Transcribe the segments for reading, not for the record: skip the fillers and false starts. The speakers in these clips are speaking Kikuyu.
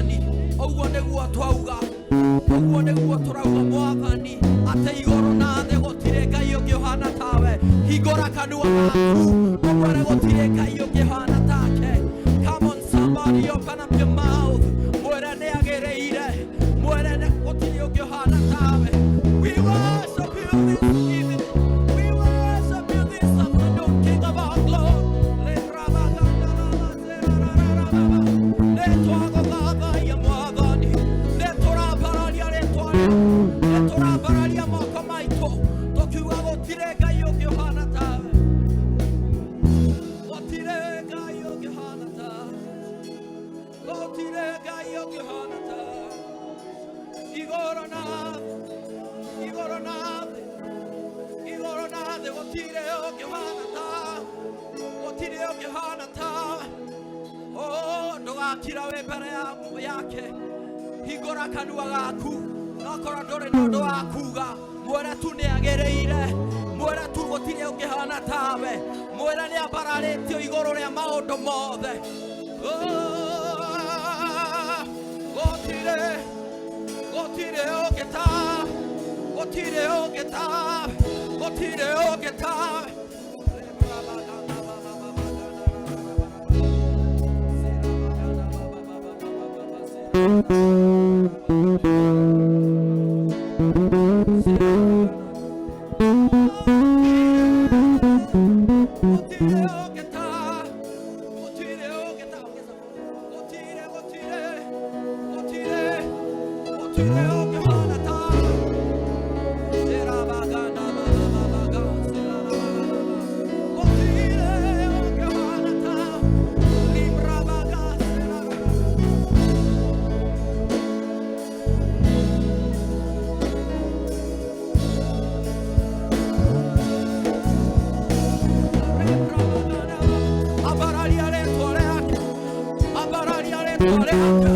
Mwathani. Ũguo nĩguo twauga, ũguo nĩguo tũrauga Mwathani, atĩ igũrũ na thĩ gũtirĩ Ngai ũngĩ ũhana tawe. Hingũra kanua gaku ũmwĩre gũtirĩ Ngai ũngĩ ũhana take. Come on, somebody, open up your mouth. Mwĩre nĩ agĩrĩire, mwĩre gũtirĩ ũngĩ ũhana tawe. We worship you this evening. We worship you this afternoon, King of our glory. Nĩ twagũthathaiya Mwathani, nĩ tũrambararia rĩtwa rĩaku, nĩ tũrambararia moko maitũ tũkiuga gũtirĩ Ngai ũngĩ ũhana tawe, gũtirĩ Ngai ũngĩ ũhana tawe, gũtirĩ Ngai ũngĩ ũhana tawe. Igũrũ na thĩ, igũrũ na thĩ, igũrũ na thĩ, gũtirĩ ũngĩ ũhana tawe, gũtirĩ ũngĩ ũhana tawe. Oh, ndũgakira wĩ mbere yake. Hingũra kanua gaku, nokorwo ndũrĩ na ũndũ wa kuga, mwĩre tu nĩ agĩrĩire, mwĩre tu gũtirĩ ũngĩhana tawe, mwĩre nĩ ambararĩtio igũrũ rĩa maũndũ mothe. Oh, gũtirĩ, gũtirĩ ũngĩ tawe, gũtirĩ ũngĩ tawe, gũtirĩ ũngĩ tawe. Gũtirĩ ũngĩ tawe, gũtirĩ ũngĩ tawe, gũtirĩ, gũtirĩ, gũtirĩ, gũtirĩ ũngĩ ũhana tawe. Gũtirĩ ũngĩ ũhana tawe. Librabaga, Ambararia rĩtwa rĩake, ambararia rĩtwa rĩake,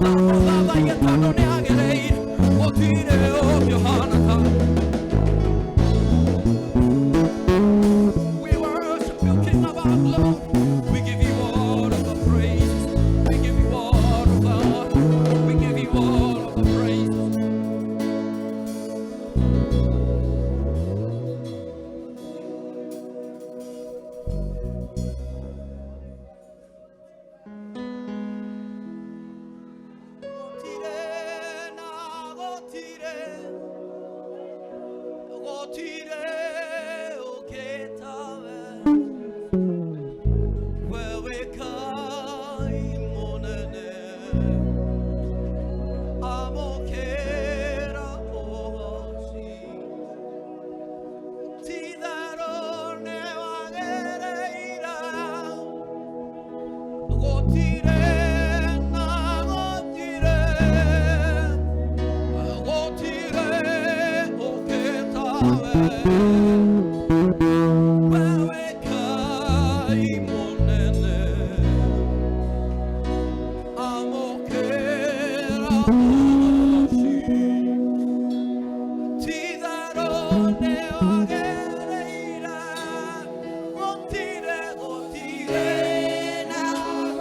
amũthathaiye tondũ nĩ agĩrĩire, gũtirĩ ũngĩ ũhana tawe. We worship you, King of our glory. We give you all of the praise. We give you all of the honor. We give you all of the praise. Gũtirĩ na gũtirĩ, gũtirĩ ũngĩ tawe. We wĩ Ngai mũnene, amũkĩra ũgoci. Ti-itherũ nĩwagĩrĩire, gũtirĩ na gũtirĩ, gũtirĩ ũngĩ tawe. We wĩ Ngai mũnene, amũkĩra ũgoci. Ti-itherũ nĩwagĩrĩire, gũtirĩ, gũtirĩ na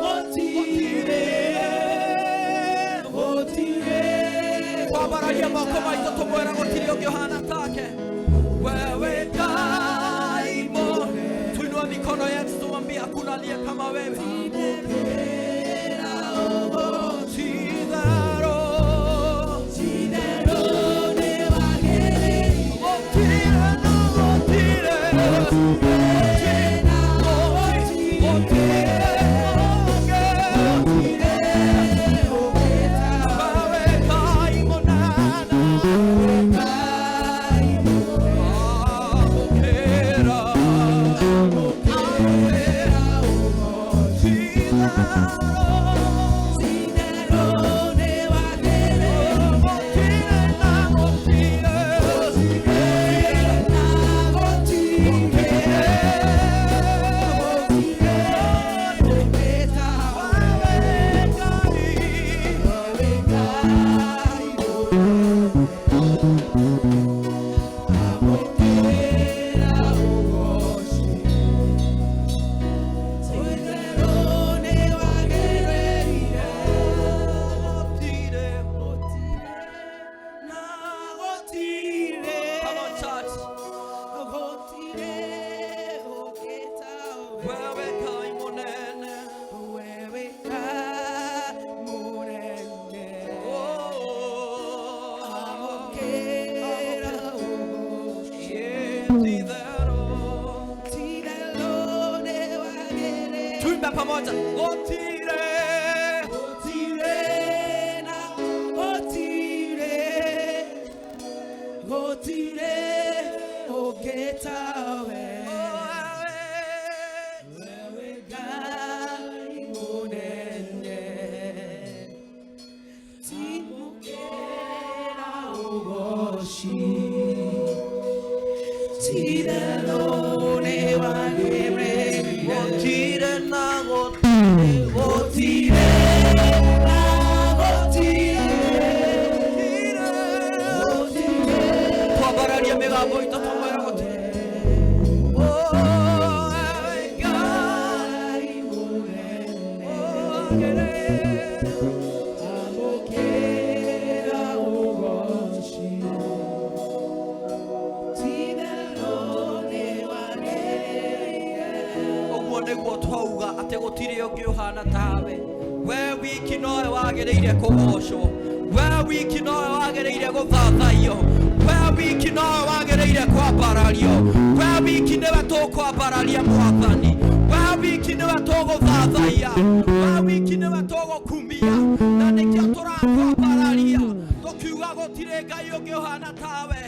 gũtirĩ, gũtirĩ. Twambararia moko maitũ tũmwĩre gũtirĩ ũngĩ ũhana take. We wĩ Ngai mũnene. Tuinue mikono yetu tumwambie hakuna aliye kama wewe. Ti-itherũ, gũtirĩ na gũtirĩ, gũtirĩ ũngĩ. We wĩ Ngai mũnene, amũkĩra, amũkĩra, ti-itherũ. moja gotire gotire na gotire gotire ogetawe wewe Ngai munene timukera ugoshi tirelone wagere gotire na gotire gotire na gotire gotire twambararia mĩgambo itũ tũmwĩre gũtirĩ Oh, Ngai, Ngai munene oh, amukera ugoshi tirelone wagere ũguo nĩguo twauga atĩ gũtirĩ ũngĩ ũhana tawe we wiki nowe wagĩrĩire kũgocwo we wiki nowe wagĩrĩire gũthathaiyo we wiki nowe wagĩrĩire kwambarario we wiki nĩwe tũkwambararia mwathani we wiki nĩwe tũgũthathaiya we wiki nĩwe tũgũkumia na nĩkĩo tũrakwambararia tũkiuga gũtirĩ ngai ũngĩ ũhana tawe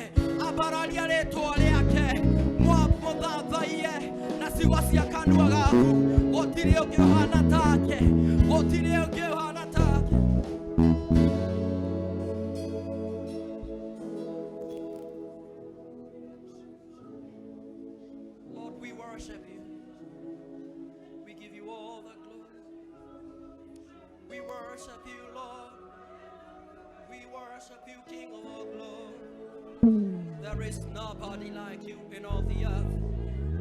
ambararia rĩtwa rĩake mũthathaiye na ciugo cia kanua gaku gũtirĩ ũngĩ ũhana take gũtirĩ ũngĩ ũhana take. Lord, we worship you. We give you all the glory. We worship you, Lord. We worship you, King of all glory. There is nobody like you in all the earth.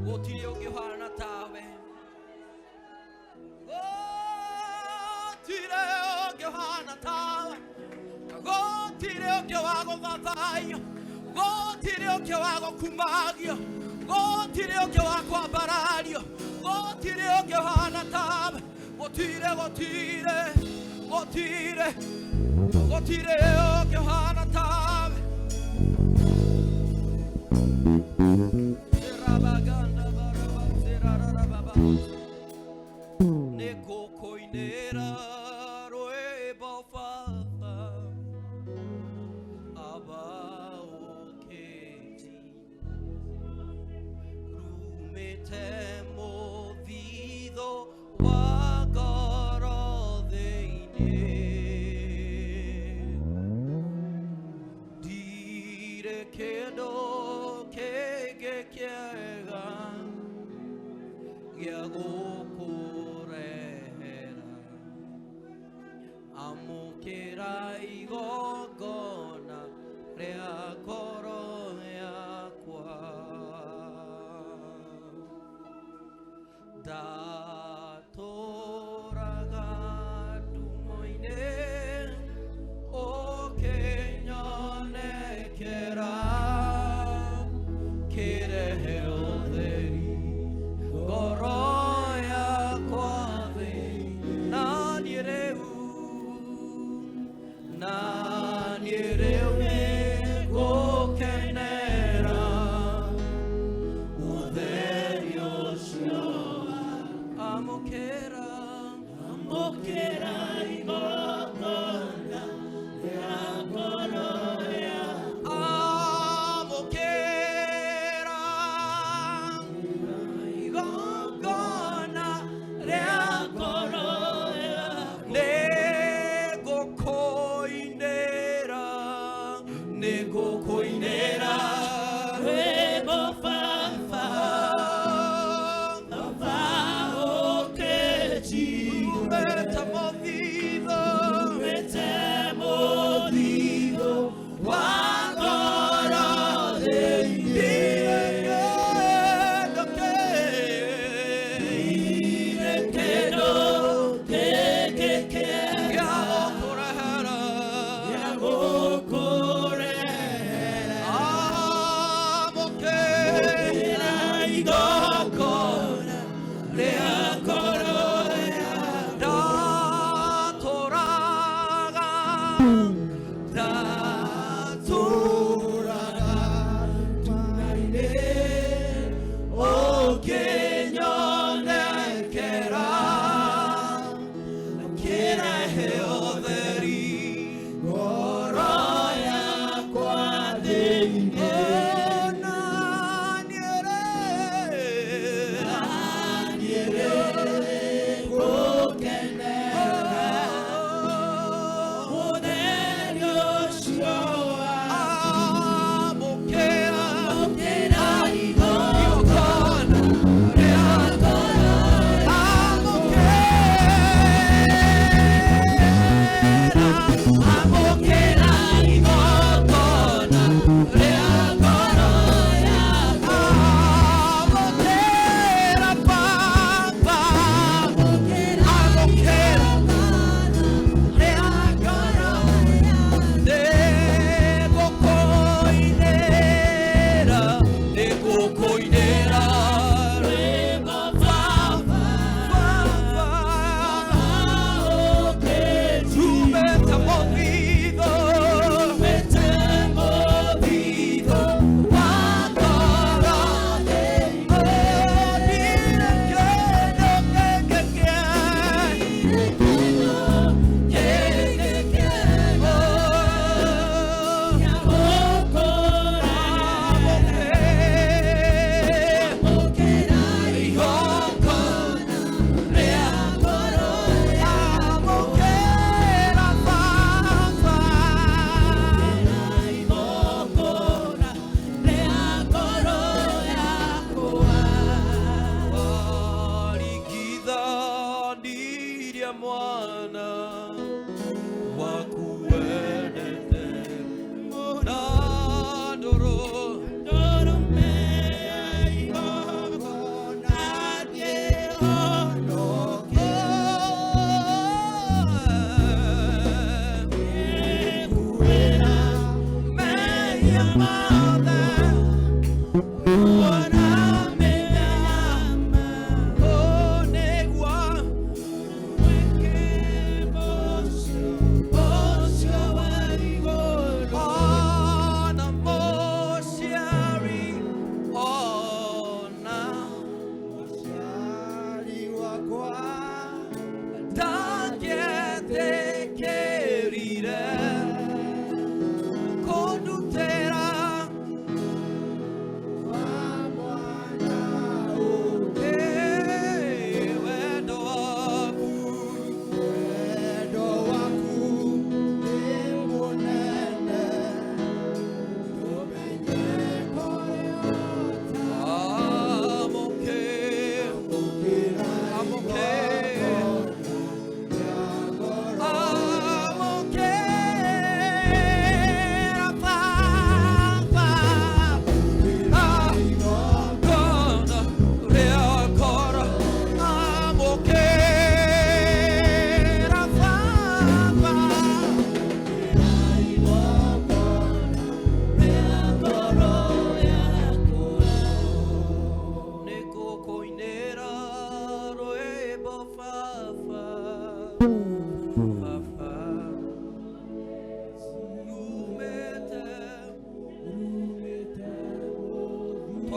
Gũtirĩ ũngĩ ũhana tawe. Gũtirĩ ũngĩ ũhana tawe. Gũtirĩ ũngĩ wa gũthathaiyo. Gũtirĩ ũngĩ wa gũkumagio. Gũtirĩ ũngĩ wa kwambarario. Gũtirĩ ũngĩ ũhana tawe. Gũtirĩ, gũtirĩ, gũtirĩ, gũtirĩ ũngĩ ũhana tawe. Zerabaganda baraba, zerararababa. Nĩngũkũinĩra rwĩmbo baba aba ũkĩti rumĩte mũthithũ wa ngoro thĩinĩ ndirĩ kĩndũ kĩngĩ kĩega gĩa gũkũrehera amũkĩra igongona rĩa ngoro yakwa ndatũraga ndumo-inĩ ũkĩnyonekera kĩrehe ũtheri ngoro yakwa thĩ na niĩ rĩu na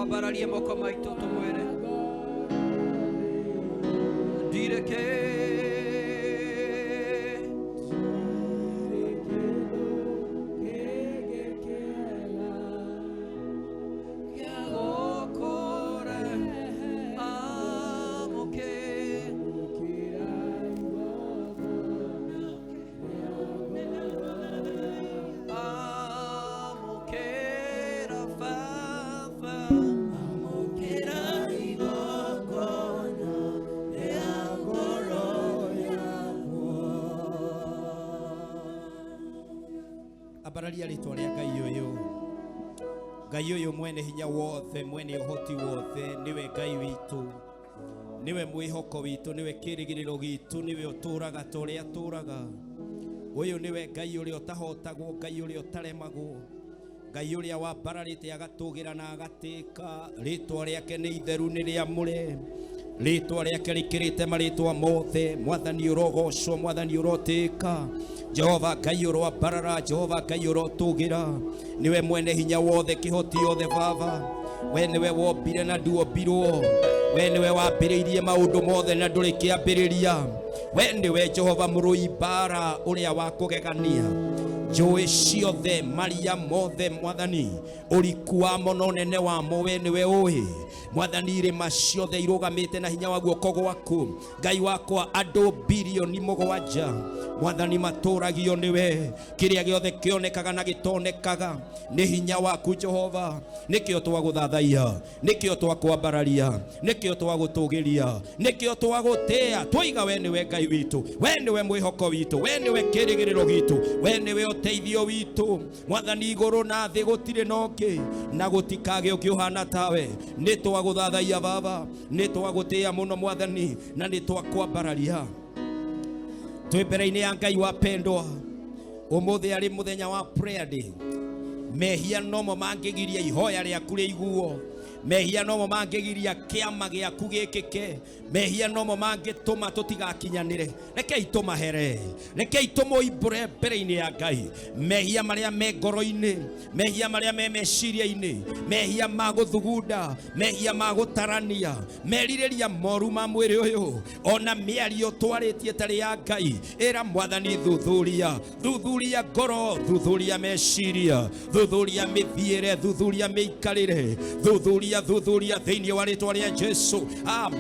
Twambararie moko maitũ tũmwĩre ndirĩ kĩ gĩa gũkũre amũkĩ amũkĩra baba Amũkĩra igongona rĩa ngoro yakwa. Ambararia rĩtwa rĩa Ngai ũyũ. Ngai ũyũ mwene hinya wothe, mwene ũhoti wothe, nĩwe Ngai witũ, nĩwe mwĩhoko witũ, nĩwe kĩrĩgĩrĩro gitũ, nĩwe ũtũraga ta ũrĩa atũraga. Ũyũ nĩwe Ngai ũrĩa ũtahotagwo, Ngai ũrĩa ũtaremagwo, Ngai ũrĩa wambararĩte agatũgĩra na agatĩka. Rĩtwa rĩake nĩ itheru, nĩ rĩamũre. Rĩtwa rĩake rĩkĩrĩte marĩtwa mothe. Mwathani ũrogocwo, Mwathani ũrotĩka. Jehova Ngai ũroambarara, Jehova Ngai ũrotũgĩra. Nĩwe mwene hinya wothe, kĩhoti yothe Baba. We nĩwe wombire na nduombirwo. We nĩwe wambĩrĩirie maũndũ mothe na ndũrĩ kĩambĩrĩria. We nĩwe Jehova mũrũi mbara ũrĩa wa kũgegania. Njũĩ ciothe, maria mothe, Mwathani, ũriku wamo na ũnene wamo, we nĩwe ũĩ. Mwathani, irĩma ciothe irũgamĩte na hinya wa guoko gwaku. Ngai wakwa, andũ bilioni 7 Mwathani matũragio nĩwe. Kĩrĩa gĩothe kĩonekaga na gĩtonekaga nĩ hinya waku Jehova. Nĩkĩo twagũthathaiya, nĩkĩo twakwambararia, nĩkĩo twagũtũgĩria, nĩkĩo twagũtĩa. Twaiga we nĩwe Ngai witũ, we nĩwe mwĩhoko witũ, we nĩwe kĩrĩgĩrĩro gitũ, we nĩwe ũteithio witũ. Mwathani, igũrũ na thĩ gũtirĩ na ũngĩ, na gũtikagĩa ũngĩ ũhana tawe. Nĩ twagũthathaiya Baba, nĩ twagũtĩa mũno Mwathani, na nĩ twakwambararia. Twĩ mbere-inĩ ya Ngai wapendwa, ũmũthĩ arĩ mũthenya wa prayer day. Mehia nomo mangĩgiria ihoya rĩaku rĩiguo, mehia nomo mangĩgiria kĩama gĩaku gĩkĩke, mehia nomo mangĩtũma tũtigakinyanĩre. Rekei tũmahere, rekei tũmũimbũre mbere-inĩ ya Ngai. Mehia marĩa me ngoro-inĩ, mehia marĩa me meciria-inĩ, mehia ma gũthugunda, mehia ma gũtarania, merirĩria moru ma mwĩrĩ ũyũ, ona mĩario twarĩtie ĩtarĩ ya Ngai. Ĩra Mwathani, thuthuria, thuthuria ngoro, thuthuria meciria, thuthuria mĩthiĩre, thuthuria mĩikarĩre, thuthuria, thuthuria thĩinĩ wa rĩtwa rĩa Jesu.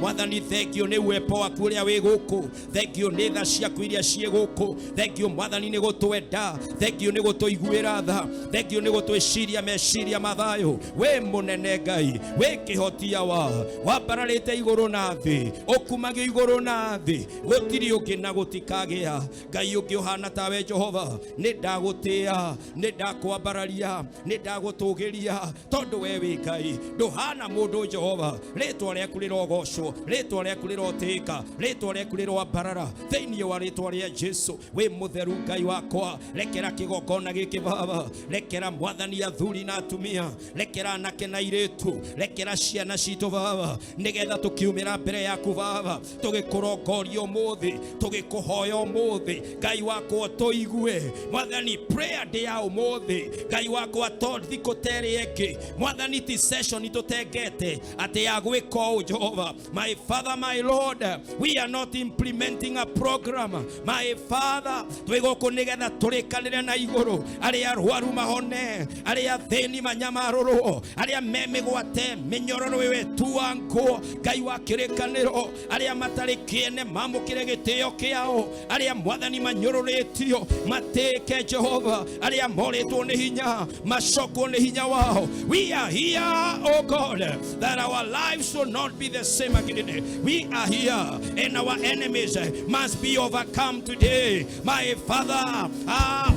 Mwathani, thengio nĩ uwepo waku ũrĩa wĩ gũkũ, thengio nĩ tha ciaku iria ciĩ gũkũ, thengio Mwathani nĩ gũtwenda, thengio nĩ gũtũiguĩra tha, thengio nĩ gũtwĩciria meciria ma thayũ. Wĩ mũnene Ngai, wĩ kĩhotia wa wambararĩte igũrũ na thĩ, ũkumagio igũrũ na thĩ, gũtirĩ ũngĩ na gũtikagĩa Ngai ũngĩ ũhana tawe Jehova. Nĩ ndagũtĩa, nĩ ndakwambararia, nĩ ndagũtũgĩria, tondũ we wĩ Ngai, ndũhana mũndũ Jehova. Rĩtwa rĩaku rĩrogocwo, rĩtwa rĩaku rĩrotĩĩka, rĩtwa rĩaku rĩroambarara thĩinĩ wa rĩtwa rĩa Jesu. Wĩ mũtheru Ngai wakwa, rekera kĩgongona gĩkĩ Baba, rekera Mwathani athuri na atumia, rekera anake na airĩtu, rekera ciana citũ Baba, nĩgetha tũkiumĩra mbere yaku Baba, tũgĩkũrongoria ũmũthĩ, tũgĩkũhoya ũmũthĩ Ngai wakwa, tũigue Mwathani prayer day ya ũmũthĩ Ngai wakwa, to thikũ ta ĩrĩa ĩngĩ Mwathani, ti session tũtengete atĩ ya gwĩka ũũ Jehova. My Father, my Lord, we are not implementing a program. My Father, twĩ gũkũ nĩgetha tũrĩkanĩre na igũrũ, arĩa arwaru mahone, arĩa athĩni manyamarũrwo, arĩa me mĩgwate mĩnyororo ĩyo ĩtuangwo, Ngai wa kĩrĩkanĩro, arĩa matarĩ kĩene mamũkĩre gĩtĩo kĩao, arĩa Mwathani manyũrũrĩtio matĩke Jehova, arĩa morĩtwo nĩ hinya macokwo nĩ hinya wao. We are here, oh God, that our lives will not be the same again. We are here and our enemies must be overcome today. My Father,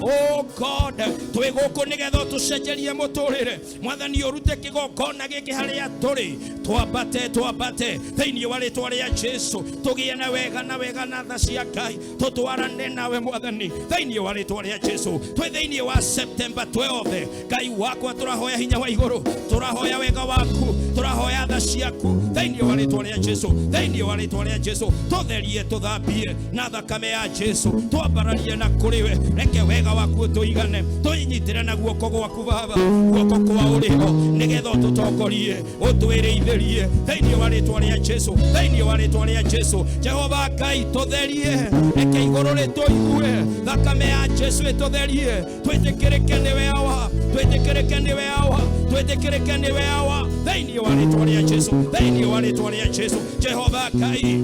oh God, twĩ gũkũ nĩgetha ũtũcenjerie mũtũrĩre. Mwathani, ũrute kĩgongona gĩkĩ harĩa tũrĩ, twambate, twambate thĩinĩ wa rĩtwa rĩa Jesu, tũgĩe na wega na wega na tha cia Ngai, tũtwarane nawe Mwathani thĩinĩ wa rĩtwa rĩa Jesu. Twĩ thĩinĩ wa September 12, Ngai wakwa, tũrahoya hinya wa igũrũ, tũrahoya wega waku, tũrahoya tha ciaku thĩinĩ wa rĩtwa rĩa Jesu, thĩinĩ wa rĩtwa rĩa Jesu. Tũtherie, tũthambie na thakame ya Jesu, twambararie na kũrĩ we, reke wega waku ũtũ tũigane tũinyitĩre na guoko gwaku baba guoko kwa ũrĩo nĩgetha ũtũtongorie ũtwĩrĩithĩrie thĩinĩ wa rĩtwa rĩa Jesu thĩinĩ wa rĩtwa rĩa Jesu Jehova Ngai tũtherie reke igũrũ rĩtũigue thakame ya Jesu ĩtũtherie twĩtĩkĩrĩke nĩwe awa twĩtĩkĩrĩke nĩwe awa twĩtĩkĩrĩke nĩwe awa thĩinĩ wa rĩtwa rĩa Jesu thĩinĩ wa rĩtwa rĩa Jesu Jehova Ngai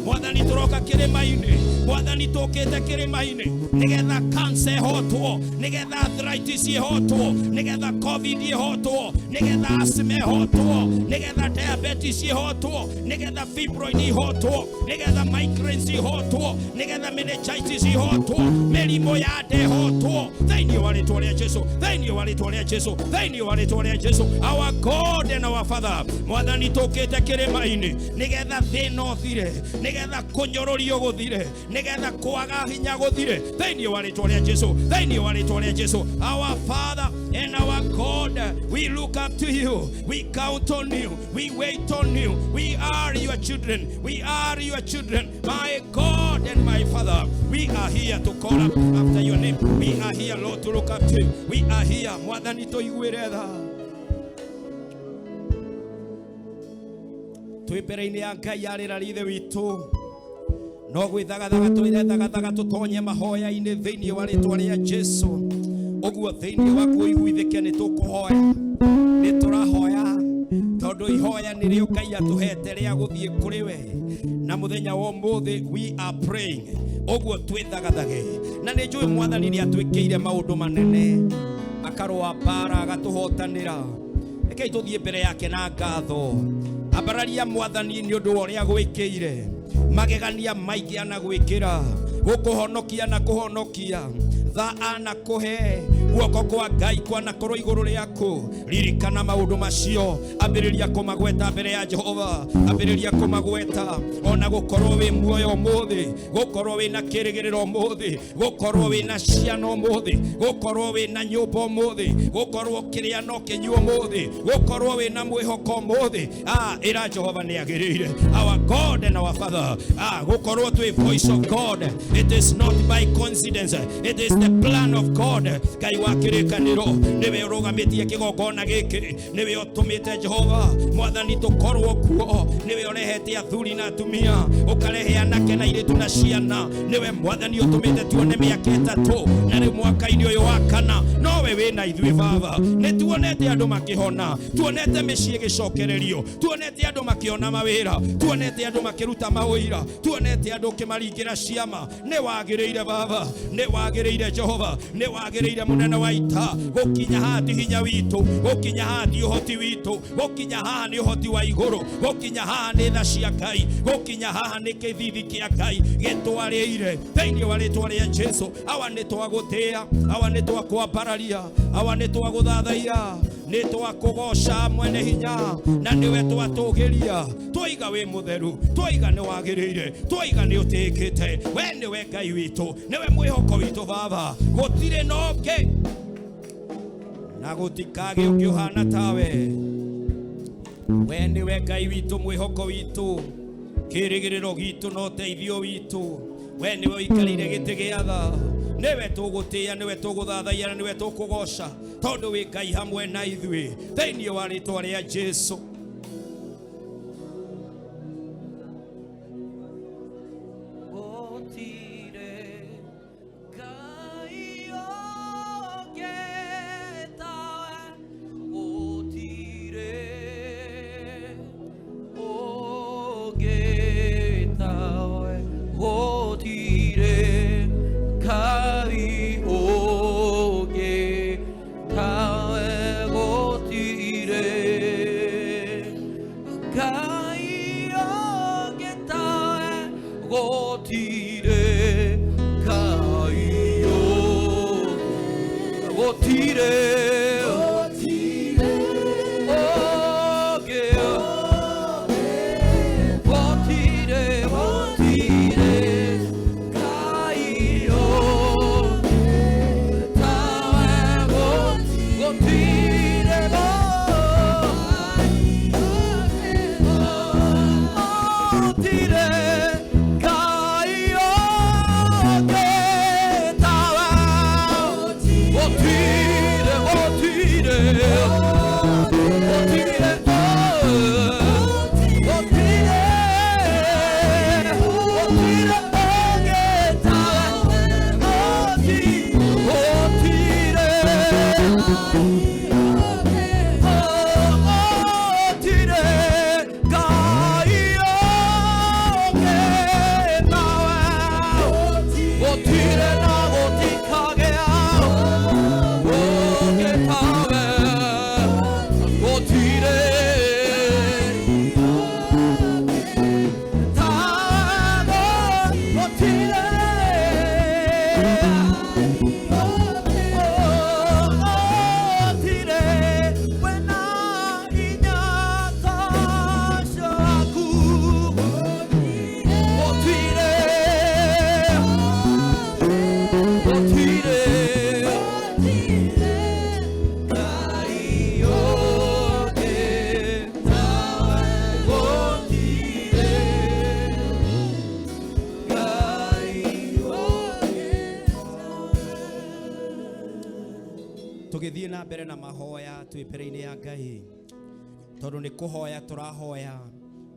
mwathani tũroka kĩrĩma-inĩ mwathani tũkĩte kĩrĩma-inĩ nĩgetha cancer ĩhotwo nĩgetha arthritis ĩhotwo nĩgetha covid ĩhotwo nĩgetha asthma ĩhotwo nĩgetha diabetes ĩhotwo nĩgetha fibroid ĩhotwo nĩgetha migraines ĩhotwo nĩgetha meningitis ĩhotwo mĩrimũ ya nda ĩhotwo thĩinĩ wa rĩtwa rĩa Jesu thĩinĩ wa rĩtwa rĩa Jesu thĩinĩ wa rĩtwa rĩa Jesu our God and our Father mwathani tũkĩte kĩrĩma-inĩ nĩgetha thĩna ũthire nĩgetha kũnyũrũrio gũthire nĩgetha kwaga hinya gũthire thĩinĩ wa rĩtwa rĩa Jesu thĩinĩ wa rĩtwa rĩa Jesu our Father and our God, we look up to you, we count on you, we wait on you, we are your children, we are your children, my God and my Father. We are here to call up after your name. We are here, Lord, to look up to you. We are here, mwathani tũiguĩre tha. Twĩ mbere-inĩ ya Ngai arĩra ithe witũ no gwĩthagathaga twĩrethagathaga tũtonye mahoya-inĩ thĩinĩ wa rĩtwa rĩa Jesu ũguo thĩinĩ waku ũiguithĩke nĩ tũkũhoya nĩ tũrahoya tondũ ihoya nĩrĩo Ngai atũhete rĩa gũthiĩ kũrĩ we na mũthenya wa ũmũthĩ we are praying ũguo twĩthagathage na nĩ njũĩ mwathani nĩ atwĩkĩire maũndũ manene akarũa mbara agatũhotanĩra rekei tũthiĩ mbere yake na ngatho ambararia mwathani nĩ ũndũ wa ũrĩa gwĩkĩire magegania maingĩ anagwĩkĩra gũkũhonokia na kũhonokia tha anakũhe guoko kwa Ngai kwanakorwo igũrũ rĩaku ririkana maũndũ macio ambĩrĩria kũmagweta mbere ya Jehova ambĩrĩria kũmagweta ona gũkorwo wĩ muoyo ũmũthĩ gũkorwo wĩna kĩrĩgĩrĩro ũmũthĩ gũkorwo wĩna ciana ũmũthĩ gũkorwo wĩna nyũmba ũmũthĩ gũkorwo kĩrĩa no kĩnyua ũmũthĩ gũkorwo wĩna mwĩhoko ũmũthĩ ĩra Jehova nĩ agĩrĩire our God and our Father gũkorwo twĩ voice of God. It is not by coincidence, it is the plan of God. Ngai wa kĩrĩkanĩro nĩwe ũrũgamĩtie kĩgongona gĩkĩ nĩwe ũtũmĩte Jehova mwathani tũkorwo kuo nĩwe ũrehete athuri na atumia ũkarehe anake na airĩtu na ciana nĩwe mwathani ũtũmĩte tuone mĩaka ĩtatũ na rĩu mwaka-inĩ ũyũ wa kana nowe wĩna ithuĩ baba nĩ tuonete andũ makĩhona tuonete mĩciĩ ĩgĩcokererio tuonete andũ makĩona mawĩra tuonete andũ makĩruta mawĩra tuonete andũ ũkĩmaringĩra ciama nĩ wagĩrĩire baba nĩ wagĩrĩire Jehova nĩ wagĩrĩire mũnene wa ita gũkinya haha ti hinya witũ gũkinya haha ti ũhoti witũ gũkinya haha nĩ ũhoti wa igũrũ gũkinya haha nĩ tha cia Ngai gũkinya haha nĩ kĩthithi kĩa Ngai gĩtwarĩire thĩinĩ wa rĩtwa rĩa Jesu awa nĩ twagũtĩĩa awa nĩ twakwambararia awa nĩ twagũthathaiya nĩ twakũgoca mwene hinya na nĩwe twatũgĩria twaiga wĩ mũtheru twaiga nĩ wagĩrĩire twaiga nĩ ũtĩĩkĩte we nĩwe Ngai witũ nĩwe mwĩhoko witũ baba gũtirĩ na ũngĩ na gũtikagĩ ũngĩ ũhana tawe we nĩwe Ngai witũ mwĩhoko witũ kĩrĩgĩrĩro gitũ na ũteithio witũ we nĩwe ũikarĩire gĩtĩ gĩa tha nĩwe tũgũtĩĩa nĩwe tũgũthathaiya na nĩwe tũkũgoca tondũ wĩ Ngai hamwe na ithuĩ thĩinĩ wa rĩtwa rĩa Jesu. Tire, Tũgĩthiĩ na mbere na mahoya twĩ mbere-inĩ ya Ngai, tondũ nĩ kũhoya tũrahoya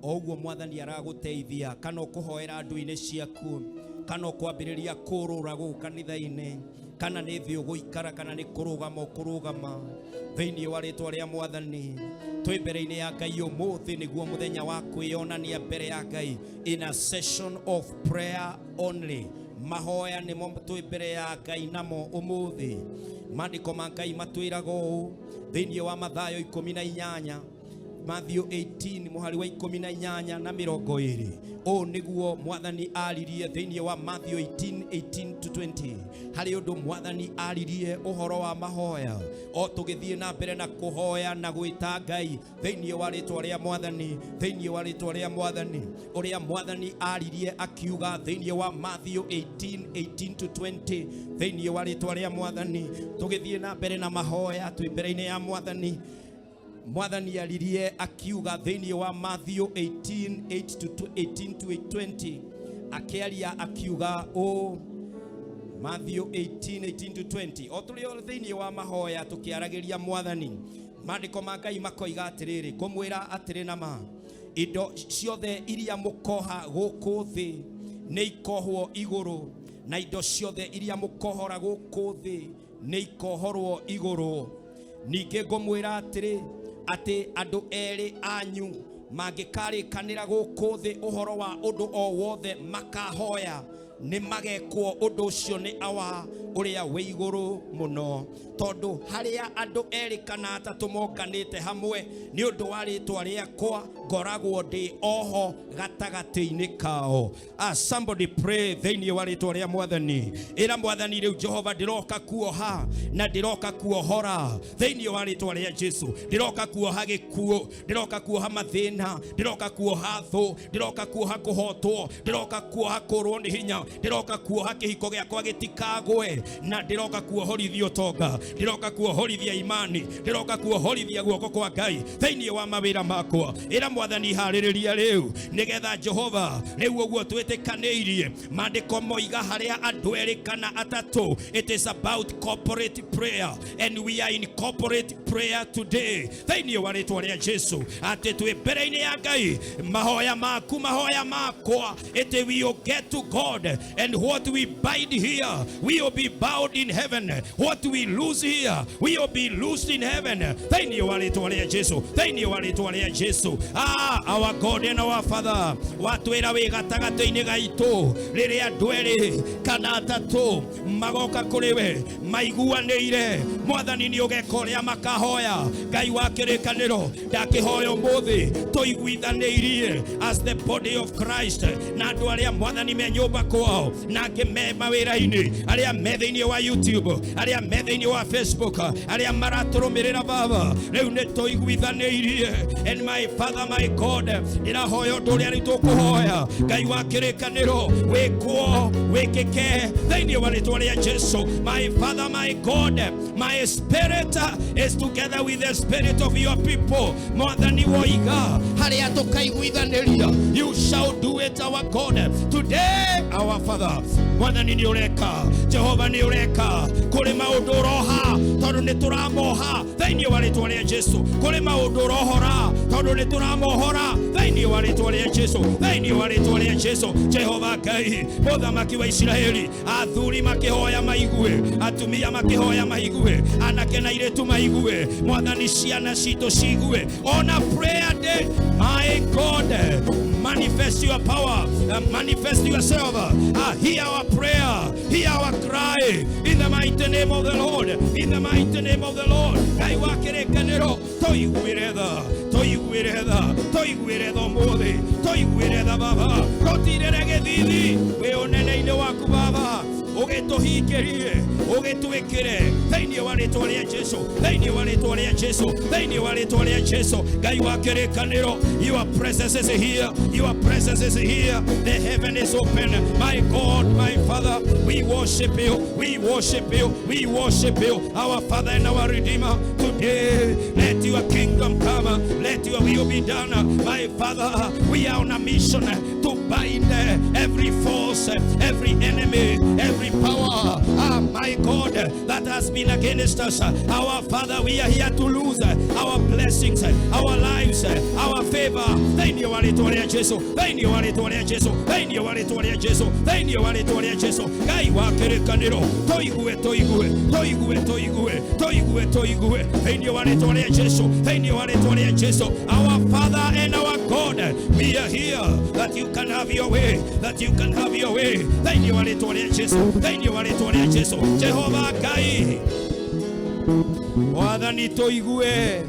o ũguo mwathani aragũteithia, kana ũkũhoera andũ-inĩ ciaku, kana ũkwambĩrĩria kũrũra gũkũ kanitha-inĩ, kana nĩ thĩ ũgũikara, kana nĩ kũrũgama ũkũrũgama thĩinĩ wa rĩtwa rĩa mwathani. Twĩ mbere-inĩ ya Ngai ũmũthĩ nĩguo mũthenya wa kwĩyonania mbere ya Ngai, in a session of prayer only. Mahoya nĩmo twĩ mbere ya Ngai namo ũmũthĩ. Maandĩko ma Ngai matwĩraga ũũ thĩinĩ wa Mathayo 18, Matthew 18 mũhari wa 18 na 20. Ũũ nĩguo mwathani aririe thĩinĩ wa Matthew 18, 18 to 20. Harĩ ũndũ mwathani aririe ũhoro wa mahoya. O tũgĩthiĩ na mbere na kũhoya na gwĩta Ngai thĩinĩ wa rĩtwa rĩa mwathani, thĩinĩ wa rĩtwa rĩa mwathani, ũrĩa mwathani aririe akiuga thĩinĩ wa Matthew 18, 18 to 20, thĩinĩ wa rĩtwa rĩa mwathani. Tũgĩthiĩ na mbere na mahoya twĩ mbere-inĩ ya mwathani. Mwathani aririe akiuga thĩinĩ wa Matthew 18, 8 to 18 to 20, akĩaria akiuga ũũ, Matthew 18, 18 to 20. O tũrĩ o thĩinĩ wa mahoya tũkĩaragĩria mwathani, maandĩko ma Ngai makoiga atĩrĩrĩ, ngũmwĩra atĩrĩ na ma, indo ciothe iria mũkoha gũkũ thĩ nĩ ikohwo igũrũ, na indo ciothe iria mũkohora gũkũ thĩ nĩ ikohorwo igũrũ. Ningĩ ngũmwĩra atĩrĩ, atĩ andũ erĩ anyu mangĩkarĩkanĩra gũkũ thĩ ũhoro wa ũndũ o wothe makahoya, nĩ magekwo ũndũ ũcio nĩ Awa ũrĩa wĩ igũrũ mũno. Tondũ harĩa andũ erĩ kana atatũ monganĩte hamwe nĩ ũndũ wa rĩtwa rĩakwa, ngoragwo ndĩ oho gatagatĩ-inĩ kao. Somebody pray thĩinĩ wa rĩtwa rĩa mwathani. Ĩra mwathani rĩu, Jehova, ndĩroka kuoha na ndĩroka kuohora thĩinĩ wa rĩtwa rĩa Jesu. Ndĩroka kuoha gĩkuũ, ndĩroka kuoha mathĩna, ndĩroka kuoha thũ, ndĩroka kuoha kũhotwo, ndĩroka kuoha kũrwo nĩ hinya, ndĩroka kuoha kĩhiko gĩakwa gĩtikagwe, na ndĩroka kuohorithia ũtonga, ndĩroka kuohorithia imani, ndĩroka kuohorithia guoko kwa Ngai thĩinĩ wa mawĩra makwa. Ĩra mwathani harĩrĩria rĩu nĩgetha Jehova rĩu ũguo twĩtĩkanĩirie. Maandĩko moiga harĩa andũ erĩ kana atatũ, it is about corporate prayer, and we are in corporate prayer today thĩinĩ wa rĩtwa rĩa Jesu, atĩ twĩ mbere-inĩ ya Ngai, mahoya maku, mahoya makwa, it will get to God, and what we bind here we will be bound in heaven, what we lose here we will be loosed in heaven thĩinĩ wa rĩtwa rĩa Jesu, thĩinĩ wa rĩtwa rĩa Jesu. Our God and our Father, watwĩra wĩ gatagatĩ-inĩ gaitũ rĩrĩa andũ erĩ kana atatũ magoka kũrĩ we maiguanĩire, mwathani nĩ ũgeka ũrĩa makahoya. Ngai wa kĩrĩkanĩro, ndakĩhoya ũmũthĩ tũiguithanĩirie as the body of Christ, na andũ arĩa mwathani me nyũmba kwao, na angĩ me mawĩra-inĩ, arĩa me thĩinĩ wa YouTube, arĩa me thĩinĩ wa Facebook, arĩa maratũrũmĩrĩra, Baba, rĩu nĩ tũiguithanĩirie. And my Father, my God, ndĩrahoya ũndũ ũrĩa rĩu tũkũhoya, Ngai wa kĩrĩkanĩro, wĩkwo wĩkĩke thĩinĩ wa rĩtwa rĩa Jesu. My Father, my God, my spirit is together with the spirit of your people. Mwathani woiga harĩa tũkaiguithanĩria, you shall do it, our God. Today, our Father, mwathani nĩ ũreka, Jehova nĩ ũreka, kũrĩ maũndũ ũroha tondũ nĩ tũramoha thĩinĩ wa rĩtwa rĩa Jesu, kũrĩ maũndũ ũrohora tondũ nĩ tũramohora thĩinĩ wa rĩtwa rĩa Jesu, thĩinĩ wa rĩtwa rĩa Jesu. Jehova Ngai mũthamaki wa Isiraeli, athuri makĩhoya maigue, atumia makĩhoya maigue, anake na airĩtu maigue, mwathani ciana citũ cigue. On a prayer day, my God, manifest your power, manifest yourself. Hear our prayer, hear our cry, in the mighty name of the Lord, in the mighty name of the Lord. Ngai wa kĩrĩkanĩro, tũiguĩre tha, tũiguĩre tha, tũiguĩre tha ũmũthĩ, tũiguĩre tha Baba, tũtirĩre gĩthithi wĩ ũnene-inĩ waku Baba, ũgĩtũhingĩrie, ũgĩtwĩkĩre thĩinĩ wa rĩtwa rĩa Jesu, thĩinĩ wa rĩtwa rĩa Jesu, thĩinĩ wa rĩtwa rĩa Jesu. Ngai wa kĩrĩkanĩro, your presence is here, your presence is here, the heaven is open. My God, my Father, we worship you, we worship you, we worship you, our Father and our Redeemer. Today, let your kingdom come, let your will be done. My Father, we are on a mission to Bind every force, every enemy, every power, my God, that has been against us. Our Father, we are here to lose our blessings, our lives, our favor. Thĩinĩ wa rĩtwa rĩa Jesu, thĩinĩ wa rĩtwa rĩa Jesu, thĩinĩ wa rĩtwa rĩa Jesu, thĩinĩ wa rĩtwa rĩa Jesu. Ngai wa kĩrĩkanĩro, tũigue, tũigue, tũigue, tũigue, tũigue, tũigue. Thĩinĩ wa rĩtwa rĩa Jesu, thĩinĩ wa rĩtwa rĩa Jesu. Our Father and our God, we are here that you can have your way, that you can have your way. Thĩinĩ wa rĩtwa rĩa Jesu, thĩinĩ wa rĩtwa rĩa Jesu. Jehova Ngai, Mwathani tũigue,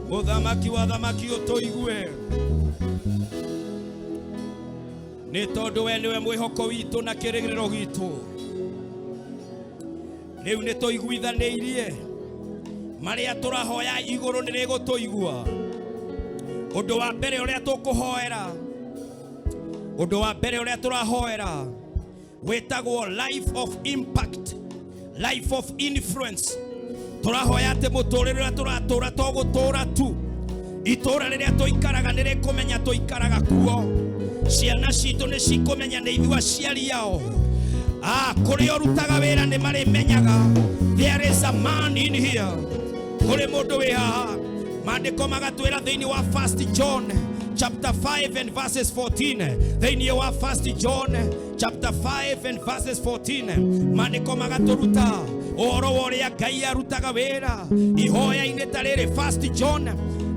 Mũthamaki wa thamaki ũtũigue, nĩ tondũ we nĩwe mwĩhoko witũ na kĩrĩgĩrĩro gitũ. Rĩu nĩ tũiguithanĩirie marĩa tũrahoya igũrũ nĩ rĩgũtũigua. Ũndũ wa mbere ũrĩa tũkũhoera, ũndũ wa mbere ũrĩa tũrahoera wĩtagwo life of impact, life of influence. Tũrahoya atĩ mũtũrĩre ũrĩa tũratũra to gũtũra tu, itũra rĩrĩa tũikaraga nĩ rĩkũmenya tũikaraga kuo, ciana citũ nĩ cikũmenya nĩ ithuĩ aciari ao. Kũrĩa ũrutaga wĩra nĩ marĩmenyaga there is a man in here, kũrĩ mũndũ wĩ haha. Maandĩko magatwĩra thĩinĩ wa 1 John chapter 5 and verses 14. Thĩinĩ wa 1 John chapter 5 and verses 14, maandĩko magatũruta ũhoro wa ũrĩa Ngai arutaga wĩra ihoya-inĩ ta rĩrĩ. 1 John,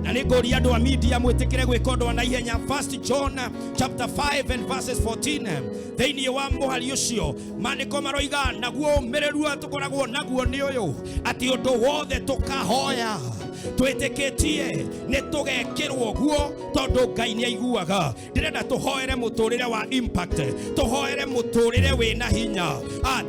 na nĩ ngũria andũ a media mwĩtĩkĩre gwĩka ũndũ wa naihenya. 1 John chapter 5 and verses 14, thĩinĩ wa mũhari ũcio maandĩko maroiga, naguo ũmĩrĩru ũrĩa tũkoragwo naguo nĩ ũyũ, atĩ ũndũ wothe tũkahoya twĩtĩkĩtie nĩ tũgekĩrwo guo, tondũ Ngai nĩ aiguaga. Ndĩrenda tũhoere mũtũrĩre wa impact, tũhoere mũtũrĩre wĩna hinya.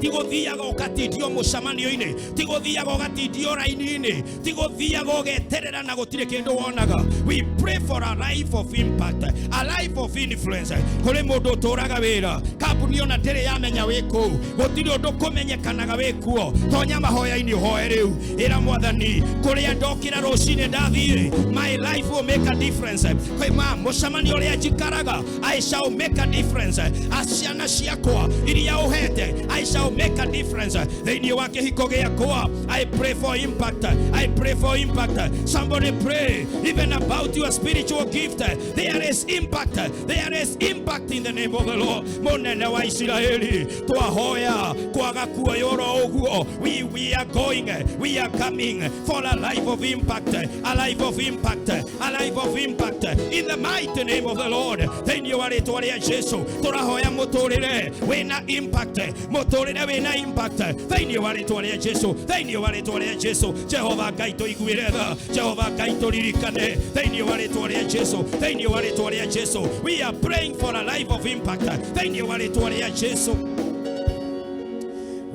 Ti gũthiaga ũgatindio mũcemanio-inĩ, ti gũthiaga ũgatindio raini-inĩ, ti gũthiaga ũgeterera na gũtirĩ kĩndũ wonaga. We pray for a life of impact, a life of influence. Kũrĩ mũndũ ũtũraga wĩra, kambuni ona ndĩrĩ yamenya wĩ kũu, gũtirĩ ũndũ kũmenyekanaga wĩ kuo. Tonya mahoya-inĩ ũhoe rĩu, ĩra Mwathani, kũrĩa ndokĩra rũcinĩ ndathiĩ, my life will make a difference. Kwĩma mũcemanio ũrĩa njikaraga, I shall make a difference. Aciana ciakwa iria ũhete, I shall make a difference. Thĩinĩ wa kĩhiko gĩakwa, I pray for impact, I pray for impact. Somebody pray even about your spiritual gift. There is impact, there is impact in the name of the Lord. Mũnene wa Isiraeli, twahoya kwaga kuoywo ũguo. We are going, we are coming for a life of impact, a life of impact, a life of impact in the mighty name of the Lord. Thĩinĩ wa rĩtwa rĩa Jesu tũrahoya mũtũrĩre wĩna impact, mũtũrĩre wĩna impact thĩinĩ wa rĩtwa rĩa Jesu, thĩinĩ wa rĩtwa rĩa Jesu. Jehova Ngai tũiguĩre tha, Jehova Ngai tũririkane thĩinĩ wa rĩtwa rĩa Jesu, thĩinĩ wa rĩtwa rĩa Jesu. We are praying for a life of impact thĩinĩ wa rĩtwa rĩa Jesu.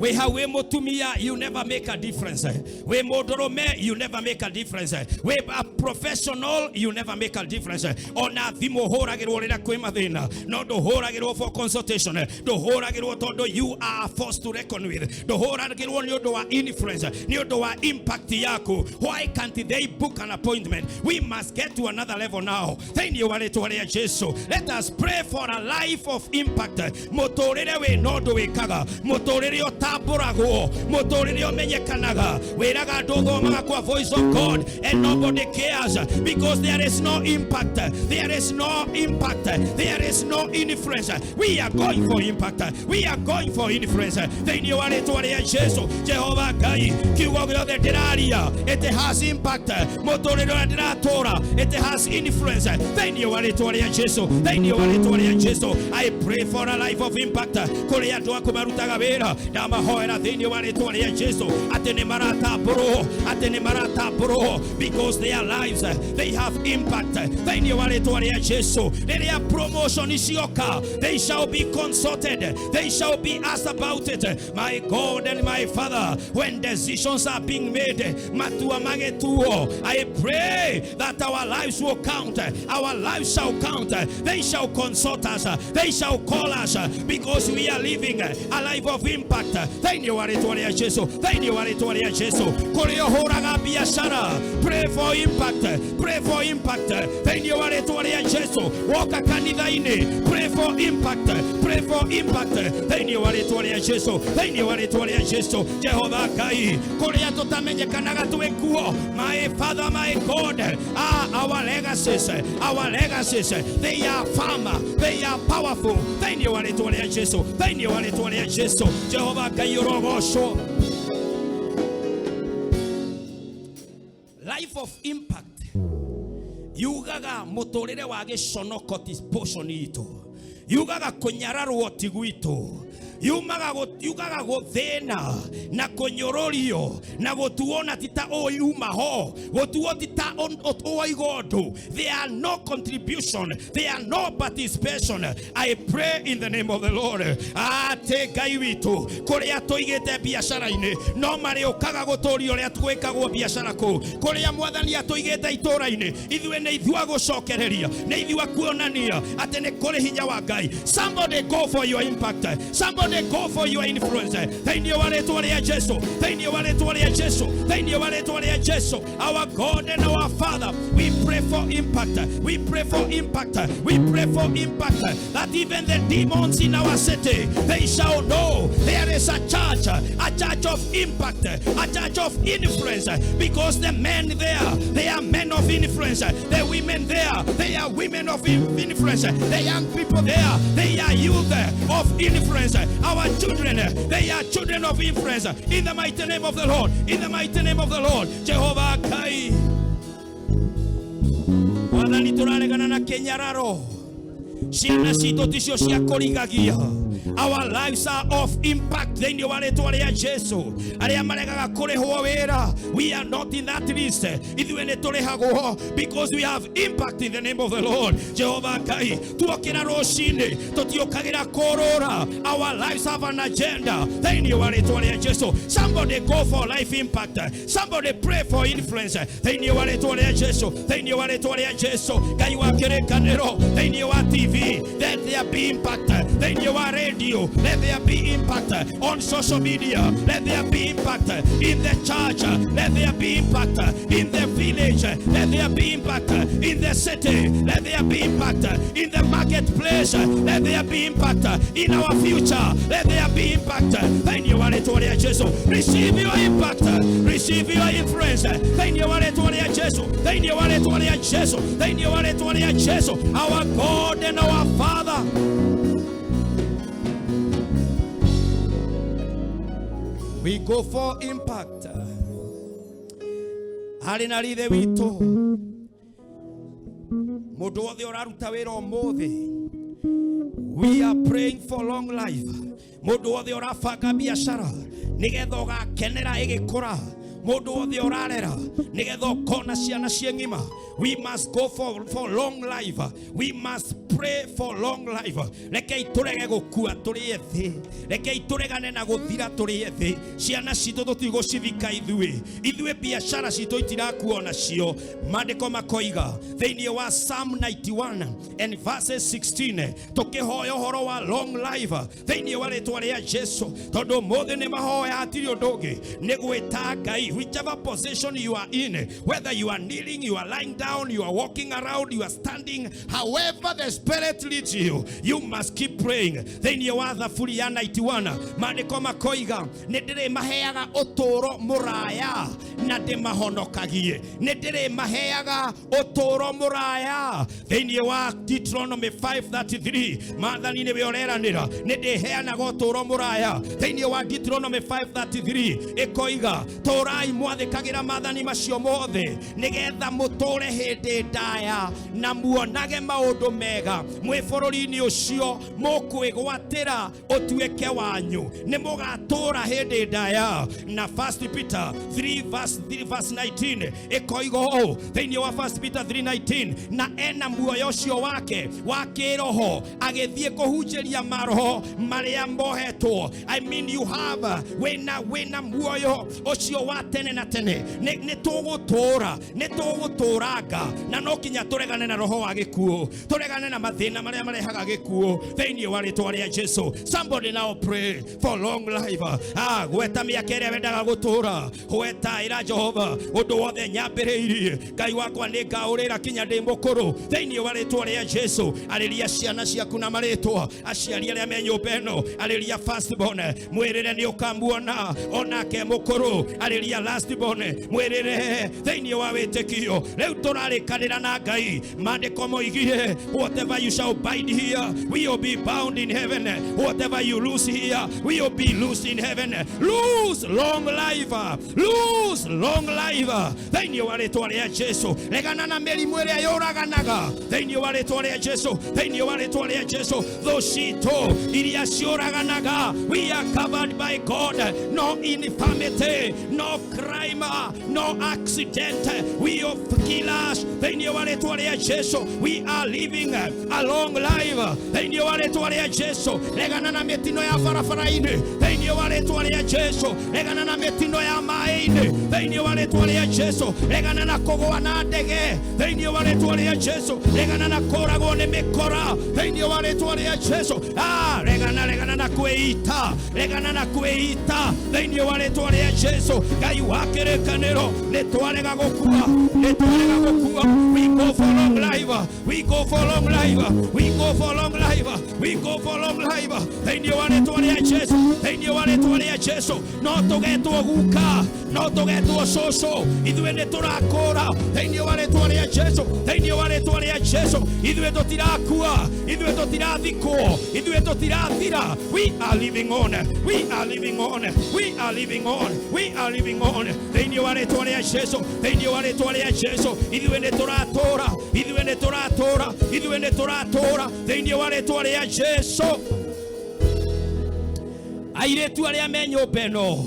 We hau wĩ mũtumia, you never make a difference. Wĩ mũndũrũme, you never make a difference. Wĩ a professional, you never make a difference. Ona thimũ hũragĩrwo rĩrĩa kwĩ mathĩna, no ndũhũragĩrwo for consultation, ndũhũragĩrwo tondũ you are a force to reckon with, ndũhũragĩrwo nĩ ũndũ wa influence, nĩ ũndũ wa impact yaku. Why can't they book an appointment? We must get to another level now. Thĩinĩ wa rĩtwa rĩa Jesu, let us pray for a life of impact. Mũtũrĩre wĩ na ũndũ wĩkaga, mũtũrĩre ũtambũragwo, mũtũrĩre ũmenyekanaga. Wĩraga andũ ũthomaga kwa Voice of God and nobody cares because there is no impact, there is no impact, there is no influence. We are going for impact, we are going for influence. Thĩinĩ wa rĩtwa rĩa Jesu, Jehova Ngai, kiugo gĩothe ndĩraria, it has impact. Mũtũrĩre ũrĩa ndĩratũra, it has influence. Thĩinĩ wa rĩtwa rĩa Jesu, thĩinĩ wa rĩtwa rĩa Jesu, I pray for a life of impact. Kũrĩ andũ aku marutaga wĩra, ndamahoera thĩinĩ wa rĩtwa rĩa Jesu atĩ nĩ maratambũrwo, atĩ nĩ maratambũrwo, because their lives, they have impact. Thĩinĩ wa rĩtwa rĩa Jesu, rĩrĩa promotion cioka, they shall be consulted, they shall be asked about it. My God and my Father, when decisions are being made, matua magetuo, I pray that our lives will count, our lives shall count. They shall consult us, they shall call us, because we are living a life of impact. Thĩinĩ wa rĩtwa rĩa Jesu, thĩinĩ wa rĩtwa rĩa Jesu. Kũrĩa ũhũraga biacara, pray for impact, pray for impact. Thĩinĩ wa rĩtwa rĩa Jesu. Woka kanitha-inĩ, pray for impact, pray for impact. Thĩinĩ wa rĩtwa rĩa Jesu, thĩinĩ wa rĩtwa rĩa Jesu. Jehova Ngai, kũrĩa tũtamenyekanaga twĩ kuo, my Father, my God, our legacies, our legacies, they are firm, they are powerful. Thĩinĩ wa rĩtwa rĩa Jesu, thĩinĩ wa rĩtwa rĩa Jesu. Jehova Ngai ũrogocwo. Life of impact yugaga mũtũrĩre wa gĩconoko ti portion itũ, yugaga kũnyararwo ti gwitũ, yugaga gũthĩna na kũnyũrũrio na gũtuo na ti ta ũyuma ho, gũtuo ti ta ũwaiga ũndũ. There are no contribution, there are no participation. I pray in the name of the Lord atĩ Ngai witũ kũrĩa tũigĩte biacara-inĩ no marĩũkaga gũtũria ũrĩa twĩkagwo biacara kũu, kũrĩa mwathani atũigĩte itũũra-inĩ ithuĩ nĩ ithuĩ agũcokereria, nĩ ithuĩ akuonania atĩ nĩ kũrĩ hinya wa Ngai. Somebody go for your impact, somebody go for your influence. Thĩinĩ wa rĩtwa rĩa Jesu, thĩinĩ wa rĩtwa rĩa Jesu, thĩinĩ wa rĩtwa rĩa Jesu. Our God and our Father, we pray for impact, we pray for impact, we pray for impact, that even the demons in our city, they shall know there is a church, a church of impact, a church of influence, because the men there, they are men of influence, the women there, they are women of influence, the young people there, they are youth of influence, our children, they are children of influence. In the mighty name of the Lord, in the mighty name of the Lord. Jehovah Kai, Mwathani tũraregana na kĩnyararo, ciana citũ ticio cia kũrigagia. Our lives are of impact thĩinĩ wa rĩtwa rĩa Jesu. Arĩa maregaga kũrĩhwo wĩra, we are not in that list. Ithuĩ nĩ tũrĩhagwo because we have impact in the name of the Lord. Jehovah Ngai, tuokĩra rũcinĩ tũtiũkagĩra kũrũra. Our lives have an agenda thĩinĩ wa rĩtwa rĩa Jesu. Somebody go for life impact, somebody pray for influence thĩinĩ wa rĩtwa rĩa Jesu, thĩinĩ wa rĩtwa rĩa Jesu. Ngai wa kĩrĩkanĩro, thĩinĩ wa TV, let there be impact. Thĩinĩ wa radio, let there be impact. On social media, let there be impact. In the church, let there be impact. In the village, let there be impact. In the city, let there be impact. In the marketplace, let there be impact. In our future, let there be impact. Thĩinĩ wa rĩtwa rĩa Jesu, receive your impact, receive your influence. Thĩinĩ wa rĩtwa rĩa Jesu, thĩinĩ wa rĩtwa rĩa Jesu, thĩinĩ wa rĩtwa rĩa Jesu. Our God and our Father, we go for impact. Harĩ na rithe witũ, mũndũ wothe ũraruta wĩra ũmũthĩ, we are praying for long life. Mũndũ wothe ũrabanga biacara nĩgetha ũgakenera ĩgĩkũra, mũndũ wothe ũrarera nĩgetha ũkona ciana ciĩ ng'ima, we must go for long life. We must pray for long life. Rekei tũrege gũkua tũrĩ ethĩ, rekei tũregane na gũthira tũrĩ ethĩ. Ciana citũ tũtigũcithika ithuĩ, ithuĩ biacara citũ itirakua onacio. Maandĩko makoiga thĩinĩ wa Psalm 91 and verses 16, tũkĩhoya ũhoro wa long life thĩinĩ wa rĩtwa rĩa Jesu, tondũ ũmũthĩ nĩ mahoya hatirĩ ũndũ ũngĩ nĩ gwĩta Ngai. Whichever position you are in, whether you are kneeling, you are lying down, you are walking around, you are standing, however the Spirit leads you, you must keep praying. Thĩinĩ wa Thaburi ya 91, maandĩko makoiga nĩ ndĩrĩmaheaga ũtũũro mũraya na ndĩmahonokagie, nĩ ndĩrĩmaheaga ũtũũro mũraya. Thĩinĩ wa Deuteronomy 5:33, maathani nĩwe ũreranĩra nĩ ndĩheanaga ũtũũro mũraya. Thĩinĩ wa Deuteronomy 5:33 ĩkoiga tũrai mwathĩkagĩra maathani macio mothe nĩgetha mũtũũre hĩndĩ ndaya na muonage maũndũ mega mwĩ bũrũri-inĩ ũcio mũkwĩgwatĩra ũtuĩke wanyu, nĩ mũgatũũra hĩndĩ ndaya. Na 1 Peter 3 verse verse 3 verse 19 ĩkoiga ũũ thĩinĩ wa 1 Peter 3:19, na ena muoyo ũcio wake wa kĩroho agĩthiĩ kũhunjĩria maroho marĩa mohetwo. I mean, you have wĩna muoyo ũcio wa tene na tene. Nĩ tũgũtũũra, nĩ tũgũtũũranga, na no kinya tũregane na roho wa gĩkuũ, tũregane na mathĩna marĩa marehaga gĩkuũ thĩinĩ wa rĩtwa rĩa Jesu. Somebody now pray for long life. Gweta mĩaka ĩrĩa wendaga gũtũũra, gweta ĩra Jehova ũndũ wothe nyambĩrĩirie, Ngai wakwa nĩ ngaũrĩra kinya ndĩ mũkũrũ thĩinĩ wa rĩtwa rĩa Jesu. Arĩria ciana ciaku na marĩtwa, aciari arĩa me nyũmba ĩno, arĩria firstborn mwĩrĩre nĩ ũkamuona onake mũkũrũ, arĩria lastborn mwĩrĩre thĩinĩ wa wĩtĩkio. Rĩu tũrarĩkanĩra na Ngai, maandĩko moigire, whatever you shall bind here will be bound in heaven, whatever you loose here will be loosed in heaven. Lose long life, lose long life thĩinĩ wa rĩtwa rĩa Jesu. Regana na mĩrimũ ĩrĩa yũraganaga thĩinĩ wa rĩtwa rĩa Jesu, thĩinĩ wa rĩtwa rĩa Jesu. Thũ citũ iria ciũraganaga, we are covered by God. No infirmity, no crime, no accident we of killers thĩinĩ wa rĩtwa rĩa Jesu. We are living a long life thĩinĩ wa rĩtwa rĩa Jesu. Regana na mĩtino ya barabara-inĩ thĩinĩ wa rĩtwa rĩa Jesu. Regana na mĩtino ya maĩ-inĩ thĩinĩ wa rĩtwa rĩa Jesu. Regana na kũgũa na ndege thĩinĩ wa rĩtwa rĩa Jesu. Regana na kũragwo nĩ mĩkora thĩinĩ wa rĩtwa rĩa Jesu. Regana, regana na kwĩita, regana na kwĩita thĩinĩ wa rĩtwa rĩa Jesu. Ngai wa kĩrĩkanĩro, nĩ twarega gũkua, nĩ twarega gũkua. We go for long life, we go for long life, we go for long life, we go for long life thĩinĩ wa rĩtwa rĩa Jesu, thĩinĩ wa rĩtwa rĩa Jesu. No tũgetwo guka, no tũgetwo cũcũ, ithuĩ nĩ tũrakũra thĩinĩ wa rĩtwa rĩa Jesu, thĩinĩ wa rĩtwa rĩa Jesu. Ithuĩ tũtirakua, ithuĩ tũtirathikwo, ithuĩ tũtirathira. We are living on, we are living on, we are living on, we are living on thĩinĩ wa rĩtwa rĩa Jesu, thĩinĩ wa rĩtwa rĩa Jesu. Ithuĩ nĩ tũratũra, ithuĩ nĩ tũratũra, ithuĩ nĩ tũratũra thĩinĩ wa rĩtwa rĩa Jesu. Airĩtu arĩa me nyũmba ĩno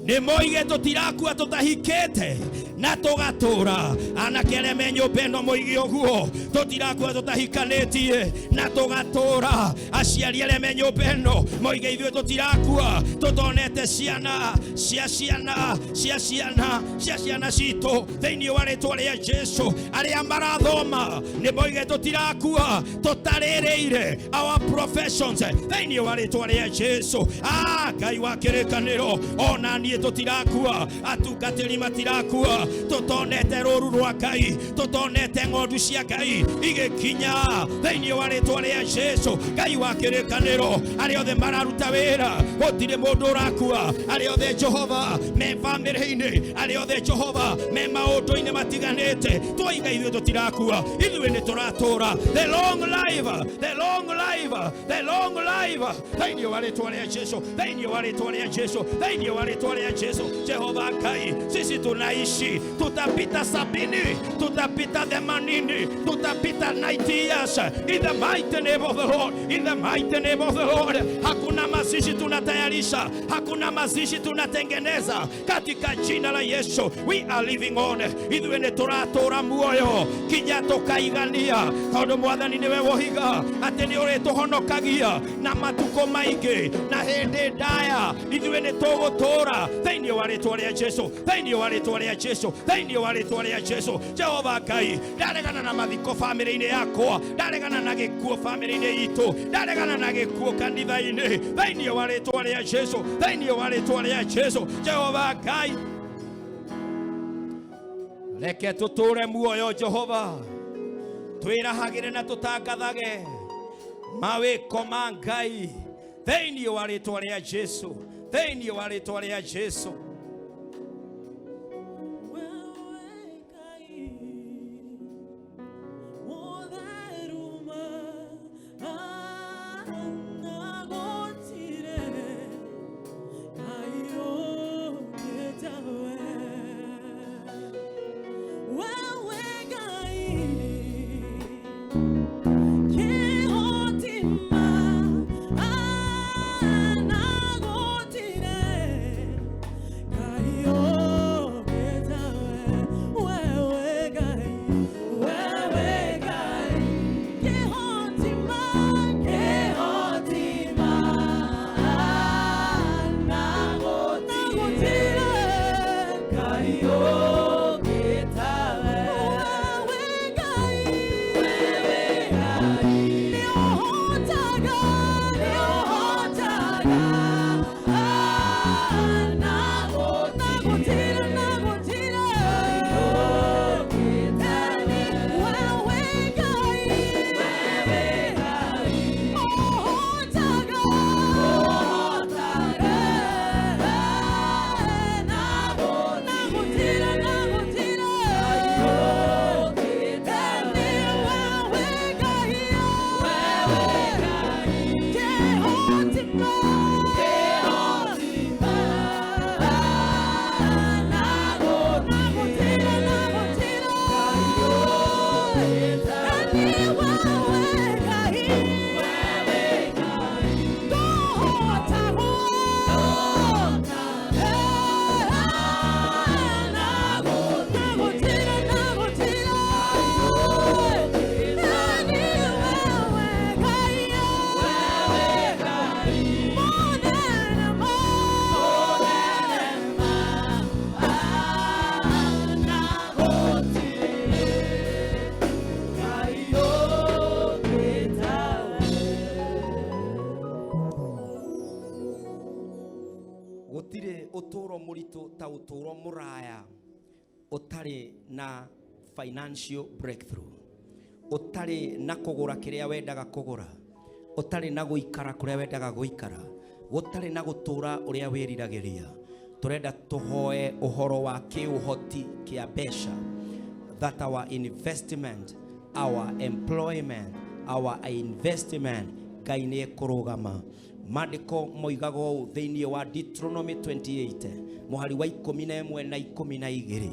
nĩ moige tũtirakua tũtahikĩte na tũgatũra. Anake arĩa me nyũmba ĩno moige ũguo, tũtirakua tũtahikanĩtie na tũgatũra. Aciari arĩa me nyũmba ĩno moige ithuĩ tũtirakua tũtonete ciana cia ciana cia ciana cia ciana citũ thĩinĩ wa rĩtwa rĩa Jesu. Arĩa marathoma nĩ moige tũtirakua tũtarĩrĩire our professions thĩinĩ wa rĩtwa rĩa Jesu. Ngai wa kĩrĩkanĩro, ona niĩ tũtirakua, atungatĩri matirakua tũtonete rũru rwa Ngai, tũtonete ng'ondu cia Ngai igĩkinya thĩinĩ wa rĩtwa rĩa Jesu. Ngai wa kĩrĩkanĩro, arĩa othe mararuta wĩra gũtirĩ mũndũ ũrakua, arĩa othe Jehova me bamĩrĩ-inĩ, arĩa othe Jehova me maũndũ-inĩ matiganĩte, twoiga ithuĩ tũtirakua, ithuĩ nĩ tũratũra. The long life, the long life, the long life thĩinĩ wa rĩtwa rĩa Jesu, thĩinĩ wa rĩtwa rĩa Jesu, thĩinĩ wa rĩtwa rĩa Jesu. Jehova Ngai, sisi tunaishi, tutapita 70, tutapita 80, tutapita 90 years in the mighty name of the Lord, in the mighty name of the Lord. Hakuna mazishi tunatayarisha, hakuna mazishi tunatengeneza katika jina la Yesu. We are living on. Ithuĩ nĩ tũratũra muoyo kinya tũkaigania, tondũ Mwathani nĩwe woiga atĩ nĩ ũrĩtũhonokagia na matukũ maingĩ na hĩndĩ ndaya. Ithuĩ nĩ tũgũtũra thĩinĩ wa rĩtwa rĩa Jesu, thĩinĩ wa rĩtwa rĩa Jesu, thĩinĩ wa rĩtwa rĩa Jesu. Jehova Ngai, ndaregana na mathiko bamĩrĩ-inĩ yakwa, ndaregana na gĩkuũ bamĩrĩ-inĩ itũ, ndaregana na gĩkuũ kanitha-inĩ thĩinĩ wa rĩtwa rĩa Jesu, thĩinĩ wa rĩtwa rĩa Jesu. Jehova Ngai, reke tũtũre muoyo Jehova, twĩrahagĩre na tũtangathage mawĩko ma Ngai thĩinĩ wa rĩtwa rĩa Jesu, thĩinĩ wa rĩtwa rĩa Jesu. Ũtũũro mũraya ũtarĩ na financial breakthrough, ũtarĩ na kũgũra kĩrĩa wendaga kũgũra, ũtarĩ na gũikara kũrĩa wendaga gũikara, gũtarĩ na gũtũũra ũrĩa wĩriragĩria. Tũrenda tũhoe ũhoro wa kĩũhoti kĩa mbeca, that our investment, our employment, our investment Ngai nĩ ekũrũgama. Maandĩko moigaga ũũ thĩinĩ wa Deuteronomy 28 mũhari wa 11 na 12.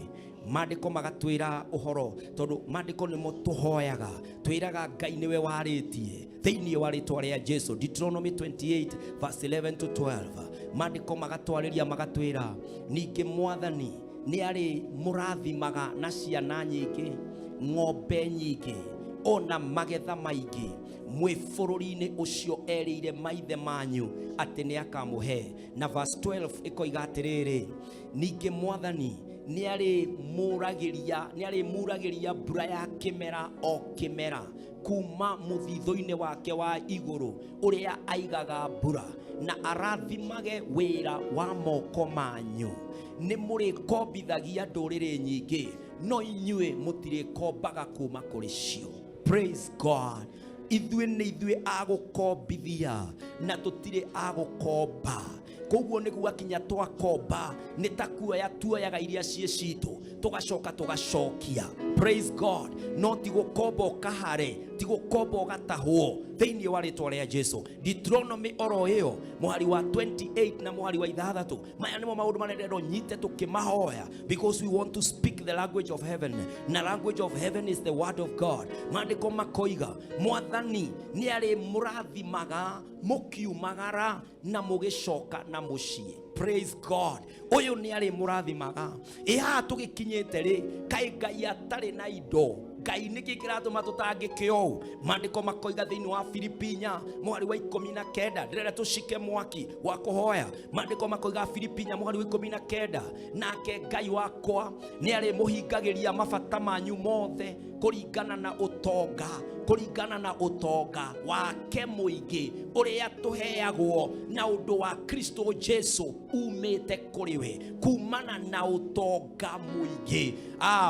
Maandĩko magatwĩra ũhoro, tondũ maandĩko nĩmo tũhoyaga, twĩraga Ngai nĩwe warĩtie thĩinĩ wa rĩtwa rĩa Jesu. Deuteronomy 28 verse 11 to 12, maandĩko magatwarĩria magatwĩra, ningĩ Mwathani nĩ arĩ mũrathimaga na ciana nyingĩ, ng'ombe nyingĩ, ona magetha maingĩ mwĩ bũrũri-inĩ ũcio erĩire maithe manyu atĩ nĩ akamũhe. Na verse 12 ĩkoiga atĩrĩrĩ, ningĩ Mwathani nĩ arĩmuragĩria mbura ya kĩmera o kĩmera kuma mũthithũ-inĩ wake wa igũrũ ũrĩa aigaga mbura, na arathimage wĩra wa moko manyu. Nĩ mũrĩkombithagia ndũrĩrĩ nyingĩ, no inyuĩ mũtirĩkombaga kuma kũrĩ cio. Praise God. Ithuĩ nĩ ithuĩ a gũkombithia na tũtirĩ a gũkomba. Koguo nĩ gwakinya twakomba nĩ ta kuoya tuoyaga iria ciĩ citũ tũgacoka tũgacokia. Praise God. No ti gũkomba ũkahare, ti gũkomba ũgatahwo thĩinĩ wa rĩtwa rĩa Jesu. Deuteronomy oro ĩyo mũhari wa 28 na mũhari wa 6, maya nĩmo maũndũ marĩa ndĩrenda ũnyite tũkĩmahoya, because we want to speak the language of heaven, na language of heaven is the word of God. Maandĩko makoiga Mwathani nĩ arĩmũrathimaga mũkiumagara na mũgĩcoka na mũciĩ. Praise God. Ũyũ nĩ arĩmũrathimaga. Ĩ haha tũgĩkinyĩte rĩ, kaĩ Ngai atarĩ na indo? Ngai nĩkĩ kĩratũma tũtangĩke ũũ? Maandĩko makoiga thĩinĩ wa Filipi 4 mũhari wa 19, ndĩrenda tũcike mwaki wa kũhoya. Maandĩko makoiga Filipi 4 mũhari wa 19, nake Ngai wakwa nĩ arĩmũhingagĩria mabata manyu mothe kũringana na ũtonga, kũringana na ũtonga wake mũingĩ ũrĩa tũheagwo na ũndũ wa Kristo Jesu umĩte kũrĩ we, kumana na ũtonga mũingĩ.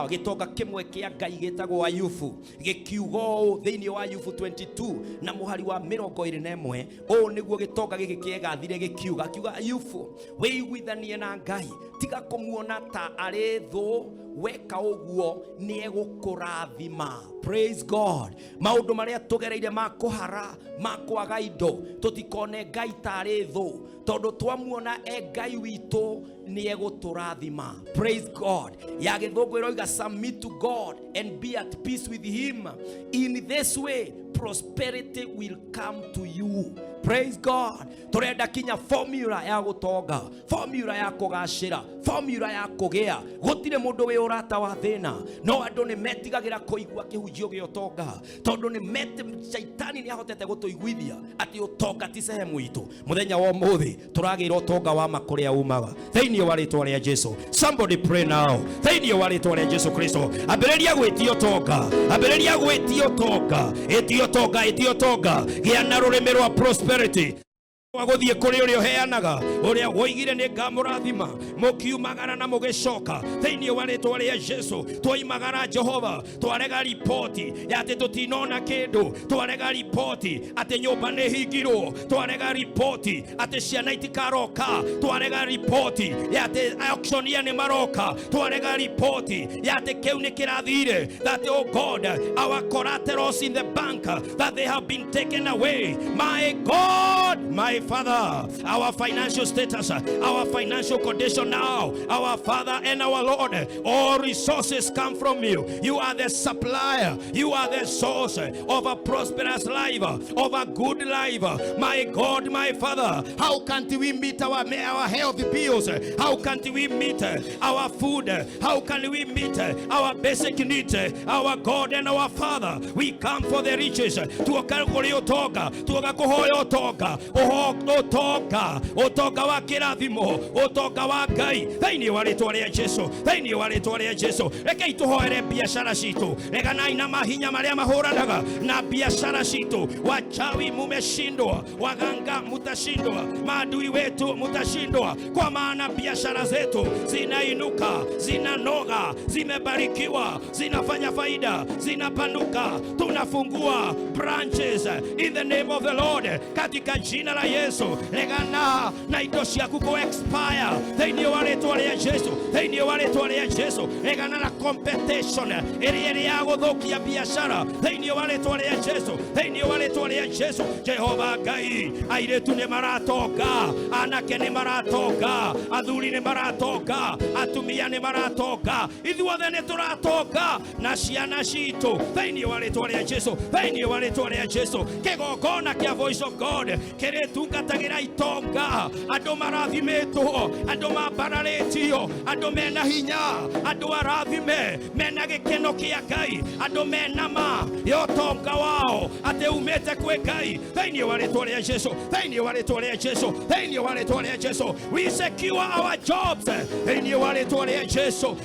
Gĩtonga kĩmwe kĩa Ngai gĩtagwo Ayubu gĩkiuga ũũ thĩinĩ wa Ayubu 22 na mũhari wa 21, ũũ nĩguo gĩtonga gĩkĩ kĩegathire gĩkiuga, kiuga Ayubu, wĩiguithanie na Ngai, tiga kũmuona ta arĩ thũ, weka ũguo nĩ egũkũrathima. Praise God. Maũndũ marĩa tũgereire ma kũhara, ma kwaga indo, tũtikone Ngai ta arĩ thũ, tondũ twamuona e Ngai witũ nĩ egũtũrathima. Praise God. Ya gĩthũngũ ĩroiga submit to God and be at peace with him. In this way prosperity will come to you. Praise God. Tũrenda kinya formula ya gũtonga, formula ya kũgacĩra, formula ya kũgĩa. Gũtirĩ mũndũ wĩ ũrata wa thĩna, no andũ nĩ metigagĩra kũigua kĩhunjio gĩa ũtonga, tondũ nĩ shaitani nĩ ahotete gũtũiguithia atĩ ũtonga ti sehemu itũ. Mũthenya wa ũmũthĩ tũragĩra ũtonga wa ma kũrĩa umaga thĩinĩ wa rĩtwa rĩa Jesu. Somebody pray now thĩinĩ wa rĩtwa rĩa Jesu Kristo. Ambĩrĩria gwĩtia ũtonga, ambĩrĩria gwĩtia ũtonga, ĩtia ũtonga, ĩtia ũtonga. Gĩa na rũrĩmĩ rwa prosperity gũthiĩ kũrĩ ũrĩa ũheanaga, ũrĩa woigire nĩ ngamũrathima mũkiumagara na mũgĩcoka thĩinĩ wa rĩtwa rĩa Jesu. Twoimagara Jehova, twarega ripoti ya atĩ tũtinona kĩndũ, twarega ripoti atĩ nyũmba nĩ hingirwo, twarega ripoti atĩ ciana itikaroka, twarega ripoti ya atĩ auctioneer nĩ maroka, twarega ripoti ya atĩ kĩu nĩ kĩrathire, that oh God, our collaterals in the bank, that they have been taken away. My God, my Father, our financial status, our financial condition now, our Father and our Lord, all resources come from you. You are the supplier, you are the source of a prosperous life, of a good life. My God, my Father, how can't we meet our health bills? How can't we meet our food? How can we meet our basic needs? Our God and our Father, we come for the riches. Tuoka kũrĩ ũtonga, tuoka kũhoya ũtonga, ũtonga, ũtonga wa kĩrathimo, ũtonga wa Ngai thĩinĩ wa rĩtwa rĩa Jesu, thĩinĩ wa rĩtwa rĩa Jesu. Rekei tũhoere biacara citũ, reganai na mahinya marĩa mahũranaga na biacara citũ. Wachawi mumeshindwa, waganga mutashindwa, maadui wetu mutashindwa, kwa maana biashara zetu zinainuka, zinanoga, zimebarikiwa, zinafanya faida, zinapanuka. Tunafungua branches in the name of the Lord, katika jina la Yesu. Regana na indo ciaku ku expire thĩinĩ wa rĩtwa rĩa Jesu, thĩinĩ wa rĩtwa rĩa Jesu. Regana na competition ĩrĩa ĩrĩ ya gũthũkia biashara thĩinĩ wa rĩtwa rĩa Jesu, thĩinĩ wa rĩtwa rĩa Jesu. Jehova Ngai, airĩtu nĩ maratonga, anake nĩ maratonga, athuri nĩ maratonga, atumia nĩ maratonga, ithuothe nĩ tũratonga na ciana citũ thĩinĩ wa rĩtwa rĩa Jesu, thĩinĩ wa rĩtwa rĩa Jesu. Kĩgongona kĩa Voice of God kĩrĩtungatagĩra itonga, andũ marathimĩtwo, andũ mambararĩtio, andũ mena hinya, andũ arathime, mena gĩkeno kĩa Ngai, andũ mena ma ya ũtonga wao atĩ umĩte kwĩ Ngai thĩinĩ wa rĩtwa rĩa Jesu, thĩinĩ wa rĩtwa rĩa Jesu, thĩinĩ wa rĩtwa rĩa Jesu. We secure our jobs thĩinĩ wa rĩtwa rĩa Jesu.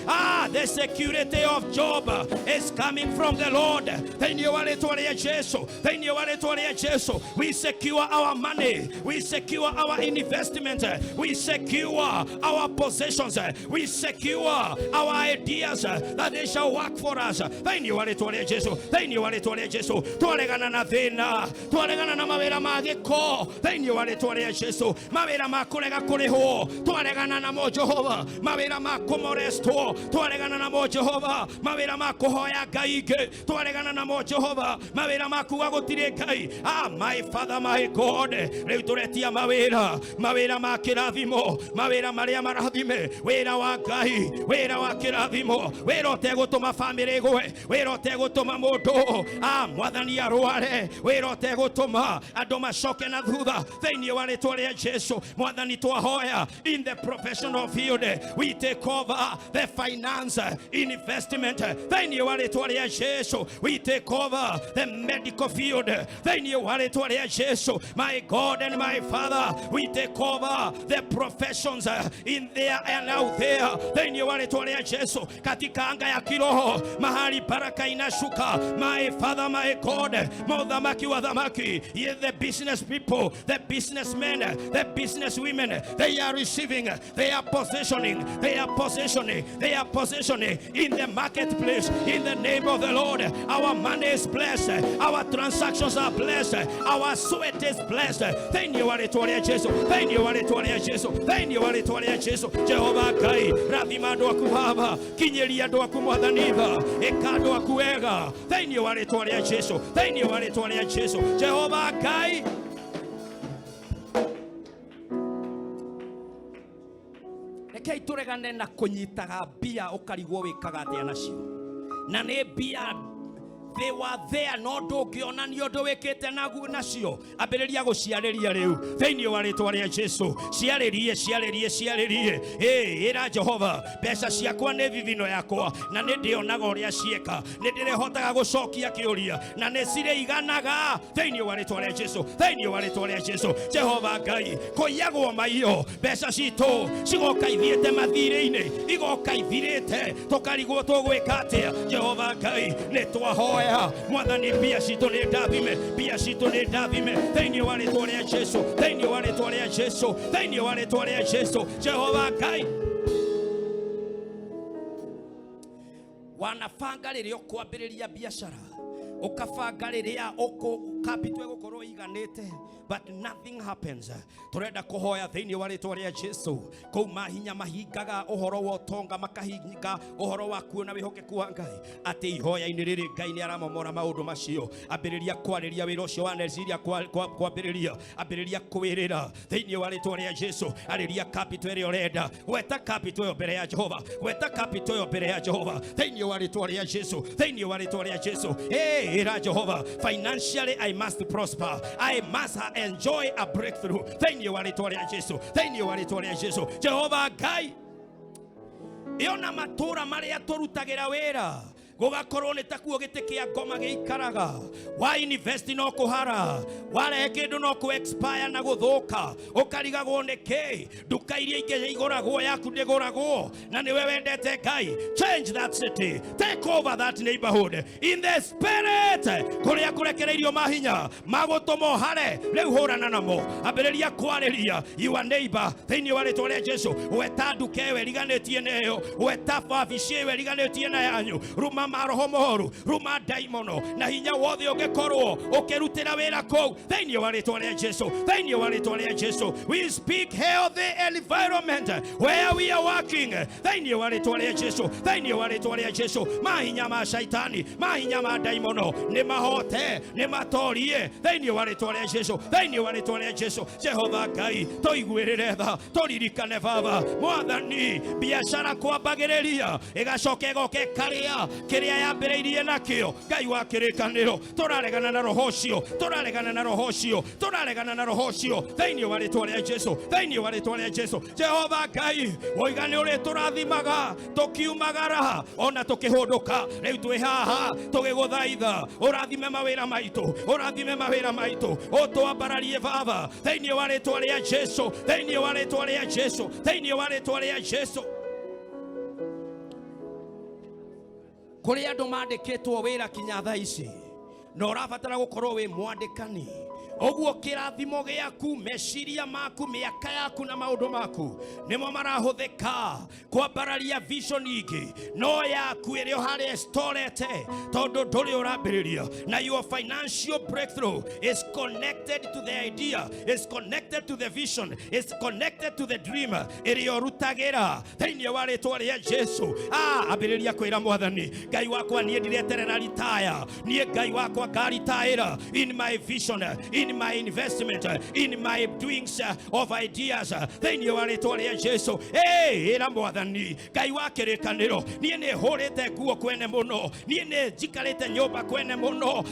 The security of job is coming from the Lord thĩinĩ wa rĩtwa rĩa Jesu, thĩinĩ wa rĩtwa rĩa Jesu. We secure our money, we secure our investment, we secure our possessions, we secure our ideas that they shall work for us thĩinĩ wa rĩtwa rĩa Jesu, thĩinĩ wa rĩtwa rĩa Jesu. Twaregana na thĩna, twaregana na mawĩra ma gĩko thĩinĩ wa rĩtwa rĩa Jesu, mawĩra ma kũrega kũrĩhwo twaregana namo Jehova, mawĩra ma kũmorestwo twaregana namo Jehova, mawĩra ma kũhoya Ngai ingĩ twaregana namo Jehova, mawĩra ma kuga gũtirĩ Ngai. My Father, my God, rĩu tũretia mawĩra, mawĩra ma kĩrathimo, mawĩra marĩa marathime, wĩra wa Ngai, wĩra wa kĩrathimo, wĩra ũtegũtũma bamĩrĩ ĩgwe, wĩra ũtegũtũma mũndũ mwathani arware, wĩra ũtegũtũma andũ macoke na thutha thĩinĩ wa rĩtwa rĩa Jesu. Mwathani twahoya in the professional field, we take over the finance investment thĩinĩ wa rĩtwa rĩa Jesu. We take over the medical field thĩinĩ wa rĩtwa rĩa Jesu. My God and my Father, we take over the professions in there and out there thĩinĩ wa rĩtwa rĩa Jesu. Katika anga ya kiroho mahali baraka inashuka, my Father, my God, mothamaki wa thamaki, ye the business people, the businessmen, the business women, they are receiving, they are positioning, they are positioning, they are positioning in the marketplace in the name of the Lord. Our money is blessed, our transactions are blessed, our sweat is blessed. Thĩinĩ wa rĩtwa rĩa Jesu, thĩinĩ wa rĩtwa rĩa Jesu, thĩinĩ wa rĩtwa rĩa Jesu. Jehova Ngai, rathima andũ aku Baba, kinyĩria andũ aku Mwathani tha, ĩka andũ aku wega thĩinĩ wa rĩtwa rĩa Jesu, thĩinĩ wa rĩtwa rĩa Jesu. Jehova Ngai, rekei tũregane na kũnyitaga mbia ũkarigwo wĩkaga atĩa nacio, na nĩ mbia they were there no ndũngĩonania ũndũ wĩkĩte nacio. Ambĩrĩria gũciarĩria rĩu thĩinĩ wa rĩtwa rĩa Jesu. Ciarĩrie, ciarĩrie, ciarĩrie. Ĩra Jehova, mbeca ciakwa nĩ thithino yakwa na nĩ ndĩonaga ũrĩa cieka, nĩ ndĩrĩhotaga gũcokia kĩũria na nĩ cirĩiganaga thĩinĩ wa rĩtwa rĩa Jesu, thĩinĩ wa rĩtwa rĩa Jesu. Jehova Ngai, kũiyagwo maiyo, mbeca citũ cigoka ithiĩte mathirĩ-inĩ, igoka ithirĩte, tũkarigwo tũgwĩka atĩa. Jehova Ngai, nĩ twahoya Mwathani, mbia citũ nĩ ndathime, mbia citũ nĩ ndathime thĩinĩ wa rĩtwa rĩa Jesu, thĩinĩ wa rĩtwa rĩa Jesu, thĩinĩ wa rĩtwa rĩa Jesu. Jehova Ngai, wanabanga rĩrĩa ũkwambĩrĩria biacara, ũkabanga rĩrĩa capital ĩgũkorwo ĩiganĩte, but nothing happens. Turenda kuhoya thĩinĩ wa rĩtwa rĩa Jesu kũu mahinya mahingaga ũhoro wa ũtonga, makahinga ũhoro wa kuona wĩhokeku wa Ngai, atĩ ihoya-inĩ rĩrĩ Ngai nĩ aramomora maũndũ macio. Ambĩrĩria kwarĩria wĩra ũcio wa Nigeria, kwambĩrĩria, ambĩrĩria kwĩrĩra thĩinĩ wa rĩtwa rĩa Jesu. Arĩria capital ĩrĩa ũrenda, gweta capital ĩyo mbere ya Jehova, gweta capital ĩyo mbere ya Jehova thĩinĩ wa rĩtwa rĩa Jesu, thĩinĩ wa rĩtwa rĩa Jesu. Ĩra Jehova, financially I must prosper, I must enjoy a breakthrough thĩinĩ wa rĩtwa rĩa Jesu, thĩinĩ wa rĩtwa rĩa Jesu. Jehova Ngai, ĩona matũra marĩa tũrutagĩra wĩra Gũgakorwo nĩ takuo gĩtĩ kĩa ngoma gĩikaraga. Wa invest no kũhara, warehe kĩndũ no kũ expire na gũthũka, ũkarigagwo nĩ kĩ. Nduka iria ingĩ igũragwo yaku ndĩgũragwo, na nĩwe wendete Ngai. Change that city, take over that neighborhood in the spirit. Kũrĩa kũrekereirio mahinya magũtũma ũhare, rĩu hũrana namo, ambĩrĩria kwarĩria your neighbor thĩinĩ wa rĩtwa rĩa Jesu. Weta nduka ĩyo ĩriganĩtie na ĩyo, weta wabici ĩyo ĩriganĩtie na yanyu, ruma maroho moru, ruma ndaimono na hinya wothe ũngĩkorwo ũkĩrutĩra wĩra kũu thĩinĩ wa rĩtwa rĩa Jesu, thĩinĩ wa rĩtwa rĩa Jesu. We speak healthy environment where we are working thĩinĩ wa rĩtwa rĩa Jesu, thĩinĩ wa rĩtwa rĩa Jesu. Mahinya ma shaitani, mahinya ma ndaimono nĩ mahote, nĩ matorie thĩinĩ wa rĩtwa rĩa Jesu, thĩinĩ wa rĩtwa rĩa Jesu. Jehova Ngai, tũiguĩrĩre tha, tũririkane Baba Mwathani. Biacara kwambagĩrĩria ĩgacoka ĩgoka ĩkarĩa kĩrĩa yambĩrĩirie nakĩo. Ngai wa kĩrĩkanĩro, tũraregana na roho ũcio, tũraregana na roho ũcio, tũraregana na roho ũcio thĩinĩ wa rĩtwa rĩa Jesu, thĩinĩ wa rĩtwa rĩa Jesu. Jehova Ngai, woiga nĩ ũrĩtũrathimaga tũkiumagara ona tũkĩhũndũka. Rĩu twĩ haha tũgĩgũthaitha ũrathime mawĩra maitũ, ũrathime mawĩra maitũ, ũtwambararie Baba thĩinĩ wa rĩtwa rĩa Jesu, thĩinĩ wa rĩtwa rĩa Jesu, thĩinĩ wa rĩtwa rĩa Jesu. Kũrĩ andũ mandĩkĩtwo wĩra kinya thaa ici, na ũrabatara gũkorwo wĩ mwandĩkani ũguo kĩrathimo gĩaku, meciria maku, mĩaka yaku na maũndũ maku nĩmo marahũthĩka kwambararia vision ingĩ, no yaku ĩrĩ o harĩa ĩstorete tondũ ndũrĩ ũrambĩrĩria. Na your financial breakthrough is connected to the idea, is connected to the vision, is connected to the dream ĩrĩa ũrutagĩra thĩinĩ wa rĩtwa rĩa Jesu. Ambĩrĩria kwĩra Mwathani Ngai wakwa, niĩ ndireterera ritaya, niĩ Ngai wakwa ngaritaĩra in my vision, in my investment, in my doings of ideas thĩinĩ wa rĩtwa rĩa Jesu. Ĩra Mwathani Ngai wa kĩrĩkanĩro, niĩ nĩ hũrĩte nguo kwene mũno, niĩ nĩ njikarĩte nyũmba kwene mũno.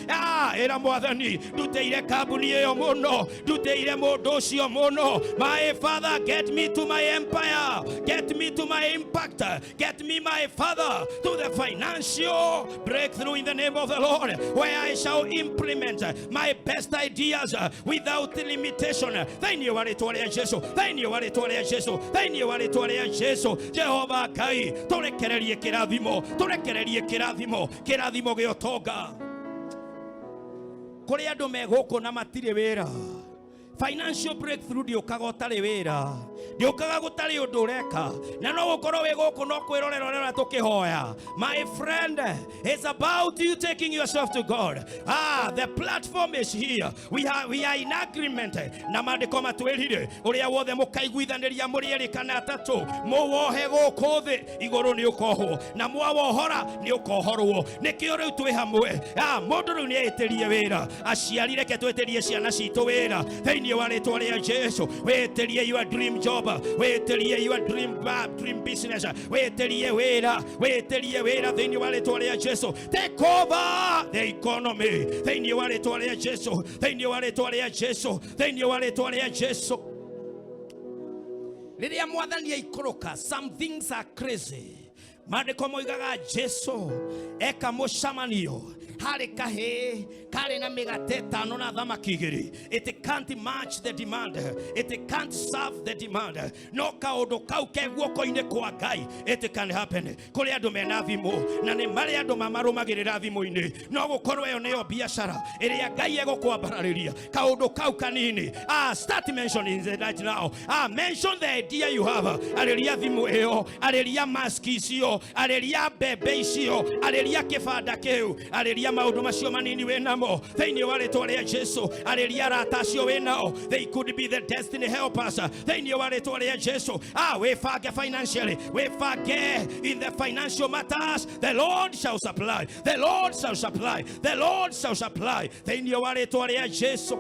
Ĩra Mwathani, ndutĩire kambuni ĩyo mũno, ndutĩire mũndũ ũcio mũno. My Father, get me to my empire, get me to my impact, get me, my Father, to the financial breakthrough in the name of the Lord, where I shall implement my best ideas without limitation thĩinĩ wa rĩtwa rĩa Jesu, thĩinĩ wa rĩtwa rĩa Jesu, thĩinĩ wa rĩtwa rĩa Jesu. Jehova Ngai, tũrekererie kĩrathimo, tũrekererie kĩrathimo, kĩrathimo gĩa ũtonga. Kũrĩ andũ me gũkũ na matirĩ wĩra. Financial breakthrough ndĩũkaga ũtarĩ wĩra, ndĩũkaga gũtarĩ ũndũ ũreka, na no gũkorwo wĩ gũkũ no kwĩrorera ũrera tũkĩhoya. My friend, it's about you taking yourself to God. The platform is here. We are in agreement na maandĩko matwĩrire ũrĩa wothe mũkaiguithanĩria mũrĩ erĩ kana atatũ mũwohe gũkũ thĩ, igũrũ nĩ ũkohwo, na mwawohora nĩ ũkohorwo. Nĩkĩo rĩu twĩ hamwe. Mũndũ rĩu nĩ etĩrie wĩra. Aciari, reke twĩtĩrie ciana citũ wĩra thĩinĩ wa rĩtwa rĩa Jesu. Wĩtĩrie your dream job, wĩtĩrie your dream business, wĩtĩrie wĩra, wĩtĩrie wĩra thĩinĩ wa rĩtwa rĩa Jesu. Take over the economy thĩinĩ wa rĩtwa rĩa Jesu, thĩinĩ wa rĩtwa rĩa Jesu, thĩinĩ wa rĩtwa rĩa Jesu. Rĩrĩa Mwathani aikũrũka, some things are crazy. Maandĩko moigaga Jesu eka mũcemanio harĩ kahĩĩ karĩ na mĩgate ĩtano na thamaki igĩrĩ. It can't match the demand, it can't serve the demand, no kaũndũ kau ke guoko-inĩ kwa Ngai, it can happen. Kũrĩ andũ mena thimũ na nĩ marĩ andũ mamarũmagĩrĩra thimũ-inĩ. No gũkorwo ĩyo nĩyo biacara ĩrĩa Ngai egũkwambararĩria, kaũndũ kau kanini. Start mentioning it right now. Mention the idea you have. Arĩria thimũ ĩyo, arĩria mask icio, arĩria mbembe icio, arĩria kĩbanda kĩu, arĩria maũndũ macio manini wĩ namo thĩinĩ wa rĩtwa rĩa Jesu. Arĩria arata acio wĩ nao, they could be the destiny helpers thĩinĩ wa rĩtwa rĩa Jesu. Wĩbange financially, wĩbange in the financial matters. The Lord shall supply, the Lord shall supply, the Lord shall supply thĩinĩ wa rĩtwa rĩa Jesu.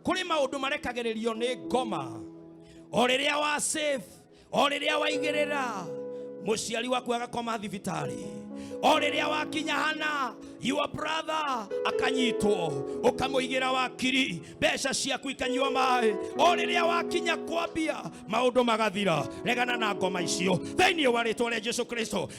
Kũrĩ maũndũ marekagĩrĩrio nĩ ngoma o rĩrĩa wa save, o rĩrĩa waigĩrĩra, mũciari waku agakoma thibitarĩ. O rĩrĩa wakinya hana your brother akanyitwo ũkamũigĩra wakiri mbeca ciaku ikanyua maĩ. O rĩrĩa wakinya kwambia maũndũ magathira. Regana na ngoma icio thĩinĩ wa rĩtwa rĩa Jesu Kristo.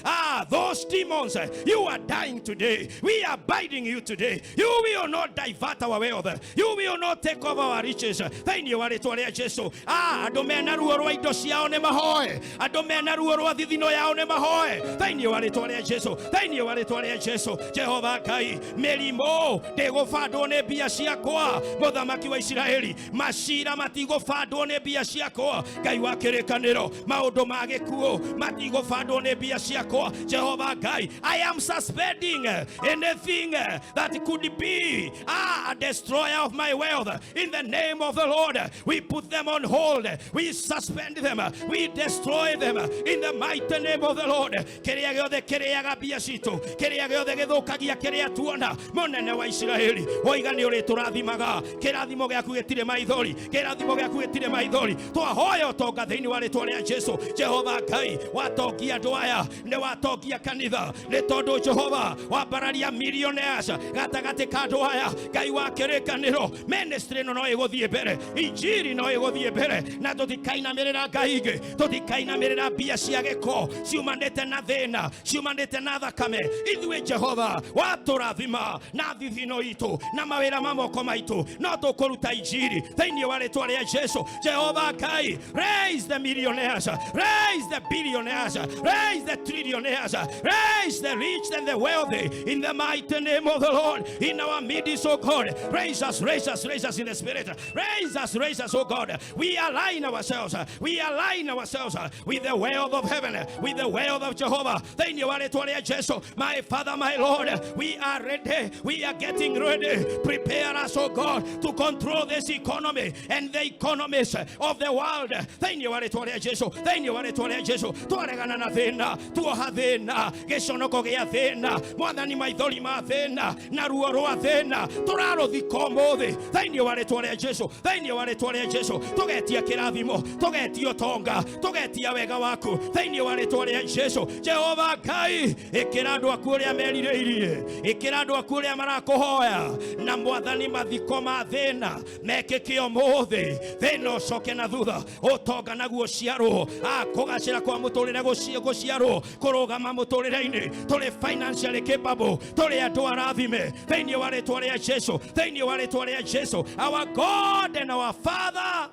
Those demons, you are dying today. We are binding you today. You will not divert our wealth. You will not take over our riches. Thĩinĩ wa rĩtwa rĩa Jesu. Andũ mena ruo rwa indo ciao nĩ mahoe. Andũ mena ruo rwa thithino yao nĩ mahoe. Thĩinĩ wa rĩtwa rĩa Jesu. Thĩinĩ wa rĩtwa rĩa Jesu. Jehova Ngai, mĩrimũ ndĩgũbandwo nĩ mbia ciakwa. Mũthamaki wa Isiraeli, macira matigũbandwo nĩ mbia ciakwa. Ngai wa kĩrĩkanĩro, maũndũ ma gĩkuũ matigũbandwo nĩ mbia ciakwa. Jehova Ngai, I am suspending anything that could be a destroyer of my wealth. In the name of the Lord, we put them on hold. We suspend them. We destroy them in the mighty name of the Lord. Kĩrĩa gĩothe kĩrĩaga mbia citũ, kĩrĩa gĩothe gĩthũkagia kĩrĩa tuona, mũnene wa Isiraeli, woiga nĩ ũrĩtũrathimaga. Kĩrathimo gĩaku gĩtirĩ maithori, kĩrathimo gĩaku gĩtirĩ maithori. Twahoya ũtonga thĩinĩ wa rĩtwa rĩa Jesu. Jehova Ngai, watongia andũ aya, nĩ watongia kanitha, nĩ tondũ Jehova wambararia millionaires gatagatĩ ka andũ aya. Ngai wa kĩrĩkanĩro, ministry ĩno no ĩgũthiĩ mbere, injiri no ĩgũthiĩ mbere, na tũtikainamĩrĩra ngai ingĩ, tũtikainamĩrĩra mbia cia gĩko ciumanĩte na thĩna, ciumanĩte na thakame. Ithuĩ Jehova watũrathima na thithino itũ na mawĩra ma moko maitũ, no tũkũruta injiri thĩinĩ wa rĩtwa rĩa Jesu. Jehova Ngai, raise the millionaires, raise the billionaires, raise the trillionaires, raise the rich and the wealthy in the mighty name of the Lord. In our midst, oh God, raise us, raise us, raise us in the spirit. Raise us, raise us, oh God. We align ourselves, we align ourselves with the wealth of heaven, with the wealth of Jehovah. Thĩinĩ wa rĩtwa rĩa Jesu, my Father, my Lord, we are ready. We are getting ready. Prepare us, oh God, to control this economy and the economies of the world. Thĩinĩ wa rĩtwa rĩa Jesu, thĩinĩ wa rĩtwa rĩa Jesu, twaregana na thĩna, tuoha thĩna, gĩconoko gĩa thĩna, mwathani maithori ma thĩna, na ruo rwa thĩna, tũrarũthika ũmũthĩ thĩinĩ wa rĩtwa rĩa Jesu, thĩinĩ wa rĩtwa rĩa Jesu, tũgetia kĩrathimo, tũgetia ũtonga, tũgetia wega waku thĩinĩ wa rĩtwa rĩa Jesu. Jehova Ngai, ĩkĩra andũ aku ũrĩa merirĩirie, ĩkĩra andũ aku ũrĩa marakũhoya, na mwathani mathiko ma thĩna mekĩke ũmũthĩ, thĩna ũcoke na thutha, ũtonga naguo ũciarwo, kũgacĩra kwa mũtũrĩre gũciarwo, kũrũgama mũtũrĩre-inĩ, tũrĩ financially capable, tũrĩ andũ arathime thĩinĩ wa rĩtwa rĩa Jesu, thĩinĩ wa rĩtwa rĩa Jesu. Our God and our Father,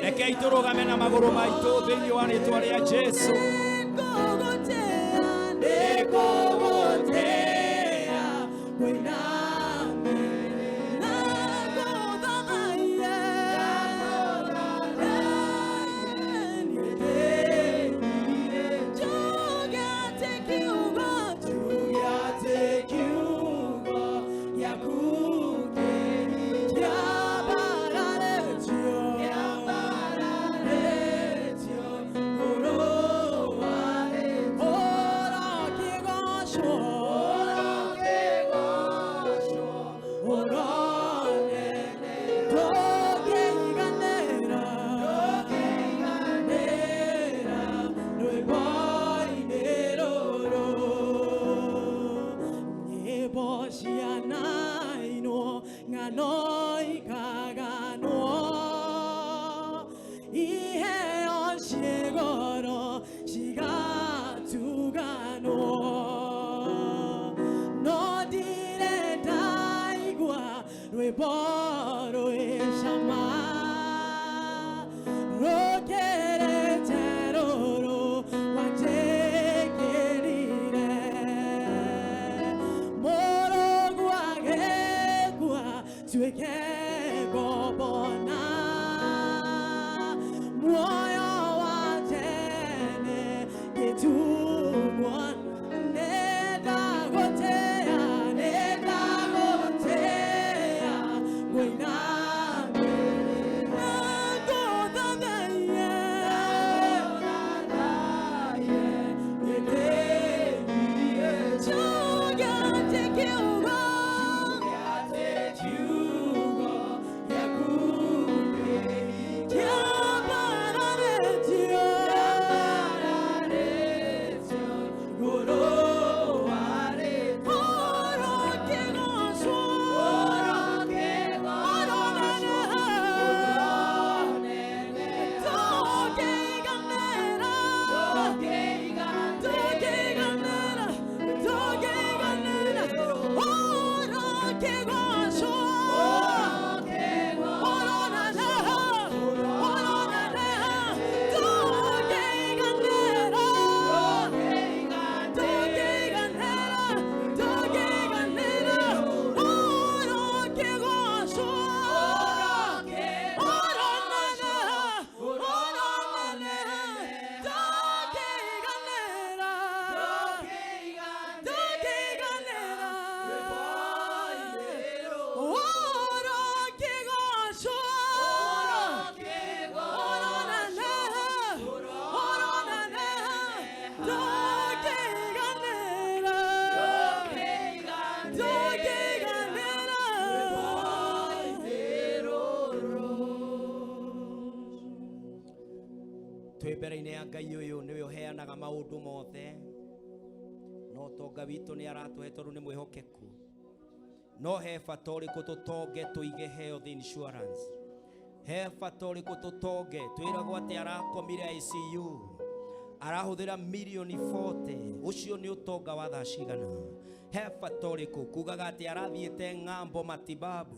Rekei tũrũgame na magũrũ maitũ thĩinĩ wa rĩtwa rĩa Jesu. Sure. Mbere-inĩ ya Ngai ũyũ nĩwe ũheanaga maũndũ mothe, no ũtonga witũ nĩ aratũhe tondũ nĩ mwĩhokeku. No he bata ũrĩkũ tũtonge tũige health insurance? He bata ũrĩkũ tũtonge twĩragwo atĩ arakomire ICU, arahũthĩra mirioni 40? Ũcio nĩ ũtonga wa thaa cigana? He bata ũrĩkũ kugaga atĩ arathiĩte ng'ambo matibabu,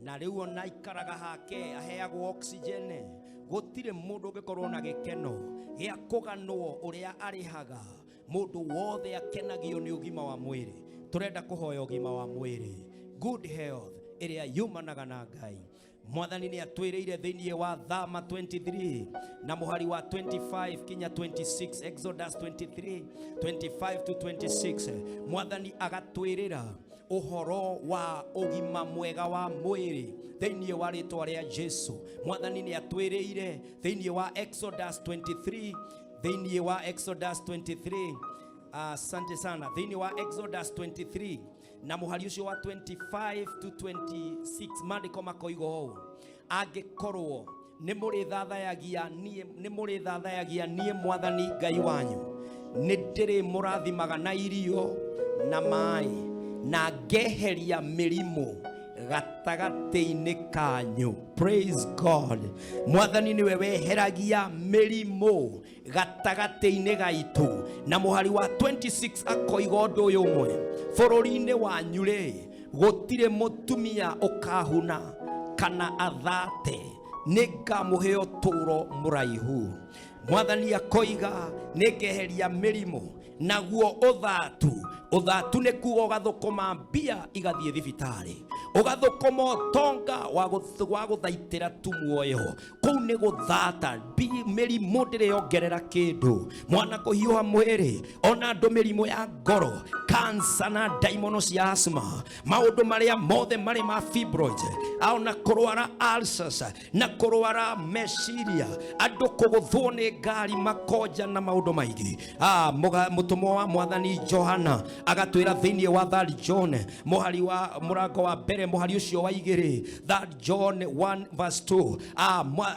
na rĩu ona aikaraga hake aheagwo oxygen? Gũtirĩ mũndũ ũngĩkorwo na gĩkeno gĩa kũganwo ũrĩa arĩhaga. Mũndũ wothe akenagio nĩ ũgima wa mwĩrĩ. Tũrenda kũhoya ũgima wa mwĩrĩ, good health ĩrĩa yumanaga na Ngai. Mwathani nĩ atwĩrĩire thĩinĩ wa Thama 23 na mũhari wa 25 kinya 26, Exodus 23 25 to 26. Mwathani agatwĩrĩra ũhoro wa ũgima mwega wa mwĩrĩ thĩinĩ wa rĩtwa rĩa Jesu. Mwathani nĩ atwĩrĩire thĩinĩ wa Exodus 23, thĩinĩ wa Exodus 23, asante sana, thĩinĩ wa Exodus 23 na mũhari ũcio wa 25 to 26, maandĩko makoiga ũũ: "Angĩkorwo nĩ mũrĩthathayagia niĩ, nĩ mũrĩthathayagia niĩ Mwathani Ngai wanyu, nĩ ndĩrĩ mũrathimaga na irio na maĩ, na ngeheria mĩrimũ gatagatĩ-inĩ kanyu." Praise God. Mwathani nĩwe weheragia mĩrimũ gatagatĩ-inĩ gaitũ. Na mũhari wa 26 akoiga ũndũ ũyũ ũmwe: "Bũrũri-inĩ wanyu rĩ, gũtirĩ mũtumia ũkahuna kana athate, nĩ ngamũhe ũtũũro mũraihu." Mwathani akoiga nĩ ngeheria mĩrimũ. Naguo ũthatu, ũthatu nĩ kuga ũgathũkũma mbia igathiĩ thibitarĩ, ũgathũkũma ũtonga wa gũthaitĩra tu muoyo, kũu nĩ gũthata. Mĩrimũ ndĩrĩ yongerera kĩndũ, mwana kũhiũha mwĩrĩ, ona andũ mĩrimũ ya ngoro, kansa na ndaimono cia asthma, maũndũ marĩa mothe marĩ ma fibroid, ona kũrwara ulcers na kũrwara meciria, andũ kũgũthwo nĩ ngari makonja na maũndũ maingĩ. Mũtũmwo wa Mwathani Johana agatwĩra thĩinĩ wa Third John, mũhari wa mũrango wa mbere, mũhari ũcio wa 2, Third John 1 verse 2,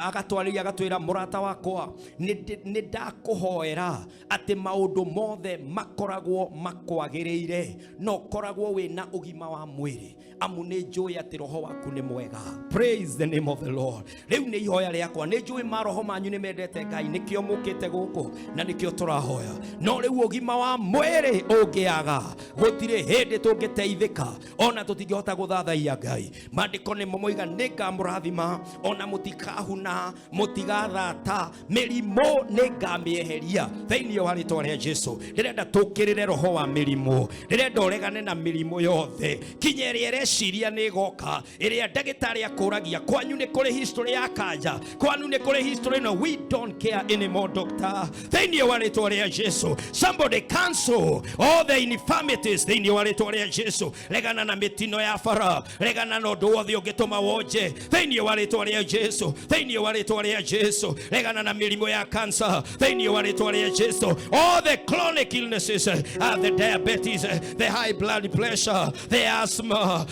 agatwarĩria agatwĩra: "Mũrata wakwa, nĩ ndakũhoera atĩ maũndũ mothe makoragwo makwagĩrĩire no ũkoragwo wĩna ũgima wa mwĩrĩ, amu nĩ njũĩ atĩ roho waku nĩ mwega." Praise the name of the Lord. Rĩu nĩ ihoya rĩakwa, nĩ njũĩ maroho manyu nĩ mendete Ngai, nĩkĩo mũkĩte gũkũ na nĩkĩo tũrahoya. No rĩu ũgima wa mwĩrĩ ũngĩaga, gũtirĩ hĩndĩ tũngĩteithĩka, ona tũtingĩhota gũthathaiya Ngai. Maandĩko nĩ moiga nĩ ngamũrathima, ona mũtikahuna, mũtigathata, mĩrimũ nĩ ngamĩeheria thĩinĩ wa rĩtwa rĩa Jesu. Ndĩrenda tũkĩrĩre roho wa mĩrimũ, ndĩrenda ũregane na mĩrimũ yothe, kinya ĩrĩa ĩreciria nĩ ĩgoka, ĩrĩa ndagĩtarĩ akũragia kwanyu nĩ kũrĩ history ya kanja, kwanyu nĩ kũrĩ history. No, we don't care anymore, doctor. Thĩinĩ wa rĩtwa rĩa Jesu, somebody cancel all the infirmities thĩinĩ wa rĩtwa rĩa Jesu. Regana na mĩtino ya bara, regana na ũndũ wothe ũngĩtũma wonje thĩinĩ wa rĩtwa rĩa Jesu. Thĩinĩ wa rĩtwa rĩa Jesu, regana na mĩrimũ ya cancer thĩinĩ wa rĩtwa rĩa Jesu. All the chronic illnesses, the diabetes, the high blood pressure, the asthma,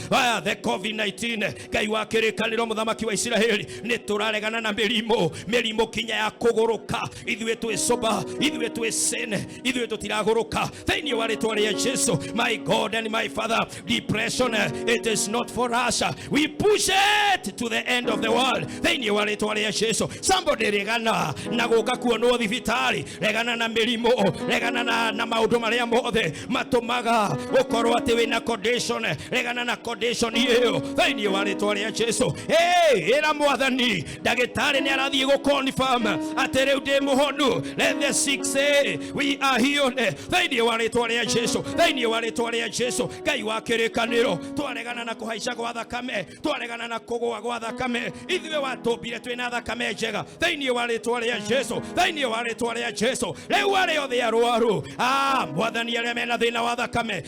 the COVID-19, Ngai wa kĩrĩkanĩro, Mũthamaki wa Isiraeli, nĩ tũraregana na mĩrimũ, mĩrimũ kinya ya kũgũrũka. Ithuĩ twĩ sober, ithuĩ twĩ sane, ithuĩ tũtiragũrũka thĩinĩ wa rĩtwa rĩa Jesu. My God and my Father, depression, it is not for us. We push it to the end of the world thĩinĩ wa rĩtwa rĩa Jesu. Somebody regana na gũka kuonwo thibitarĩ, regana na mĩrimũ, regana na maũndũ marĩa mothe matũmaga ũkorwo atĩ wĩna condition. Regana na condition ĩyo thĩinĩ wa rĩtwa rĩa Jesu. Hey, ĩra Mwathani, ndagĩtarĩ nĩ arathiĩ gũ confirm atĩ rĩu ndĩ mũhonu. Let the sick say, "We are healed," thĩinĩ wa rĩtwa rĩa Jesu. Thĩinĩ wa rĩtwa rĩa Jesu, Ngai wa kĩrĩkanĩro, twaregana na kũhaica gwa thakame, twaregana na kũgũa gwa thakame. Ithuĩ watũmbire twĩna thakame njega thĩinĩ wa rĩtwa rĩa Jesu. Thĩinĩ wa rĩtwa rĩa Jesu, rĩu arĩa othe arwaru, Mwathani, arĩa mena thĩna wa thakame,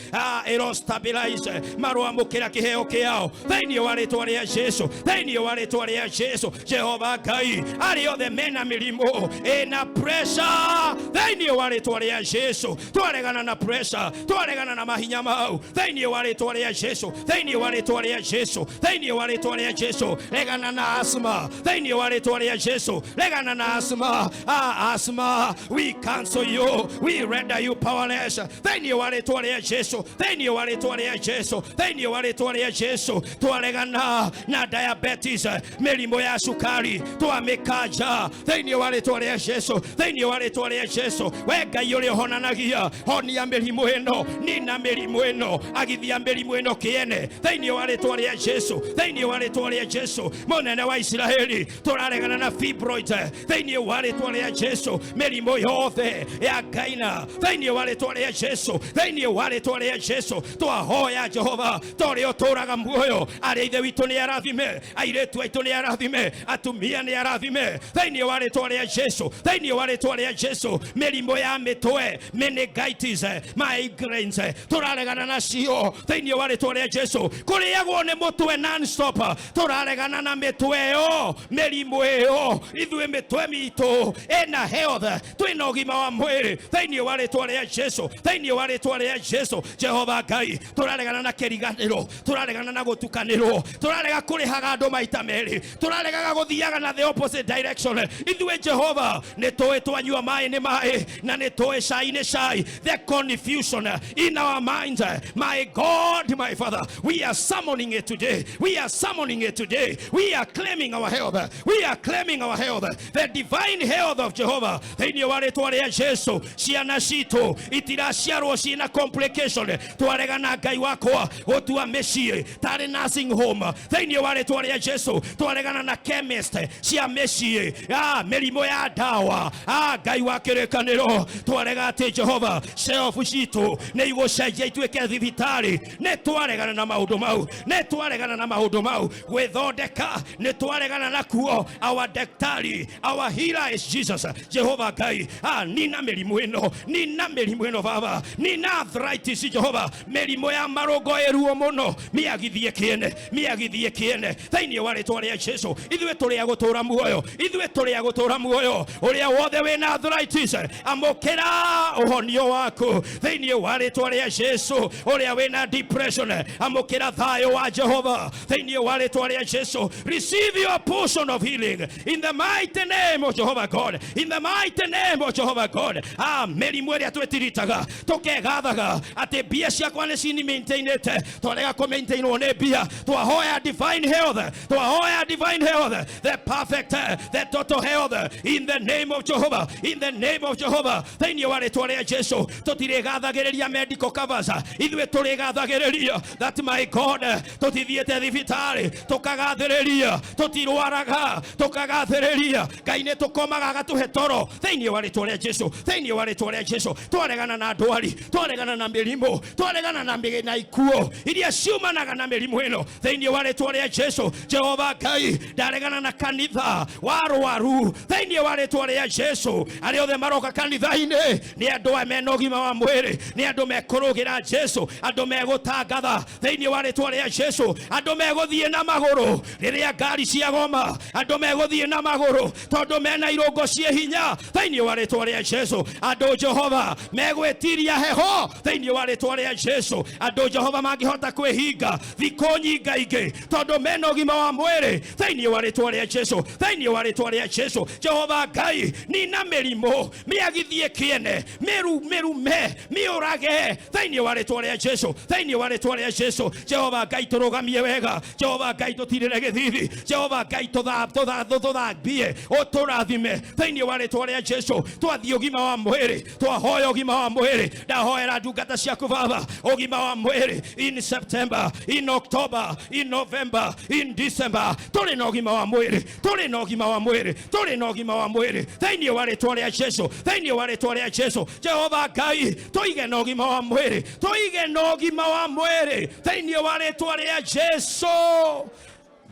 ĩro stabilize, maroamũkĩra kĩheo kĩao thĩinĩ wa rĩtwa rĩa Jesu. Thĩinĩ wa rĩtwa rĩa Jesu, Jehova Ngai, arĩa othe mena mĩrimũ Ĩna pressure thĩinĩ wa rĩtwa rĩa Jesu. Twaregana na pressure, twaregana na mahinya mau thĩinĩ wa rĩtwa rĩa Jesu, thĩinĩ wa rĩtwa rĩa Jesu, thĩinĩ wa rĩtwa rĩa Jesu. Regana na asthma thĩinĩ wa rĩtwa rĩa Jesu. Regana na asthma. Ah, asthma, we cancel you, we render you powerless thĩinĩ wa rĩtwa rĩa Jesu, thĩinĩ wa rĩtwa rĩa Jesu, thĩinĩ wa rĩtwa rĩa Jesu. Twaregana na diabetes, mĩrimũ ya cukari, twamĩkanja thĩinĩ wa rĩtwa rĩa Jesu, thĩinĩ wa rĩtwa rĩa Jesu. We Ngai ũrĩa ũhonanagia, honia mĩrimũ ĩno, nina mĩrimũ ĩno, agithia mĩrimũ ĩno kĩene thĩinĩ wa rĩtwa rĩa Jesu, thĩinĩ wa rĩtwa rĩa Jesu. Mũnene wa Isiraeli, tũraregana na fibroid thĩinĩ wa rĩtwa rĩa Jesu, mĩrimũ yothe ya ngaina thĩinĩ wa rĩtwa rĩa Jesu, thĩinĩ wa rĩtwa rĩa Jesu. Twahoya Jehova, ta ũrĩa ũtũũraga muoyo, arĩa ithe witũ nĩ arathime, airĩtu aitũ nĩ arathime, atumia nĩ arathime thĩinĩ wa rĩtwa rĩa Jesu, thĩinĩ wa rĩtwa rĩa Jesu. Mĩrimũ ya mĩtwe, meningitis, migraines, tũraregana nacio thĩinĩ wa rĩtwa rĩa Jesu. Kũrĩagwo nĩ mũtwe non-stop, tũraregana na mĩtwe ĩyo, mĩrimũ ĩyo. Ithuĩ mĩtwe mitũ ĩna health, twĩna ũgima wa mwĩrĩ thĩinĩ wa rĩtwa rĩa Jesu, thĩinĩ wa rĩtwa rĩa Jesu. Jehova Ngai, tũraregana na kĩriganĩro, tũraregana na gũtukanĩrwo, tũrarega kũrĩhaga andũ maita merĩ, tũraregaga gũthiaga na the opposite direction. Ithuĩ Jehova nĩ tũĩ twanyua maĩ nĩ maĩ, na nĩ tũĩ cai nĩ cai. The confusion in our minds, my God, my Father, we are summoning it today, we are summoning it today. We are claiming our health, we are claiming our health, the divine health of Jehovah thĩinĩ wa rĩtwa rĩa Jesu. Ciana citũ itiraciarwo ciĩna complication. Twaregana, Ngai wakwa, gũtua mĩciĩ tarĩ nursing home thĩinĩ wa rĩtwa rĩa Jesu. Twaregana na chemist cia mĩciĩ, ah, mĩrimũ ya ndawa. Ah, Ngai wa kĩrĩkanĩro, twarega atĩ Jehova shelf citũ nĩ igũcenjia ituĩke thibitarĩ. Nĩ twaregana na maũndũ mau, nĩ twaregana na maũndũ mau. Gwĩthondeka nĩ twaregana nakuo. Our daktari, our healer is Jesus. Jehova Ngai, ah, nina mĩrimũ ĩno, nina mĩrimũ ĩno Baba, nina arthritis Jehova, mĩrimũ ya marũngo ĩruo mũno, mĩagithie kĩene, mĩagithie kĩene thĩinĩ wa rĩtwa rĩa Jesu. Ithuĩ tũrĩ a gũtũũra muoyo, ithuĩ tũrĩ a gũtũũra muoyo. Ũrĩa wothe wĩna arthritis, amũkĩra ũhonio waku thĩinĩ wa rĩtwa rĩa Jesu. Ũrĩa wĩna depression, amũkĩra thayũ wa Jehova thĩinĩ wa rĩtwa rĩa Jesu. Receive your portion of healing in the mighty name of Jehovah God, in the mighty name of Jehovah God. Ah, mĩrimũ ĩrĩa twĩtiritaga tũkegathaga atĩ mbia ciakwa nĩ cini maintainĩte, twarega kũ maintainwo nĩ mbia. Twahoya divine health, twahoya divine health, the perfect, the total health in the name of Jehovah, in the name of Jehovah, thĩinĩ wa rĩtwa rĩa Jesu. Tũtirĩgathagĩrĩria medical covers, ithuĩ tũrĩgathagĩrĩria that my God, tũtithiĩte thibitarĩ, tũkagathĩrĩria tũtirwaraga, tũkagathĩrĩria Ngai nĩ tũkomaga agatũhe toro thĩinĩ wa rĩtwa rĩa Jesu, thĩinĩ wa rĩtwa rĩa Jesu. Twaregana na ndwari, twaregana na mĩrimũ, twaregana na ikuũ iria ciumanaga na mĩrimũ ĩno thĩinĩ wa rĩtwa rĩa Jesu. Jehova Ngai, ndaregana na kanitha wa rwaru thĩinĩ wa rĩtwa rĩa Jesu. Arĩa othe maroka kanitha-inĩ nĩ andũ aya mena ũgima wa mwĩrĩ, nĩ andũ mekũrũgĩra Jesu, andũ megũtangatha thĩinĩ wa rĩtwa rĩa Jesu, andũ megũthiĩ na magũrũ rĩrĩa ngari ciagoma, andũ megũthiĩ na magũrũ tondũ mena irũngo ciĩ hinya thĩinĩ wa rĩtwa rĩa Jesu. Andũ Jehova megwĩtiria heho thĩinĩ wa rĩtwa rĩa Jesu. Andũ Jehova mangĩhota kwĩhinga thikũ nyingaingĩ tondũ mena ũgima wa mwĩrĩ thĩinĩ wa rĩtwa rĩa Jesu, thĩinĩ wa rĩtwa rĩa Jesu. Jehova Ngai, nina mĩrimũ, mĩagithie kĩene, mĩru mĩrume, mĩũrage thĩinĩ wa rĩtwa rĩa Jesu, thĩinĩ wa rĩtwa rĩa Jesu. Jehova Ngai, tũrũgamie wega. Jehova Ngai, tũtirĩre gĩthithi. Jehova Ngai, tũthambie, ũtũrathime thĩinĩ wa rĩtwa rĩa Jesu. Twathiĩ ũgima wa mwĩrĩ, twahoya ũgima wa mwĩrĩ. Ndahoera ndungata ciaku Baba ũgima wa mwĩrĩ in September, in October, in November, in December. Tũrĩ na ũgima wa mwĩrĩ, tũrĩ na ũgima wa mwĩrĩ, tũrĩ na ũgima wa mwĩrĩ thĩinĩ wa rĩtwa rĩa Jesu, thĩinĩ wa rĩtwa rĩa Jesu. Jehova Ngai, tũige na ũgima wa mwĩrĩ, tũige na ũgima wa mwĩrĩ thĩinĩ wa rĩtwa rĩa Jesu.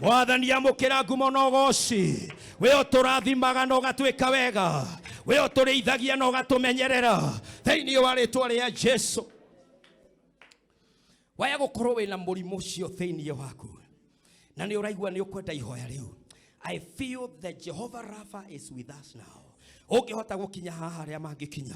Mwathani, amũkĩra ngumo na ũgoci. We ũtũrathimaga na ũgatwĩka wega, we ũtũrĩithagia na ũgatũmenyerera thĩinĩ wa rĩtwa rĩa Jesu. Waya gũkorwo wĩna mũrimũ ũcio thĩinĩ waku na nĩ ũraigua nĩ ũkwenda ihoya rĩu, I feel that Jehovah Rapha is with us now. Ũngĩhota gũkinya haha arĩa mangĩkinya.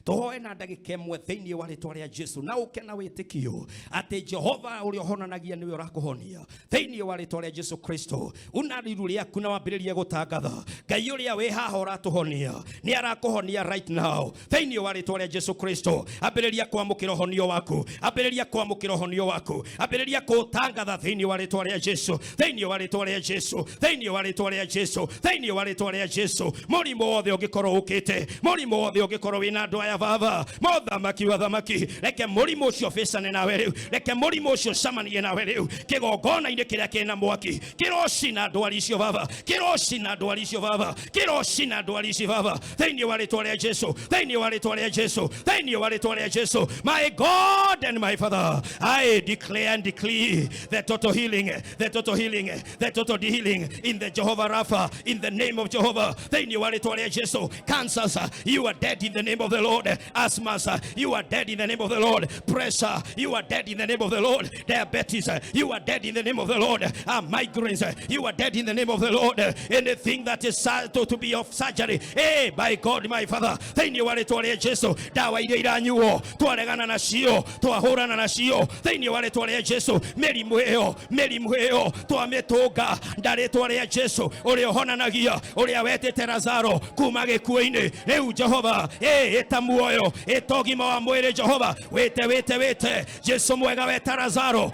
Tũhoe na ndagĩka ĩmwe thĩinĩ wa rĩtwa rĩa Jesu, na ũke na wĩtĩkio atĩ Jehova ũrĩa ũhonanagia nĩwe ũrakũhonia thĩinĩ wa rĩtwa rĩa Jesu Kristo. Una riru rĩaku na wambĩrĩrie gũtangatha Ngai ũrĩa wĩ haha ũratũhonia nĩ arakũhonia right now thĩinĩ wa rĩtwa rĩa Jesu Kristo. Ambĩrĩria kwamũkĩra ũhonio waku, ambĩrĩria kwamũkĩra ũhonio waku, ambĩrĩria kũtangatha thĩinĩ wa rĩtwa rĩa Jesu, thĩinĩ wa rĩtwa rĩa Jesu, thĩinĩ wa rĩtwa rĩa Jesu, thĩinĩ wa rĩtwa rĩa Jesu. Mũrimũ wothe ũngĩkorwo ũkĩte, mũrimũ wothe ũngĩkorwo wĩna andũ aya baba, mothamaki wa thamaki, reke mũrimũ ũcio ũbĩcane nawe rĩu, reke mũrimũ ũcio ũcemanie nawe rĩu kĩgongona-inĩ kĩrĩa kĩna mwaki, kĩrocina ndwari icio baba, kĩrocina ndwari icio baba, kĩrocina ndwari ici baba, thĩinĩ wa rĩtwa rĩa Jesu, thĩinĩ wa rĩtwa rĩa Jesu, thĩinĩ wa rĩtwa rĩa Jesu. My God and my Father, I declare and decree the total healing, the total healing, the total healing in the Jehovah Rapha, in the name of Jehovah. Thĩinĩ wa rĩtwa rĩa Jesu. Cancers, you are dead in the name of the Lord. Asthma, you are dead in the name of the Lord. Pressure, you are dead in the name of the Lord. Diabetes, you are dead in the name of the Lord. Migraines, you are dead in the name of the Lord. Anything that is to be of surgery, hey, by God my Father, thĩinĩ wa rĩtwa rĩa Jesu, ndawa iria iranyuo twaregana nacio, twahũrana nacio thĩinĩ wa rĩtwa rĩa Jesu. Mĩrimũ ĩyo, mĩrimũ ĩyo twamĩtũnga nda rĩtwa rĩa Jesu, ũrĩa ũhonanagia, ũrĩa wetĩte Lazaro kuma gĩkuũ-inĩ. Rĩu Jehova, ĩta muoyo, ĩta ũgima wa mwĩrĩ Jehova, wĩte wĩte wĩte Jesu mwega weta Lazaro.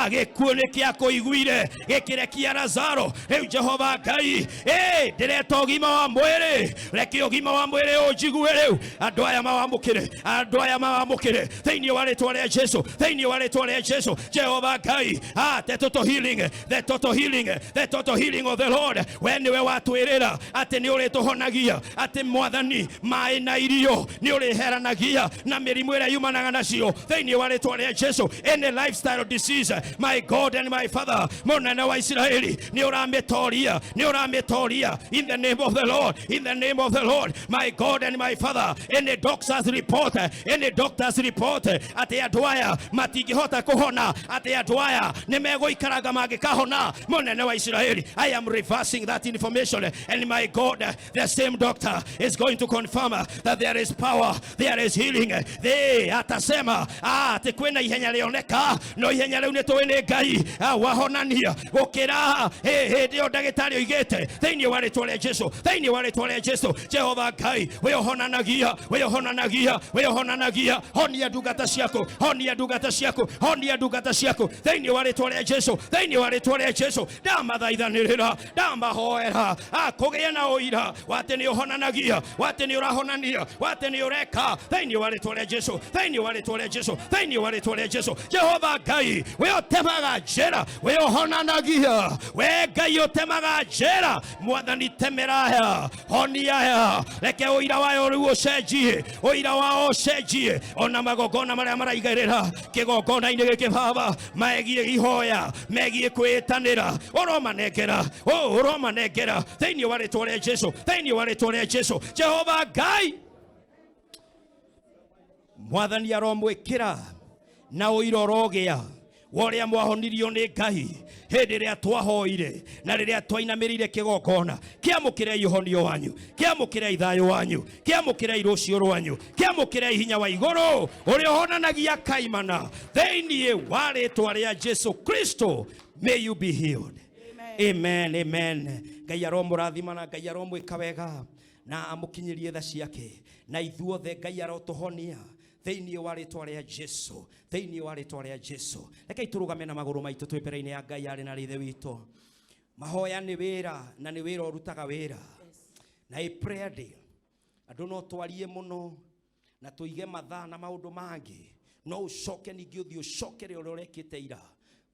Gĩkuũ nĩ kĩakũiguire gĩkĩrekia Lazaro. Rĩu Jehova Ngai, ndĩreta ũgima wa mwĩrĩ, reke ũgima wa mwĩrĩ ũnjigue rĩu. Andũ aya mawamũkĩre, andũ aya mawamũkĩre thĩinĩ wa rĩtwa rĩa Jesu, thĩinĩ wa rĩtwa rĩa Jesu. Jehova Ngai, the total healing, the total healing, the total healing of the Lord. We nĩwe watwĩrĩra atĩ nĩ ũrĩtũhonagia, atĩ mwathani maĩ na irio nĩ ũrĩheranagia na mĩrimũ ĩrĩa yumanaga nacio thĩinĩ wa rĩtwa rĩa Jesu. Any lifestyle disease, my God and my Father, mũnene wa Isiraeli, nĩ ũramĩtoria, nĩ ũramĩtoria in the name of the Lord, in the name of the Lord, my God and my Father. Any doctor's report, any doctor's report atĩ andũ aya matingĩhota kũhona, atĩ andũ aya nĩ megũikaraga mangĩkahona, mũnene wa Isiraeli, I am reversing that information, and my God, the same doctor is going to confirm that there is power, there is healing. They atasema atĩ kwĩna ihenya rĩoneka, no ihenya rĩu nĩ tũĩ nĩ Ngai wahonania gũkĩra hĩndĩ ĩyo ndagĩtarĩ oigĩte thĩinĩ wa rĩtwa rĩa Jesu, thĩinĩ wa rĩtwa rĩa Jesu. Jehova Ngai, we ũhonanagia, we ũhonanagia, we ũhonanagia, honia ndungata ciaku, honia ndungata ciaku, honia ndungata ciaku thĩinĩ wa rĩtwa rĩa Jesu, thĩinĩ wa rĩtwa rĩa Jesu. Ndamathaithanĩrĩra, ndamahoera kũgĩa na ũira wa atĩ nĩ ũhonanagia, wa atĩ nĩ ũrahonania, wa atĩ nĩ ũreka thĩinĩ wa rĩtwa rĩa Jesu, thĩinĩ wa rĩtwa rĩa Jesu, thĩinĩ wa rĩtwa rĩa Jesu. Jehova Ngai, we ũtemaga njĩra, we ũhonanagia, we Ngai ũtemaga njĩra, mwathani temera aya, honia aya, reke ũira wayo rĩu ũcenjie, ũira wao ũcenjie, ona magongona marĩa maraigĩrĩra kĩgongona-inĩ gĩkĩ baba, megiĩ ihoya, megiĩ kwĩtanĩra, ũromanengera, ũromanengera thĩinĩ wa rĩtwa rĩa Jesu, thĩinĩ wa rĩtwa rĩa Jesu. Jehova Ngai, mwathani aromwĩkĩra na ũira ũrogĩa wa ũrĩa mwahonirio nĩ Ngai hĩndĩ ĩrĩa twahoire na rĩrĩa twainamĩrĩire kĩgongona. Kĩamũkĩrei ũhonio wanyu, kĩamũkĩrei thayũ wanyu, kĩamũkĩrei rũciũ rwanyu, kĩamũkĩrei hinya wa igũrũ ũrĩa ũhonanagia kaimana thĩinĩ wa rĩtwa rĩa Jesu Kristo. May you be healed. Amen, amen. Ngai aromũrathima na Ngai aromwĩka wega na amũkinyĩrie tha ciake, na ithuothe Ngai arotũhonia thĩinĩ wa rĩtwa rĩa Jesu, thĩinĩ wa rĩtwa rĩa Jesu. Rekei tũrũgame na magũrũ maitũ twĩ mbere-inĩ ya Ngai arĩ na rithe witũ. Mahoya nĩ wĩra, na nĩ wĩra ũrutaga wĩra. Na ĩ prayer day, andũ no twarie mũno na tũige mathaa na maũndũ mangĩ, no ũcoke ningĩ ũthiĩ ũcokere ũrĩa ũrekĩte ira.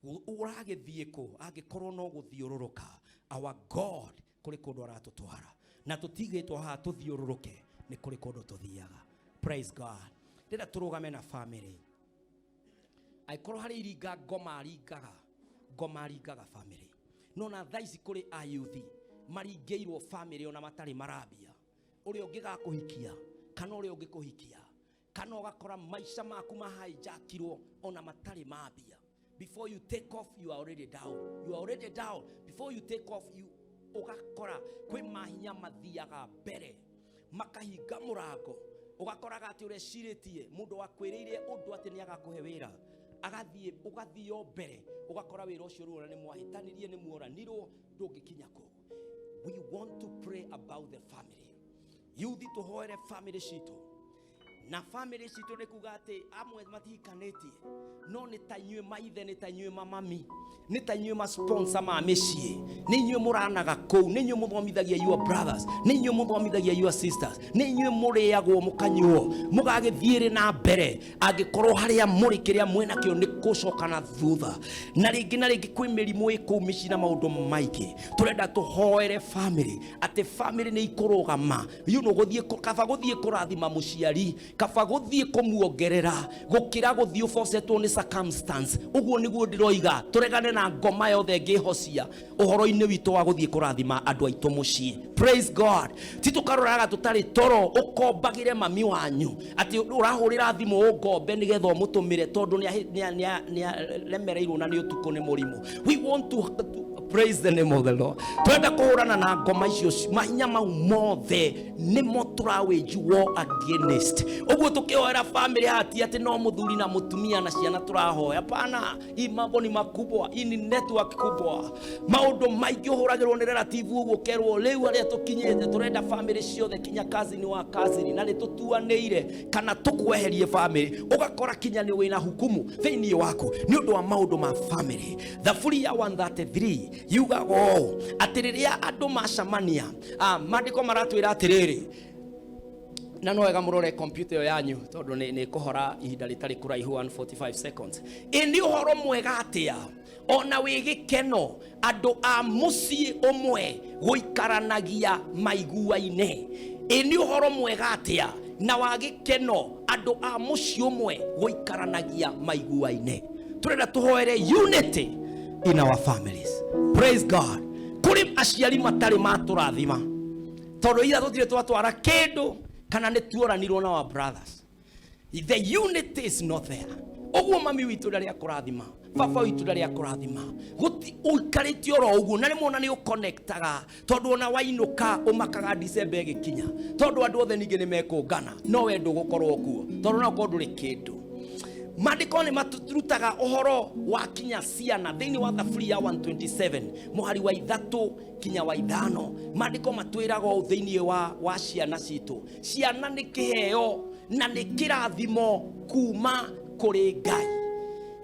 Ũragĩthiĩ kũ angĩkorwo no gũthiũrũrũka? Our God kũrĩ kũndũ aratũtwara, na tũtigĩtwo haha tũthiũrũrũke, nĩ kũrĩ kũndũ tũthiaga. Praise God. Ndĩrenda tũrũgame na family. Angĩkorwo harĩ iringa ngoma aringaga, ngoma aringaga family. No na thaa ici kũrĩ ayuthi maringĩirwo family ona matarĩ marambia. Ũrĩa ũngĩgakũhikia kana ũrĩa ũngĩkũhikia, kana ũgakora maica maku mahaijakirwo ona matarĩ mambia. Before you take off, you are already down. You are already down. Before you take off, you ũgakora kwĩ mahinya mathiaga mbere. Makahinga mũrango, ũgakoraga atĩ ũrecirĩtie mũndũ wakwĩrĩire ũndũ atĩ nĩ agakũhe wĩra, agathiĩ ũgathiĩ o mbere ũgakora wĩra ũcio rĩu ona nĩ mwahĩtanirie, nĩ muoranirwo, ndũngĩkinya kũu. We want to pray about the family. Yuthi, tũhoere family citũ, na family citũ nĩ kuga atĩ amwe matihikanĩtie, no nĩ ta inyuĩ maithe, nĩ ta inyuĩ mamami, nĩ ta inyuĩ masponsor ma mĩciĩ, nĩ inyuĩ mũranaga kũu, nĩ inyuĩ mũthomithagia your brothers, nĩ inyuĩ mũthomithagia your sisters, nĩ inyuĩ mũrĩagwo mũkanyuo mũgagĩthiĩrĩ na mbere. Angĩkorwo harĩa mũrĩ kĩrĩa mwĩnakĩo nĩ gũcoka na thutha, na rĩngĩ na rĩngĩ kwĩ mĩrimũ ĩ kũu mĩciĩ na maũndũ maingĩ, tũrenda tũhoere family atĩ family nĩ ikũrũgama. Gũthiĩ kaba gũthiĩ kũrathima mũciari, kaba gũthiĩ kũmuongerera gũkĩra gũthiĩ ũbocetwo nĩ circumstance. Ũguo nĩguo ndĩroiga, tũregane na ngoma yothe ĩngĩhocia ũhoro-inĩ witũ wa gũthiĩ kũrathima andũ aitũ mũciĩ. Praise God. Ti tũkaroraga tũtarĩ toro, ũkombagĩre mami wanyu atĩ ũrahũrĩra thimũ ũngombe nĩgetha ũmũtũmĩre tondũ nĩaremereirwo na nĩ ũtukũ nĩ mũrimũ. We want to praise the name of the Lord. Twenda kũhũrana na ngoma icio, mahinya mau mothe nĩmo tũrawage war against. Ũguo tũkĩhoera family hati atĩ no mũthuri na mũtumia na ciana tũrahoya, pana. Hii mambo ni makubwa, hii ni network kubwa. Maũndũ maingĩ ũhũragĩrwo nĩ relative ũguo, ũkerwo rĩu harĩa tũkinyĩte tũrenda family ciothe, kinya cousin wa cousin, na nĩ tũtuanĩire kana tũkweherie family. Ũgakora kinya nĩ wĩna hukumu thĩinĩ waku nĩ ũndũ wa maũndũ ma family. Thaburi ya 133 yugaga ũũ atĩ rĩrĩa andũ macamania, maandĩko maratwĩra atĩrĩrĩ, na no wega mũrore kompyuta ĩyo yanyu tondũ nĩ kũhora ihinda rĩtarĩ kũraihu, 145 seconds. Ĩ nĩ ũhoro mwega atĩa ona wĩ gĩkeno andũ a mũciĩ ũmwe gũikaranagia maiguaine. Ĩ nĩ ũhoro mwega atĩa na wa gĩkeno andũ a mũciĩ ũmwe gũikaranagia maiguaine. Tũrenda tũhoere unity in our families. Praise God. Kũrĩ aciari matarĩ matũrathima tondũ ira tũtirĩ twatwara kĩndũ kana nĩ tuoranirwo na our brothers. The unity is not there. Ũguo mami witũ ndarĩ akũrathima, baba witũ ndarĩ akũrathima, gũti ũikarĩte oro ũguo, na rĩmwe ona nĩ ũconnectaga tondũ ona wainũka ũmakaga December ĩgĩkinya, tondũ andũ othe ningĩ nĩ mekũngana, no we ndũgũkorwo kuo tondũ no ũkorwo ndũrĩ kĩndũ. Maandĩko nĩ matũrutaga ũhoro wa kinya ciana thĩinĩ wa Thaburi ya 127 mũhari wa 3 kinya wa 5. Maandĩko matwĩraga ũũ thĩinĩ wa ciana citũ: ciana nĩ kĩheo na nĩ kĩrathimo kuma kũrĩ Ngai.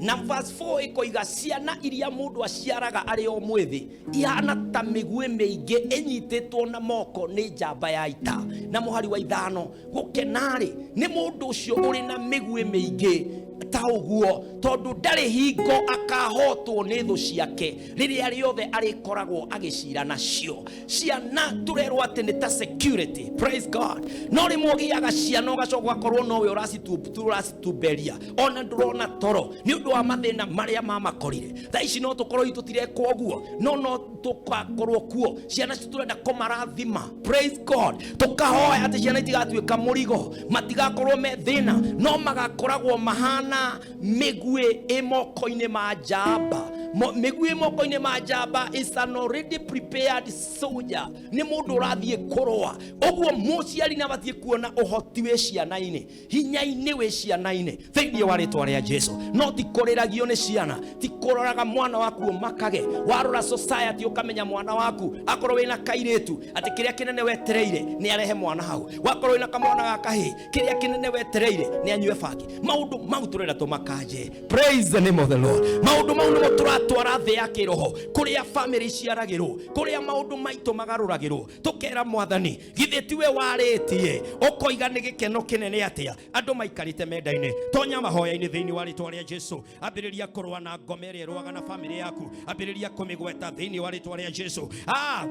Na verse 4 ĩkoiga ciana iria mũndũ aciaraga arĩ o mwĩthĩ ihana ta mĩguĩ mĩingĩ ĩnyitĩtwo na moko nĩ njamba ya ita. Na mũhari wa 5, gũkenarĩ nĩ mũndũ ũcio ũrĩ na mĩguĩ mĩingĩ ta ũguo, tondũ ndarĩ hingo akahotwo nĩ thũ ciake rĩrĩa rĩothe arĩkoragwo agĩcira nacio. Ciana tũrerwo atĩ nĩ ta security. Praise God. No rĩmwe ũgĩaga ciana ũgacoka ũgakorwo nowe ũracitumberia, ona ndũrona toro nĩ ũndũ wa mathĩna marĩa mamakorire. Thaa ici no tũkorwo itũ tũtireka ũguo, no tũgakorwo kuo. Ciana citũ tũrenda kũmarathima. Praise God. Tũkahoya atĩ ciana itigatuĩka mũrigo, matigakorwo me thĩna, no magakoragwo mahana mĩguĩ ĩ moko-inĩ ma njamba. Mĩguĩ ĩ moko-inĩ ma njamba is an already prepared soldier, nĩ mũndũ ũrathiĩ kũrũa. Ũguo mũciari nĩ abatiĩ kuona ũhoti wĩ ciana-inĩ, hinya-inĩ wĩ ciana-inĩ thĩinĩ wa rĩtwa rĩa Jesu. No ti kũrĩragio nĩ ciana, ti kũroraga mwana waku ũmakage. Warora society ũkamenya mwana waku akorwo wĩna kairĩtu atĩ kĩrĩa kĩnene wetereire nĩ arehe mwana hau, wakorwo wĩna kamwana ga kahĩĩ kĩrĩa kĩnene wetereire nĩ anyue bangi. Maũndũ mau tũrenda tũmakanje. Praise the name of the Lord. Maũndũ mau nĩmo tũratwara thĩ ya kĩroho, kũrĩa family iciaragĩrwo, kũrĩa maũndũ maitũ magarũragĩrwo. Tũkera Mwathani, githĩ tiwe warĩtie ũkoiga nĩ gĩkeno kĩnene atĩa andũ maikarĩte mendaine? Tonya mahoya-inĩ thĩinĩ wa rĩtwa rĩa Jesu. Ambĩrĩria kũrũa na ngoma ĩrĩa ĩrũaga na family yaku. Ambĩrĩria kũmĩgweta thĩinĩ wa rĩtwa rĩa Jesu.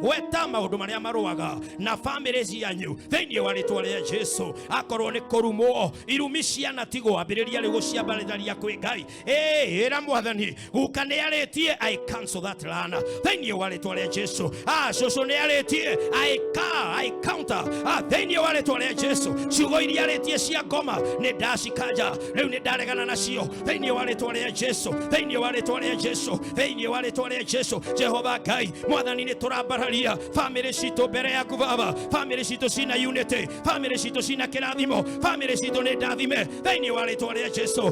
Gweta maũndũ marĩa marũaga na family cianyu thĩinĩ wa rĩtwa rĩa Jesu. Akorwo nĩ kũrumwo, irumi ciana tigwo, ambĩrĩria rĩu gũciambarĩria kwĩ Ngai. Ĩra Mwathani, guka nĩ arĩtie. arĩtie, I cancel that laana thĩinĩ wa rĩtwa rĩa Jesu. Cũcũ nĩ arĩtie, I counter thĩinĩ wa rĩtwa rĩa Jesu. Ciugo iria arĩtie cia ngoma nĩ ndacikanja rĩu, nĩ ndaregana nacio thĩinĩ wa rĩtwa rĩa Jesu, thĩinĩ wa rĩtwa rĩa Jesu, thĩinĩ wa rĩtwa rĩa Jesu. Jehova Ngai Mwathani, nĩ tũrambararia bamĩrĩ citũ mbere yaku Baba. Bamĩrĩ citũ cina unity, bamĩrĩ citũ cina kĩrathimo, bamĩrĩ citũ nĩ ndathime thĩinĩ wa rĩtwa rĩa Jesu.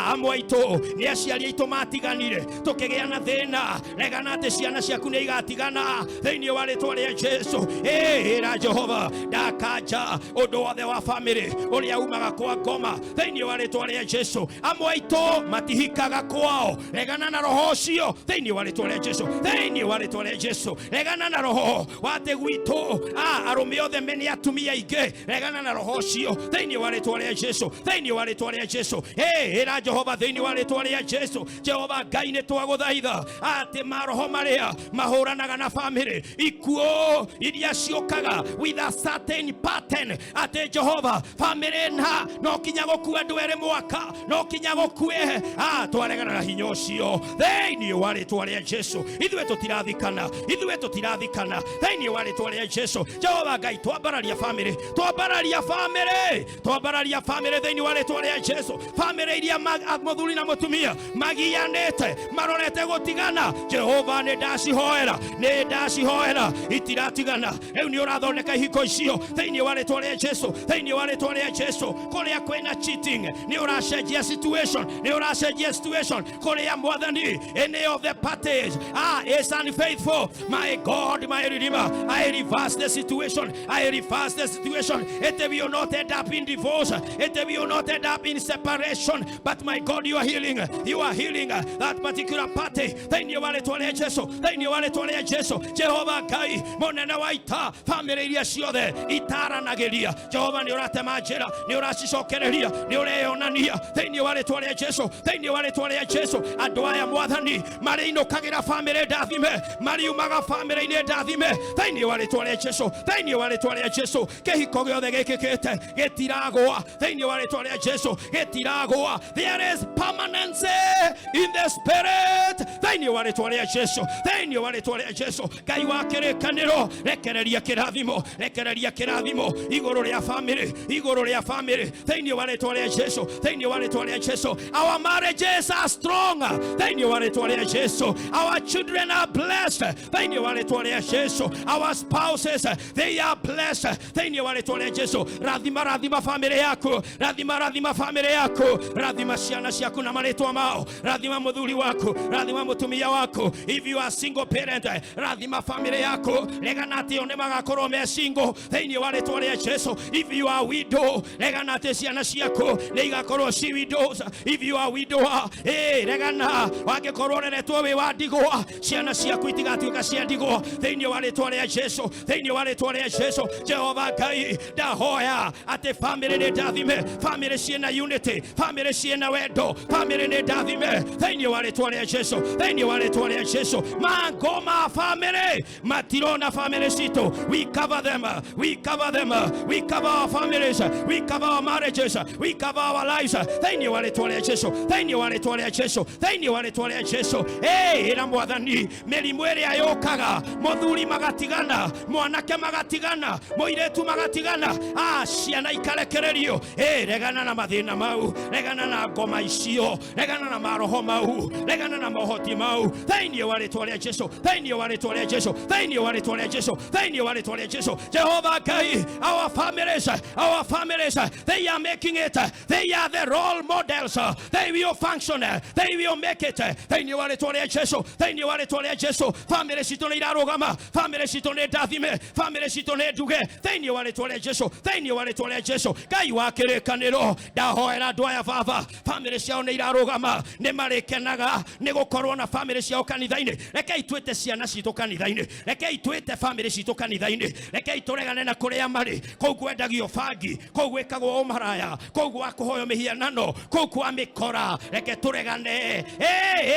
Amwe aitũ nĩ aciari aitũ matiganire tũkĩgĩa na thĩna, regana atĩ ciana ciaku nĩ igatigana thĩinĩ wa rĩtwa rĩa Jesu. Ĩra Jehova ndakanja ũndũ wothe wa bamĩrĩ ũrĩa umaga kwa ngoma thĩinĩ wa rĩtwa rĩa Jesu. Amwe aitũ matihikaga kwao, regana na roho ũcio thĩinĩ wa rĩtwa rĩa Jesu, thĩinĩ wa rĩtwa rĩa Jesu. Regana na roho wa atĩ gwitũ arũme othe mene atumia aingĩ, regana na roho ũcio thĩinĩ wa rĩtwa rĩa Jesu, thĩinĩ wa rĩtwa rĩa Jesu. Ĩra Jehova thĩinĩ wa rĩtwa rĩa Jesu. Jehova Ngai nĩ twagũthaitha atĩ maroho marĩa mahũranaga na bamĩrĩ, ikuũ iria ciũkaga with a certain pattern, atĩ Jehova bamĩrĩ na no kinya gũkua andũ erĩ mwaka, no kinya gũkue, twaregana na hinya ũcio thĩinĩ wa rĩtwa rĩa Jesu. Ithuĩ tũtirathikana, ithuĩ tũtirathikana thĩinĩ wa rĩtwa rĩa Jesu. Jehova Ngai twambararia bamĩrĩ, twambararia bamĩrĩ, twambararia bamĩrĩ thĩinĩ wa rĩtwa rĩa Jesu. Bamĩrĩ iria mũthuri na mũtumia magianĩte marorete gũtigana, Jehova nĩ ndacihoera, nĩ ndacihoera, itiratigana. Rĩu nĩ ũrathondeka ihiko icio thĩinĩ wa rĩtwa rĩa Jesu, thĩinĩ wa rĩtwa rĩa Jesu. Kũrĩa kwĩna cheating nĩ ũracenjia situation, nĩ ũracenjia situation. Kũrĩa Mwathani any of the parties is unfaithful, my God, my Redeemer, I reverse the situation, I reverse the situation. It will not end up in divorce, it will not end up in separation, but my God, you are healing, you are healing that particular party thĩinĩ wa rĩtwa rĩa Jesu, thĩinĩ wa rĩtwa rĩa Jesu. Jehova Ngai mũnene wa ita, bamĩrĩ iria ciothe itaranagĩria, Jehova nĩ ũratema njĩra, nĩ ũracicokereria, nĩ ũreyonania thĩinĩ wa rĩtwa rĩa Jesu, thĩinĩ wa rĩtwa rĩa Jesu. Andũ aya Mwathani marĩinũkagĩra bamĩrĩ ndathime, mariumaga bamĩrĩ-inĩ ndathime thĩinĩ wa rĩtwa rĩa Jesu, thĩinĩ wa rĩtwa rĩa Jesu. Kĩhiko gĩothe gĩkĩkĩte gĩtiragũa thĩinĩ wa rĩtwa rĩa Jesu, gĩtiragũa. There is permanency in the spirit thĩinĩ wa rĩtwa rĩa Jesu, thĩinĩ wa rĩtwa rĩa Jesu. Ngai wa kĩrĩkanĩro, rekereria kĩrathimo, rekereria kĩrathimo igũrũ rĩa bamĩrĩ, igũrũ rĩa bamĩrĩ thĩinĩ wa rĩtwa rĩa Jesu, thĩinĩ wa rĩtwa rĩa Jesu. Our marriages are strong thĩinĩ wa rĩtwa rĩa Jesu. Our children are blessed thĩinĩ wa rĩtwa rĩa Jesu. Our spouses, they are blessed thĩinĩ wa rĩtwa rĩa Jesu. Rathima, rathima bamĩrĩ yaku, rathima, rathima bamĩrĩ yaku, rathima ciana ciaku na marĩtwa mao, rathima mũthuri waku, rathima mũtumia waku. If you are single parent, rathima bamĩrĩ yaku, regana atĩ o nĩ magakorwo me single thĩinĩ wa rĩtwa rĩa Jesu. If you are widow, regana atĩ ciana ciaku nĩ igakorwo ci widows. If you are widower, regana wangĩkorwo ũreretwo wĩ wa ndigwa, ciana ciaku itigatuĩka cia ndigwa thĩinĩ wa rĩtwa rĩa Jesu, thĩinĩ wa rĩtwa rĩa Jesu. Jehova Ngai ndahoya atĩ bamĩrĩ nĩ ndathime, bamĩrĩ ciĩna unity, bamĩrĩ ciĩna wendo, bamĩrĩ nĩ ndathime thĩinĩ wa rĩtwa rĩa Jesu, thĩinĩ wa rĩtwa rĩa Jesu. Mangoma bamĩrĩ matirona bamĩrĩ citũ, we cover them, we cover them, we cover our families, we cover our marriages, we cover our lives thĩinĩ wa rĩtwa rĩa Jesu, thĩinĩ wa rĩtwa rĩa Jesu, thĩinĩ wa rĩtwa rĩa Jesu. Ĩra Mwathani mĩrimũ ĩrĩa yũkaga, mũthuri magatigana, mwanake magatigana, mũirĩtu magatigana, ciana ikarekererio. Regana na mathĩna mau, regana na ngoma icio, regana na maroho mau, regana na mohoti mau thĩinĩ wa rĩtwa rĩa Jesu, thĩinĩ wa rĩtwa rĩa Jesu, thĩinĩ wa rĩtwa rĩa Jesu, thĩinĩ wa rĩtwa rĩa Jesu. Jehova Ngai, our families, our families, they are making it, they are the role models, they will function, they will make it thĩinĩ wa rĩtwa rĩa Jesu, thĩinĩ wa rĩtwa rĩa Jesu. Bamĩrĩ citũ nĩ irarũgama, bamĩrĩ citũ nĩ ndathime, bamĩrĩ citũ nĩ nduge thĩinĩ wa rĩtwa rĩa Jesu, thĩinĩ wa rĩtwa rĩa Jesu. Ngai wa kĩrĩkanĩro, ndahoera andũ aya Baba, bamĩrĩ ciao nĩ irarũgama, nĩ marĩkenaga nĩ gũkorwo na bamĩrĩ ciao kanitha-inĩ. Rekei twĩte ciana citũ kanitha-inĩ, rekei twĩte bamĩrĩ citũ kanitha-inĩ, rekei tũregane na kũrĩa marĩ, kũu kwendagio bangi, kũu gwĩkagwo ũmaraya, kũu gwa kũhoywo mĩhianano, kũu kwa mĩkora, reke tũregane.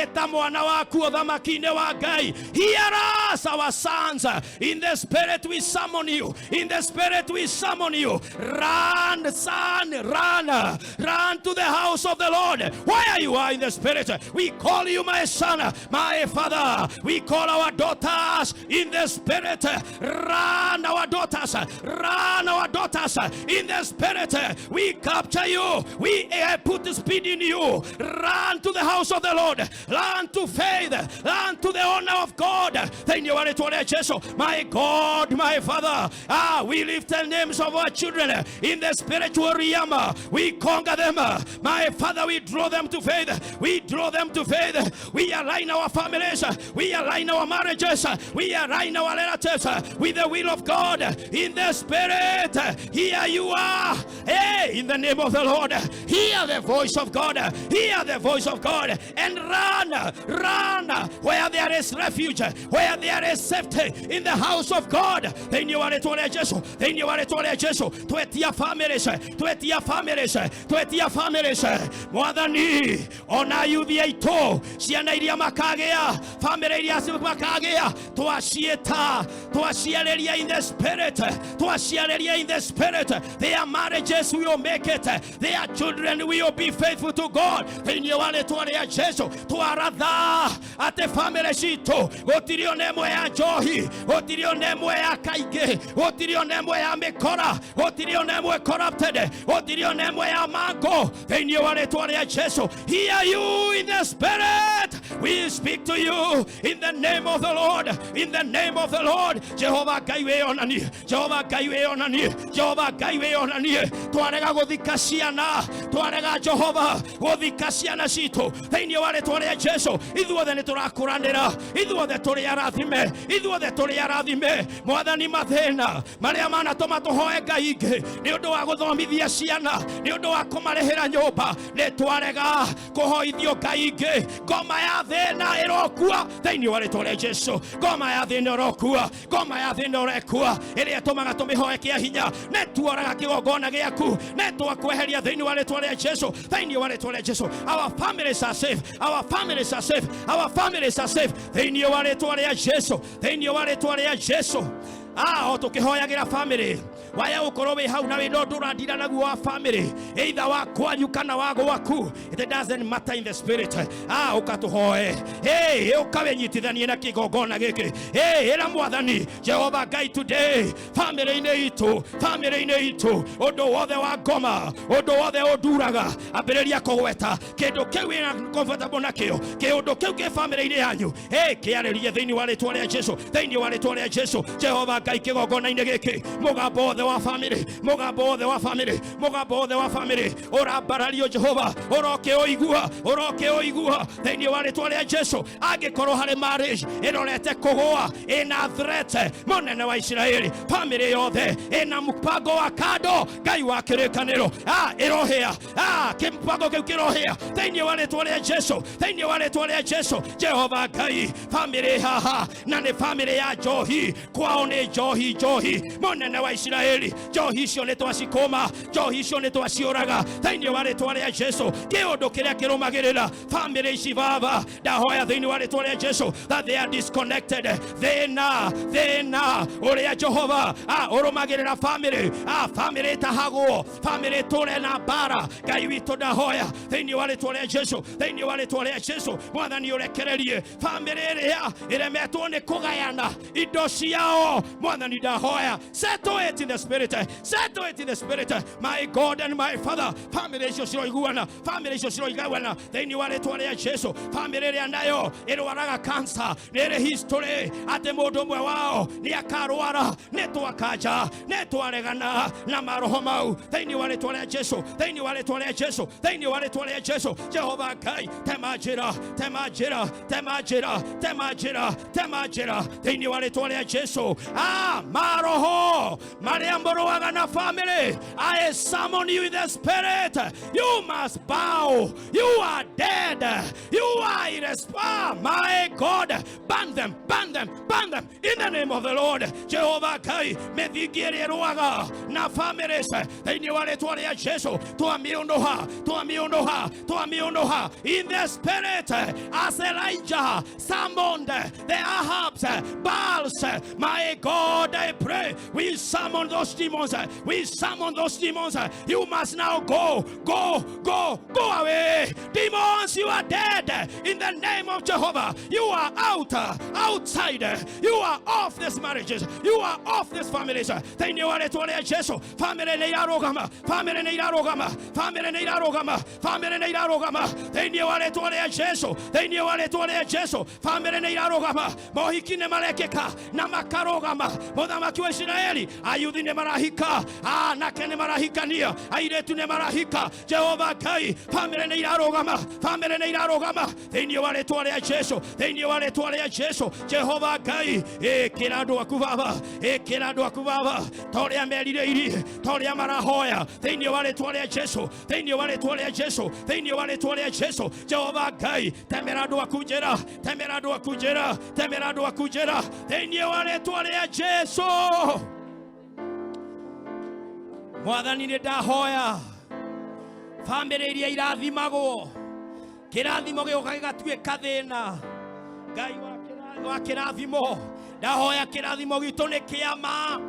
Ĩta mwana waku ũthamaki-inĩ wa Ngai. Hear us, our sons. In the spirit we summon you, in the spirit we summon you. Run, son, run, run to the house of the Lord. Where you are in the spirit, we call you, my son, my father. We call our daughters in the spirit. Run our daughters, run our daughters in the spirit. We capture you, we put the speed in you. Run to the house of the Lord, run to faith, run to the honor of God. Thĩinĩ wa rĩtwa rĩa Jesu, my God, my Father, we lift the names of our children in the spiritual realm. We conquer them, my Father. We draw them to faith, we draw them to faith. We align our families, we align our marriages, we align our relatives with the will of God in the spirit. Here you are, hey, in the name of the Lord. Hear the voice of God, hear the voice of God, and run, run where there is refuge, where there is safety, in the house of God. Thĩinĩ wa rĩtwa rĩa Jesu, thĩinĩ wa rĩtwa rĩa Jesu, twetia families, twetia families, twetia families. Mwathani, ona yuthi aitũ, ciana iria makagĩa, family iria makagĩa, twaciĩta, twaciarĩria in the spirit, twaciarĩria in the spirit. Their marriages will make it, their children will be faithful to God. Thĩinĩ wa rĩtwa rĩa Jesu, twaratha atĩ family citũ gũtirĩ ona ĩmwe ya njohi, gũtirĩ ona ĩmwe ya kaingĩ, gũtirĩ ona ĩmwe ya mĩkora, gũtirĩ ona ĩmwe corrupted, gũtirĩ ona ĩmwe ya mango. Thĩinĩ wa rĩtwa rĩa Jesu, hear you in the spirit. We speak to you in the name of the Lord, in the name of the Lord. Jehova Ngai wĩonanie, Jehova Ngai wĩonanie, Jehova Ngai wĩonanie. Twarega gũthika ciana, twarega Jehova gũthika ciana citũ thĩinĩ wa rĩtwa rĩa Jesu. Ithuothe nĩ tũrakũranĩra, ithuothe tũrĩ arathime, ithuothe tũrĩ arathime. Mwathani, mathĩna marĩa manatũma tũhoe Ngai ingĩ nĩ ũndũ wa gũthomithia ciana, nĩ ũndũ wa kũmarĩhĩra nyũmba, nĩ twarega kũhoithio Ngai ingĩ. Ngoma ya thĩna ĩrokua thĩinĩ wa rĩtwa rĩa Jesu. Ngoma ya thĩna ĩrokua, ngoma ya thĩna ĩrekua, ĩrĩa ĩtũmaga tũmĩhoe kĩa hinya. Nĩ tuoraga kĩgongona gĩaku, nĩ twakweheria thĩinĩ wa rĩtwa rĩa Jesu, thĩinĩ wa rĩtwa rĩa Jesu. Our families are safe, our families are safe, our families are safe thĩinĩ wa rĩtwa rĩa Jesu, thĩinĩ wa rĩtwa rĩa Jesu. O tũkĩhoyagĩra family, waya gũkorwo wĩ hau na wĩna ũndũ ũrandira naguo wa family, either wa kwanyu kana wa gwaku, it doesn't matter in the spirit. Ũka tũhoe, hey, ũka wĩnyitithanie na kĩgongona gĩkĩ. Hey, ĩra Mwathani Jehova Ngai today, family-inĩ itũ, family-inĩ itũ, ũndũ wothe wa ngoma, ũndũ wothe ũnduraga, ambĩrĩria kũgweta kĩndũ kĩu wĩna comfortable nakĩo, kĩũndũ kĩu kĩ family-inĩ yanyu. Hey, kĩarĩrie thĩinĩ wa rĩtwa rĩa Jesu, thĩinĩ wa rĩtwa rĩa Jesu. Jehova Ngai, kĩgongona-inĩ gĩkĩ, mũgambo wothe wa family, mũgambo wothe wa family, mũgambo wothe wa family ũrambarario Jehova, ũrokĩũigua, ũrokĩũigua thĩinĩ wa rĩtwa rĩa Jesu. Angĩkorwo harĩ marriage ĩrorete kũgũa, ĩna threat, mũnene wa Isiraeli, family yothe ĩna mũbango wa kando, Ngai wa kĩrĩkanĩro, ĩrohĩa, kĩmbango kĩu kĩrohĩa thĩinĩ wa rĩtwa rĩa Jesu, thĩinĩ wa rĩtwa rĩa Jesu. Jehova Ngai, family haha na nĩ family ya njohi, kwao nĩ njohi, njohi, mũnene wa Isiraeli, njohi icio nĩ twacikũma, njohi icio nĩ twaciũraga thĩinĩ wa rĩtwa rĩa Jesu. Kĩũndũ kĩrĩa kĩrũmagĩrĩra family ici, baba, ndahoya thĩinĩ wa rĩtwa rĩa Jesu that they are disconnected. Thĩna, thĩna ũrĩa Jehova ũrũmagĩrĩra family, family ĩtahagwo, family ĩtũre na mbara. Ngai witũ, ndahoya thĩinĩ wa rĩtwa rĩa Jesu, thĩinĩ wa rĩtwa rĩa Jesu, Mwathani ũrekererie family ĩrĩa ĩremetwo nĩ kũgayana indo ciao. Mwathani, ndahoya, settle it in the spirit, settle it in the spirit, my God and my Father. Family icio ciroiguana, family icio ciroiguana thĩinĩ wa rĩtwa rĩa Jesu. Family ĩrĩa nayo ĩrwaraga cancer, nĩ ĩrĩ history atĩ mũndũ ũmwe wao nĩ akarwara, nĩ twakanja, nĩ twaregana na maroho mau thĩinĩ wa rĩtwa rĩa Jesu, thĩinĩ wa rĩtwa rĩa Jesu, thĩinĩ wa rĩtwa rĩa Jesu. Jehova Ngai, tema njĩra, tema njĩra, tema njĩra, tema njĩra, tema njĩra thĩinĩ wa rĩtwa rĩa Jesu. Maroho marĩa mũrũaga na family, I summon you in the spirit. You must bow. You are dead. You are irresponsible. My God, ban them, ban them, ban them in the name of the Lord. Jehovah Ngai, mĩthingi ĩrĩa ĩrũaga na families thĩinĩ wa rĩtwa rĩa Jesu, twamĩũnũha, twamĩũnũha, twamĩũnũha in the spirit. As Elijah summoned the Ahabs, Baals, my God, I pray we summon those demons, we summon those demons. You must now go, go, go, go away. Demons. You are dead in the name of Jehovah. You are out, outside. You are off these marriages. You are off these families. Thĩinĩ wa rĩtwa rĩa Jesu, family nĩ irarũgama, family nĩ irarũgama, family nĩ irarũgama, family nĩ irarũgama. Thĩinĩ wa rĩtwa rĩa Jesu, thĩinĩ wa rĩtwa rĩa Jesu, family nĩ irarũgama. Mohiki nĩ marekĩka na makarũgama. Mũthamaki wa Isiraeli, ayuthi nĩ marahika, anake nĩ marahikania, airĩtu nĩ marahika. Jehova Ngai, family nĩ irarũgama, family nĩ irarũgama. Thĩinĩ wa rĩtwa rĩa Jesu, thĩinĩ wa rĩtwa rĩa Jesu, Jehova Ngai, ĩkĩra andũ aku baba, ĩkĩra andũ aku baba, ta ũrĩa merirĩirie, ta ũrĩa marahoya. Thĩinĩ wa rĩtwa rĩa Jesu, thĩinĩ wa rĩtwa rĩa Jesu, thĩinĩ wa rĩtwa rĩa Jesu, Jehova Ngai, temera andũ aku njĩra, temera andũ aku njĩra, temera andũ aku njĩra, thĩinĩ wa rĩtwa rĩa Jesu. Mwathani nĩ ndahoya bamĩrĩ iria irathimagwo, kĩrathimo gĩũka gĩgatuĩka thĩna. Ngai wa kĩrathimo, ndahoya kĩrathimo gitũ nĩ kĩa ma.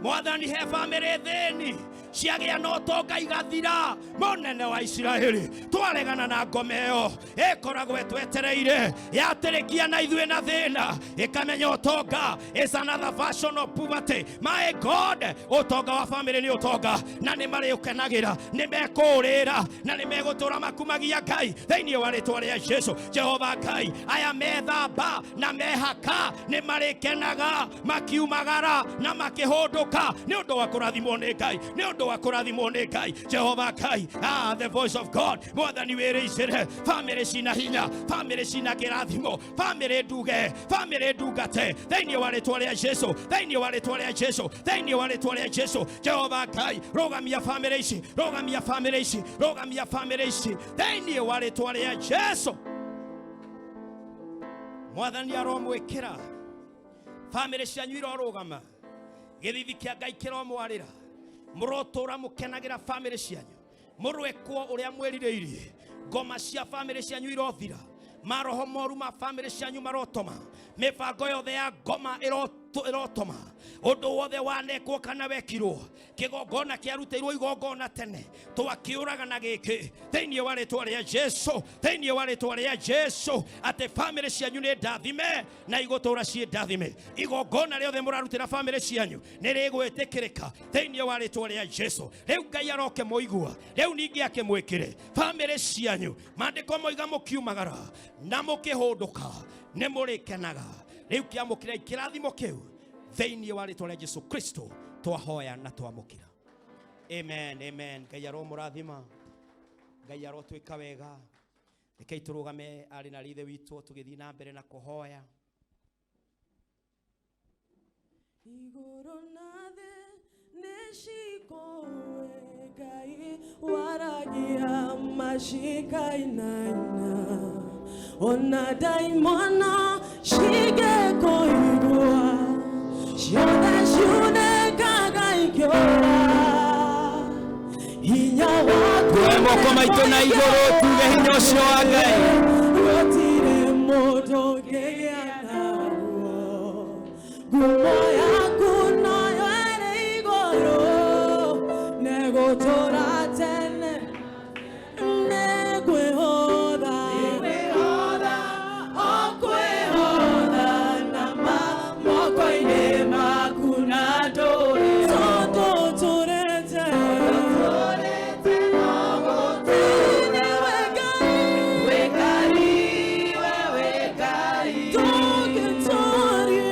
Mwathani he bamĩrĩ thĩni ciagĩa na ũtonga igathira. Mũnene wa Isiraeli, twaregana na ngoma ĩyo ĩkoragwo ĩtwetereire, yatĩrĩkia na ithuĩ na thĩna, ĩkamenya ũtonga is another version of poverty. My God, ũtonga wa bamĩrĩ nĩ ũtonga, na nĩ marĩũkenagĩra, nĩ mekũũrĩra, na nĩ megũtũra makumagia Ngai thĩinĩ wa rĩtwa rĩa Jesu. Jehova Ngai, aya methamba na mehaka nĩ marĩkenaga makiumagara na makĩhũndũka nĩ ũndũ wa kũrathimwo nĩ Ngai, nĩ ũndũ wa kũrathimwo nĩ Ngai. Jehova Ngai, the voice of God, Mwathani wĩrĩicĩre bamĩrĩ cina hinya, bamĩrĩ cina kĩrathimo, bamĩrĩ nduge, bamĩrĩ ndungate thĩinĩ wa rĩtwa rĩa Jesu, thĩinĩ wa rĩtwa rĩa Jesu, thĩinĩ wa rĩtwa rĩa Jesu. Jehova Ngai, rũgamia bamĩrĩ ici, rũgamia bamĩrĩ ici, rũgamia bamĩrĩ ici thĩinĩ wa rĩtwa rĩa Jesu. Mwathani aromwĩkĩra bamĩrĩ cianyu irorũgama, gĩthithi kĩa Ngai kĩromwarĩra, mũrotũra mũkenagĩra bamĩrĩ cianyu, mũrwekwo ũrĩa mwĩrirĩirie, ngoma cia bamĩrĩ cianyu irothira, maroho moru ma bamĩrĩ cianyu marotoma, mĩbango yothe ya ngoma ĩrotoma, ũndũ wothe wanekwo kana wekirwo, kĩgongona kĩarutĩirwo igongona tene twakĩũraga na gĩkĩ thĩinĩ wa rĩtwa rĩa Jesu, thĩinĩ wa rĩtwa rĩa Jesu, atĩ bamĩrĩ cianyu nĩ ndathime na igũtũra ciĩ ndathime. Igongona rĩothe mũrarutĩra bamĩrĩ cianyu nĩ rĩgwĩtĩkĩrĩka thĩinĩ wa rĩtwa rĩa Jesu. Rĩu Ngai aroke mũigua, rĩu ningĩ akĩmwĩkĩre bamĩrĩ cianyu. Maandĩko moiga mũkiumagara na mũkĩhũndũka nĩ mũrĩkenaga. Rĩu kĩamũkĩrai kĩrathimo kĩu thĩinĩ wa rĩtwa rĩa Jesu Kristo, twahoya na twamũkĩra. Amen, amen. Ngai aromũrathima, Ngai arotwĩka wega. Rekei tũrũgame arĩ na rithe witũ tũgĩthiĩ na mbere na kũhoya. Igũrũ na thĩ nĩcikũũĩ Ngai waragia macikainaina, ona ndaimono cingĩkũigua, ciothe ciunĩkaga ikĩũra. Hinya waku Tuoe moko maitũ na igũrũ tuge hinya ũcio wa Ngai. Gũtirĩ mũndũ ũngĩgĩa naguo. Ngumo yaku noyo ĩrĩ igũrũ, nĩgũtũũra tene. Nĩngwĩhotha, o kwĩhotha na moko-inĩ maku na ndũrĩ. Tondũ ũtũũrĩte, nĩwe Ngai, ndũngĩtoorio.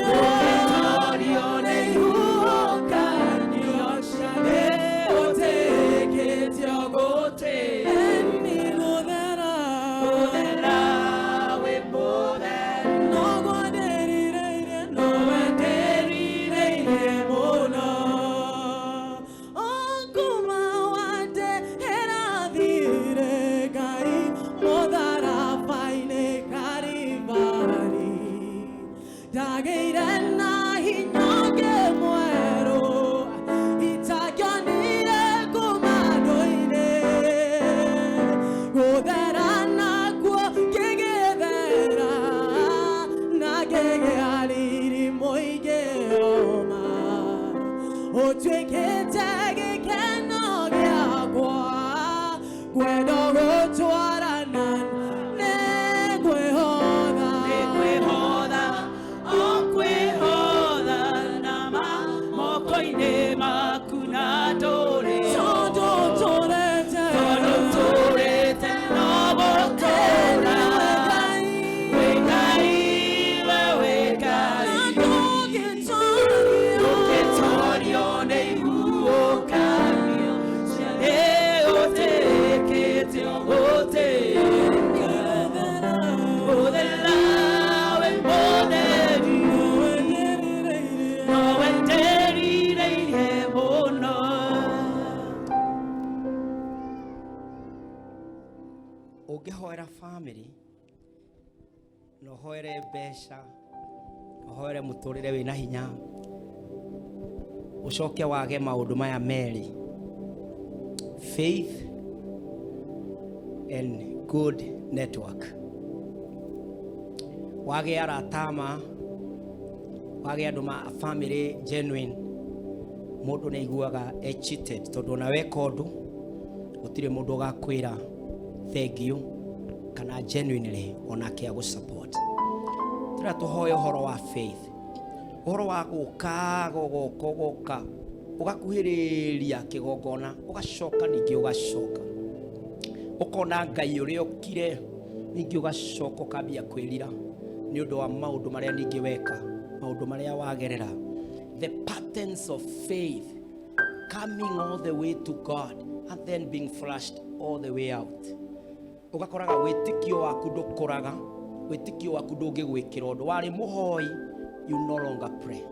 Ũngĩhoera family na ũhoere mbeca, ũhoere mũtũrĩre wĩna hinya, ũcoke wage maũndũ maya merĩ, faith and good network, wage arata ma, wage andũ ma family genuine, mũndũ nĩ aiguaga e cheated, tondũ ona weka ũndũ gũtirĩ mũndũ ũgakwĩra thank you kana genuinely onake agũ support. Tũrĩa tũhoe ũhoro wa faith, ũhoro wa gũka gũgoka ũgoka ũgakuhĩrĩria kĩgongona, ũgacoka ningĩ ũgacoka ũkona Ngai ũrĩa ũkire, ningĩ ũgacoka ũkambia kwĩrira nĩ ũndũ wa maũndũ marĩa ningĩ weka, maũndũ marĩa wagerera. The patterns of faith coming all the way to God and then being flushed all the way out. Ũgakoraga wĩtĩkio waku ndũkũraga, wĩtĩkio waku ndũngĩgwĩkĩra ũndũ. Warĩ mũhoi, you no longer pray.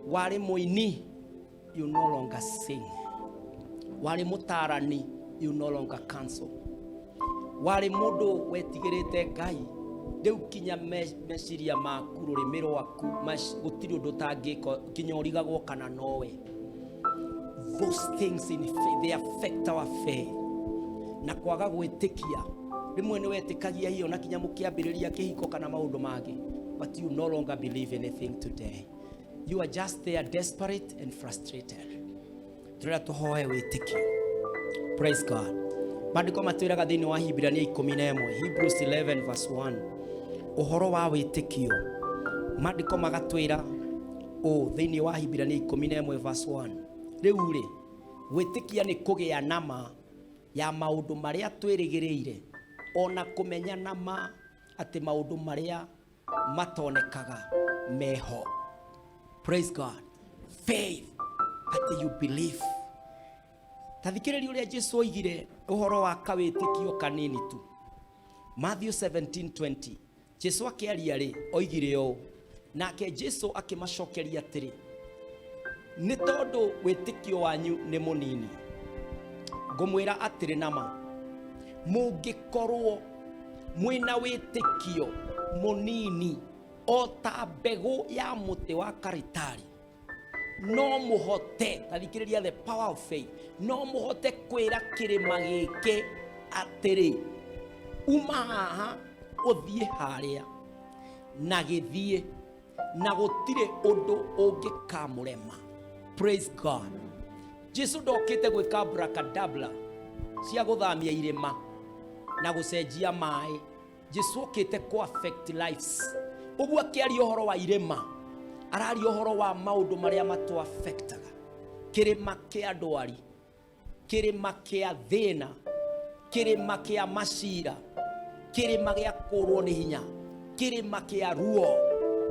Warĩ mũini, you no longer sing. Warĩ mũtarani, you no longer counsel. Warĩ mũndũ wetigĩrĩte Ngai, rĩu kinya meciria maku, rũrĩmĩ rwaku, gũtirĩ ũndũ ũtangĩka, kinya ũrigagwo kana nowe. Those things in faith, they affect our faith. Na kwaga gwĩtĩkia, rĩmwe nĩ wetĩkagia hiyo na kinya mũkĩambĩrĩria kĩhiko kana maũndũ mangĩ, but you no longer believe anything today. You are just there desperate and frustrated. Tũrĩa tũhoe wĩtĩkio. Praise God. Maandĩko matwĩraga thĩinĩ wa Hibrania 11, Hebrews 11 verse 1, ũhoro wa wĩtĩkio. Maandĩko magatwĩra ũũ thĩinĩ wa Hibrania 11 verse 1, rĩu rĩ, gwĩtĩkia nĩ kũgĩa na ma ya maũndũ marĩa twĩrĩgĩrĩire, ona kũmenya na ma atĩ maũndũ marĩa matonekaga meho. Praise God. Faith, atĩ you believe. Ta thikĩrĩria ũrĩa Jesu oigire ũhoro wa kawĩtĩkio kanini tu. Matthew 17:20, Jesu akĩaria rĩ, oigire ũũ, nake Jesu akĩmacokeria atĩrĩ, nĩ tondũ wĩtĩkio wanyu nĩ mũnini, ngũmwĩra atĩrĩ nama, mũngĩkorwo mwĩna wĩtĩkio mũnini o ta mbegũ ya mũtĩ wa karitari, no mũhote, ta thikĩrĩria the power of faith, no mũhote kwĩra kĩrĩma gĩkĩ atĩrĩ, uma haha ũthiĩ harĩa, na gĩthiĩ, na gũtirĩ ũndũ ũngĩkamũrema. Praise God. Jesu ndokĩte gwĩka abracadabra cia gũthamia irĩma na gũcenjia maĩ. Jesu okĩte kũ affect lives. Ũguo akĩaria ũhoro wa irĩma, araria ũhoro wa maũndũ marĩa matũ affectaga. Kĩrĩma kĩa ndwari, kĩrĩma kĩa thĩna, kĩrĩma kĩa macira, kĩrĩma gĩa kũrwo nĩ hinya, kĩrĩma kĩa ruo,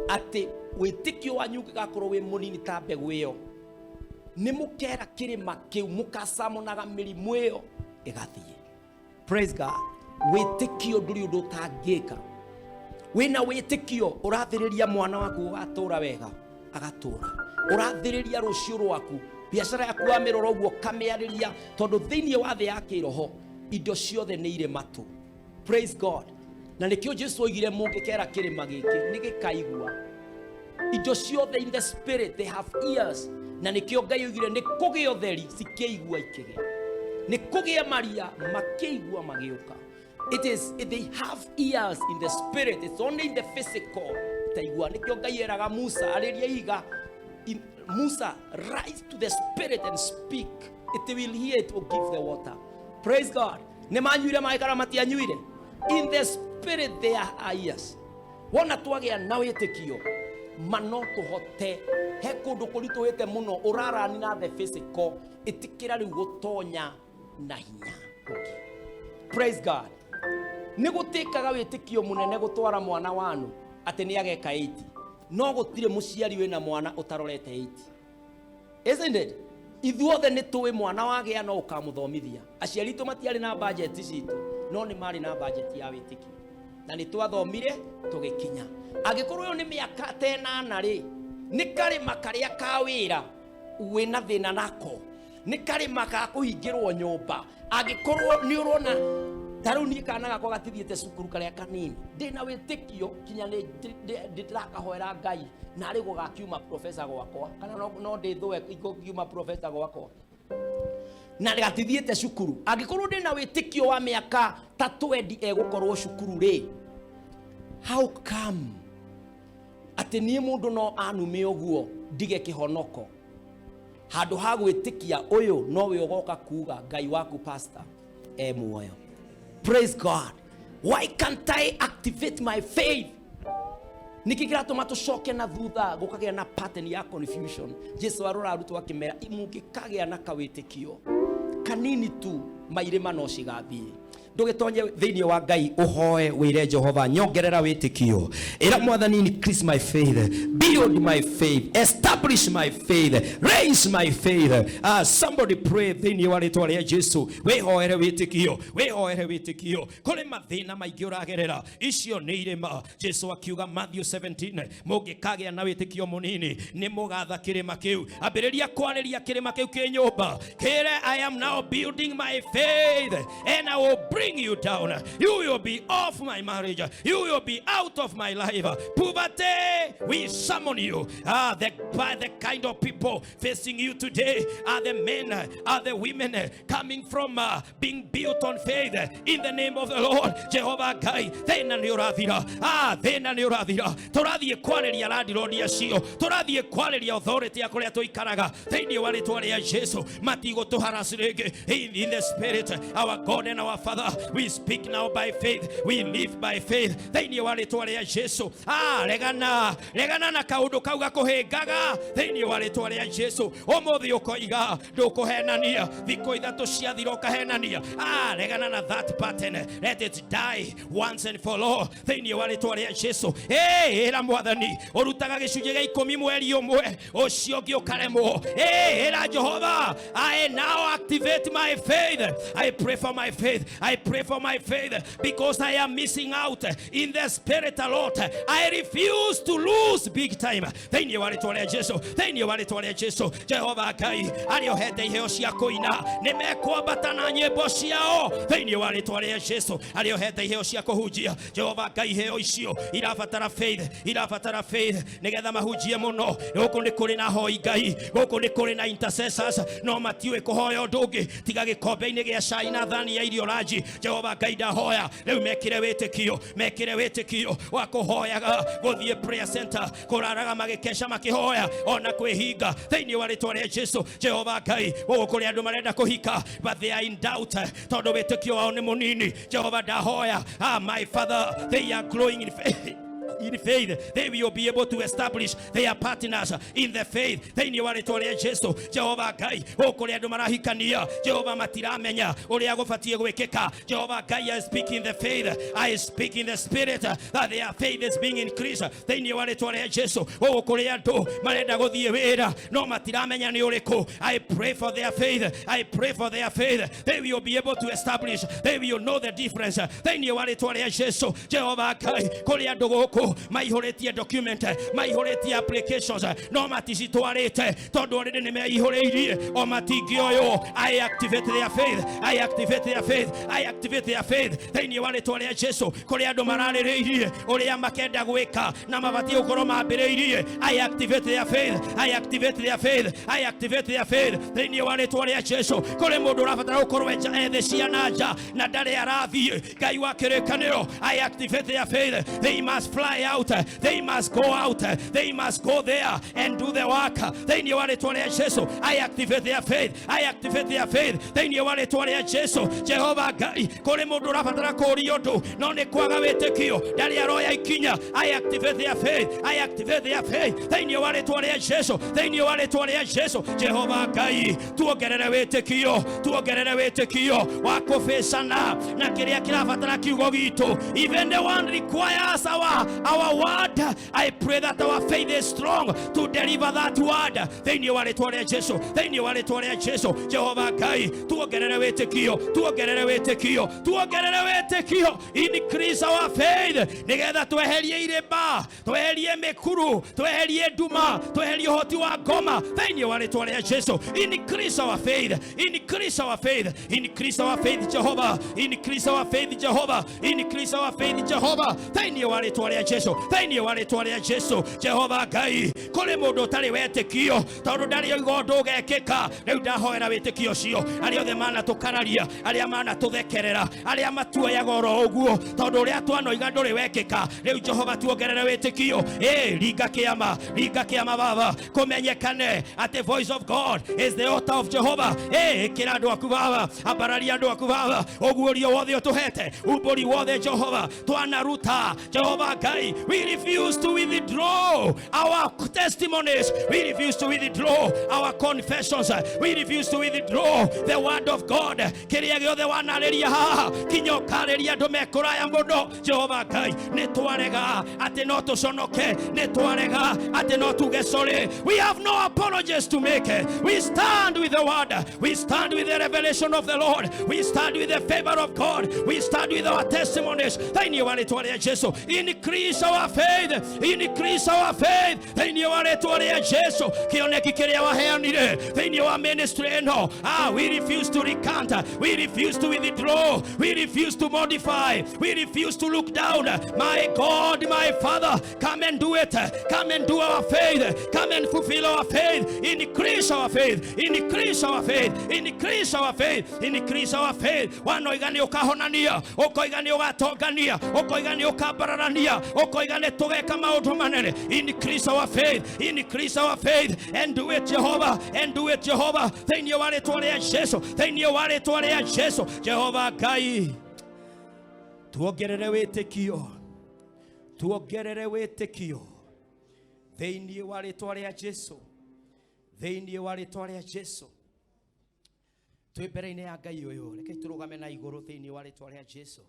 atĩ wĩtĩkio wanyu ũngĩgakorwo wĩ mũnini ta mbegũ ĩyo, nĩ mũkera kĩrĩma kĩu, mũkacamonaga mĩrimũ ĩyo ĩgathiĩ. Praise God. Wĩtĩkio ndũrĩ ũndũ ũtangĩka. Wĩna wĩtĩkio ũrathĩrĩria mwana waku ũgatũra wega, agatũra. Ũrathĩrĩria rũciũ rwaku, biacara yaku wamĩrora ũguo ũkamĩarĩria, tondũ thĩinĩ wa thĩ ya kĩroho indo ciothe nĩ irĩ matũ. Praise God. Na nĩkĩo Jesu oigire mũngĩkera kĩrĩma gĩkĩ nĩ gĩkaigua. Indo ciothe in the spirit they have ears. Na nĩkĩo Ngai oigire nĩ kũgĩa ũtheri, cikĩigua ikĩgĩa. Nĩ kũgĩa maria, makĩigua magĩũka. It is, they have ears in the spirit. It's only in the physical. Taigua. Nĩkĩo Ngai eraga Musa, arĩria ihiga. Musa, rise to the spirit and speak. It will hear, it will give the water. Praise God. Nĩ manyuire maĩ kana matianyuire? In the spirit there are ears. Wona twagĩa na wĩtĩkio, ma no tũhote. He kũndũ kũritũhĩte mũno ũrarani na the physical, ĩtĩkĩra rĩu gũtonya na hinya ũngĩ. Praise God. Nĩ gũtĩkaga wĩtĩkio mũnene gũtwara mwana wanu atĩ nĩ ageka 80. No gũtirĩ mũciari wĩna mwana ũtarorete 80. Isn't it? Ithuothe nĩ tũĩ mwana wagĩa no ũkamũthomithia. Aciari aitũ matiarĩ na budget citũ, no nĩ marĩ na budget ya wĩtĩkio. Na nĩ twathomire tũgĩkinya. Angĩkorwo ũyũ nĩ mĩaka ta ĩnana rĩ, nĩ karĩma karĩa ka wĩra wĩna thĩna nako, nĩ karĩma ga kũhingĩrwo nyũmba. Angĩkorwo nĩ ũrona Ta rĩu niĩ kana gakwa gatithiĩte cukuru karĩa kanini, ndĩna wĩtĩkio kinya nĩ ndĩrakahoera Ngai na rĩ gũgakiuma professor gwakwa, kana no ndĩthũe gũkiuma professor gwakwa na gatithiĩte cukuru. Angĩkorwo ndĩna wĩtĩkio wa mĩaka ta 20 egũkorwo cukuru rĩ, how come atĩ niĩ mũndũ no anume ũguo ndige kĩhonoko handũ ha gwĩtĩkia ũyũ nowe ũgoka kuga Ngai waku pastor e muoyo? Praise God. Why can't I activate my faith? Nĩkĩ kĩratũma tũcoke na thutha gũkagĩa na pattern ya confusion? Jesu arora arutwo akĩmera, mũngĩkagĩa na kawĩtĩkio kanini tu, mairĩma no cigathiĩ. Ndũgĩtonye thĩinĩ wa Ngai, ũhoe wĩre Jehova, nyongerera wĩtĩkio. Ĩra Mwathani, increase my faith, build my faith, establish my faith, raise my faith. Somebody pray thĩinĩ wa rĩtwa rĩa Jesu. Wĩhoere wĩtĩkio, wĩhoere wĩtĩkio. Kũrĩ mathĩna maingĩ ũragerera, icio nĩ irĩma. Jesu akiuga Matthew 17, mũngĩkagĩa na wĩtĩkio mũnini nĩ mũgatha kĩrĩma kĩu. Ambĩrĩria kwarĩria kĩrĩma kĩu kĩ nyũmba, kĩre, I am now building my faith and I will bring you down. You will be off my marriage, you will be out of my life. Poverty, we summon you. By the kind of people facing you today are the men, are the women coming from being built on faith in the name of the Lord. Jehovah Ngai, thĩna nĩ ũrathira. Thĩna nĩ ũrathira. Tũrathiĩ kwarĩria landlord acio, tũrathiĩ kwarĩria authority ya kũrĩa tũikaraga thĩinĩ wa rĩtwa rĩa Jesu. Matigũtũharass rĩngĩ. In the spirit, our God and our Father, we speak now by faith, we live by faith thĩinĩ wa rĩtwa rĩa Jesu. Regana, regana na kaũndũ kau gakũhĩngaga thĩinĩ wa rĩtwa rĩa Jesu. Ũmũthĩ ũkoiga ndũkũhenania, thikũ ithatũ ciathira ũkahenania. Regana na that pattern, let it die once and for all thĩinĩ wa rĩtwa rĩa Jesu. Ĩra Mwathani, ũrutaga gĩcunjĩ gĩa 10 mweri ũmwe, ũcio ũngĩ ũkaremwo. Ĩra Jehova, I now activate my faith. I pray for my faith, I pray for my faith, because I am missing out in the spirit a lot. I refuse to lose big time thĩinĩ wa rĩtwa rĩa Jesu, thĩinĩ wa rĩtwa rĩa Jesu. Jehova Ngai, arĩa ũhete iheo cia kũina nĩ mekwambata na nyĩmbo ciao thĩinĩ wa rĩtwa rĩa Jesu. Arĩa ũhete iheo cia kũhunjia, Jehova Ngai, iheo icio irabatara faith, irabatara faith nĩgetha mahunjie mũno. Gũkũ nĩ kũrĩ na hoi Ngai, gũkũ nĩ kũrĩ na intercessors, no matiũĩ kũhoya ũndũ ũngĩ tiga gĩkombe-inĩ gĩa cai na thani ya irio ranji. Jehova Ngai, ndahoya rĩu mekĩre wĩtĩkio, mekĩre wĩtĩkio wa kũhoyaga, gũthiĩ prayer center, kũraraga magĩkeca makĩhoya ona kwĩhinga thĩinĩ wa rĩtwa rĩa Jesu. Jehova Ngai, gũkũ kũrĩ andũ marenda kũhika but they are in doubt tondũ wĩtĩkio wao nĩ mũnini. Jehova, ndahoya, my Father, they are growing in faith. In faith, they will be able to establish their partners in the faith thĩinĩ wa rĩtwa rĩa Jesu. Jehova Ngai, gũkũ kũrĩ andũ marahikania, Jehova, matiramenya ũrĩa gũbatiĩ gwĩkĩka. Jehova Ngai, I speak in the faith, I speak in the spirit that their faith is being increased thĩinĩ wa rĩtwa rĩa Jesu. Gũkũ kũrĩ andũ marenda gũthiĩ wĩra no matiramenya nĩ ũrĩkũ. I pray for their faith, I pray for their faith. They will be able to establish, they will know the difference thĩinĩ wa rĩtwa rĩa Jesu. Jehova Ngai, kũrĩ andũ gũkũ maihũrĩtie document, maihũrĩtie applications, no maticitwarĩte tondũ already nĩ meihũrĩirie o matingĩoywo. I activate their faith, I activate their faith, I activate their faith thĩinĩ wa rĩtwa rĩa Jesu. Kũrĩ andũ mararĩrĩirie ũrĩa makenda gwĩka na mabatiĩ gũkorwo mambĩrĩirie. I activate their faith, I activate their faith, I activate their faith thĩinĩ wa rĩtwa rĩa Jesu. Kũrĩ mũndũ ũrabatara gũkorwo ethe ciana nja na ndarĩ arathiĩ. Ngai wa kĩrĩkanĩro, I activate their faith. They must fly out, they must go out, they must go there and do the work thĩinĩ wa rĩtwa rĩa Jesu. I activate their faith, I activate their faith thĩinĩ wa rĩtwa rĩa Jesu. Jehova Ngai, kũrĩ mũndũ ũrabatara kũũria ũndũ no nĩ kwaga wĩtĩkio ndarĩ aroya ikinya. I activate their faith, I activate their faith thĩinĩ wa rĩtwa rĩa Jesu, thĩinĩ wa rĩtwa rĩa Jesu. Jehova Ngai, tuongerere wĩtĩkio, tuongerere wĩtĩkio wa kũbĩcana na kĩrĩa kĩrabatara kiugo gitũ. Even the one requires our our word. I pray that our faith is strong to deliver that word. Thĩinĩ wa rĩtwa rĩa Jesu, thĩinĩ wa rĩtwa rĩa Jesu, Jehova Ngai, tuongerere wĩtĩkio, tuongerere wĩtĩkio, tuongerere wĩtĩkio. Increase our faith nĩgetha tweherie irĩma, tweherie mĩkuru, tweherie nduma, tweherie ũhoti wa ngoma thĩinĩ wa rĩtwa rĩa Jesu. Increase our faith, increase our faith, increase our faith Jehovah, increase our faith Jehovah, increase our faith Jehovah thĩinĩ wa rĩtwa rĩa Jesu, thĩinĩ wa rĩtwa rĩa Jesu. Jehova Ngai, kũrĩ mũndũ ũtarĩ wetĩkio tondũ ndarĩ oiga ũndũ ũgekĩka, rĩu ndahoera wĩtĩkio ũcio. Arĩa othe manatũkararia, arĩa manatũthekerera, arĩa matuoyaga oro ũguo tondũ ũrĩa twanoiga ndũrĩ wekĩka, rĩu Jehova tuongerere wĩtĩkio. Ringa kĩama, ringa kĩama Baba, kũmenyekane atĩ voice of God is the altar of Jehovah. Ĩkĩra andũ aku Baba, ambararia andũ aku Baba, ũguũrio wothe ũtũhete, umbũri wothe Jehova twanaruta. Jehova Ngai, we refuse to withdraw our testimonies, we refuse to withdraw our confessions, we refuse to withdraw the word of God. Kĩrĩa gĩothe wanarĩria haha kinya ũkarĩria andũ mekũraya mũno. Jehova Ngai, nĩ twarega atĩ no tũconoke, nĩ twarega atĩ no tuge sorry. We have no apologies to make. We stand with the word, we stand with the revelation of the Lord, we stand with the favor of God, we stand with our testimonies. Thĩinĩ wa rĩtwa rĩa Jesu, increase our faith, increase our faith thĩinĩ wa rĩtwa rĩa Jesu. Kĩoneki kĩrĩa waheanire thĩinĩ wa ministry ĩno, we refuse to recant, we refuse to withdraw, we refuse to modify, we refuse to look down. My God, my Father, come and do it. Come and do our faith. Come and fulfill our faith. Increase our faith, increase our faith, increase our faith, increase our faith. Wanoiga nĩ ũkahonania, ũkoiga nĩ ũgatongania, ũkoiga nĩ ũkambararania, ũkoiga nĩ tũgeka maũndũ manene. Increase our faith, increase our faith, and do it Jehovah, and do it Jehovah. Thĩinĩ wa rĩtwa rĩa Jesu, thĩinĩ wa rĩtwa rĩa Jesu. Jehova Ngai, tuongerere wĩtĩkio, tuongerere wĩtĩkio thĩinĩ wa rĩtwa rĩa Jesu, thĩinĩ wa rĩtwa rĩa Jesu. Twĩ mbere-inĩ ya Ngai ũyũ, reke tũrũgame na igũrũ thĩinĩ wa rĩtwa rĩa Jesu.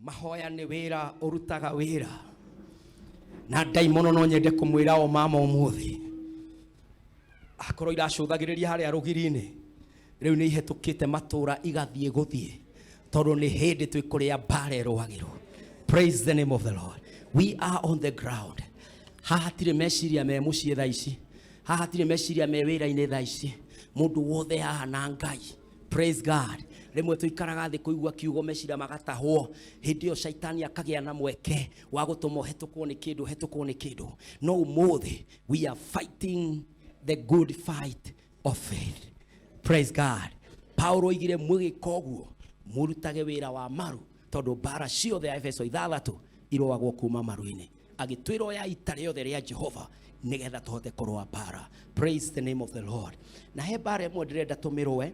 Mahoya nĩ wĩra ũrutaga wĩra, na ndaimono no nyende kũmwĩra o mama ũmũthĩ, akorwo iracũthagĩrĩria harĩa rũgiri-inĩ, rĩu nĩ ihetũkĩte matũra igathiĩ gũthiĩ, tondũ nĩ hĩndĩ twĩ kũrĩa mbara ĩrũagĩrwo. Praise the name of the Lord. We are on the ground. Haha hatirĩ meciria me mũciĩ thaa ici, haha hatirĩ meciria me wĩra-inĩ thaa ici, mũndũ wothe haha na Ngai. Praise God. Rĩmwe tũikaraga thĩ kũigua kiugo meciria magatahwo, hĩndĩ ĩyo shaitani akagĩa na mweke wa gũtũma ũhetũkwo nĩ kĩndũ, ũhetũkwo nĩ kĩndũ. No ũmũthĩ we are fighting the good fight of faith. Praise God. Paulo oigire mwĩgĩka ũguo mũrutage wĩra wa maru, tondũ mbara ciothe ya Efeso 6 irũagwo kuma maru-inĩ. Agĩtwĩra oya ita rĩothe rĩa Jehova nĩgetha tũhote kũrũa mbara. Praise the name of the Lord. Na he mbara ĩmwe ndĩrenda tũmĩrũe,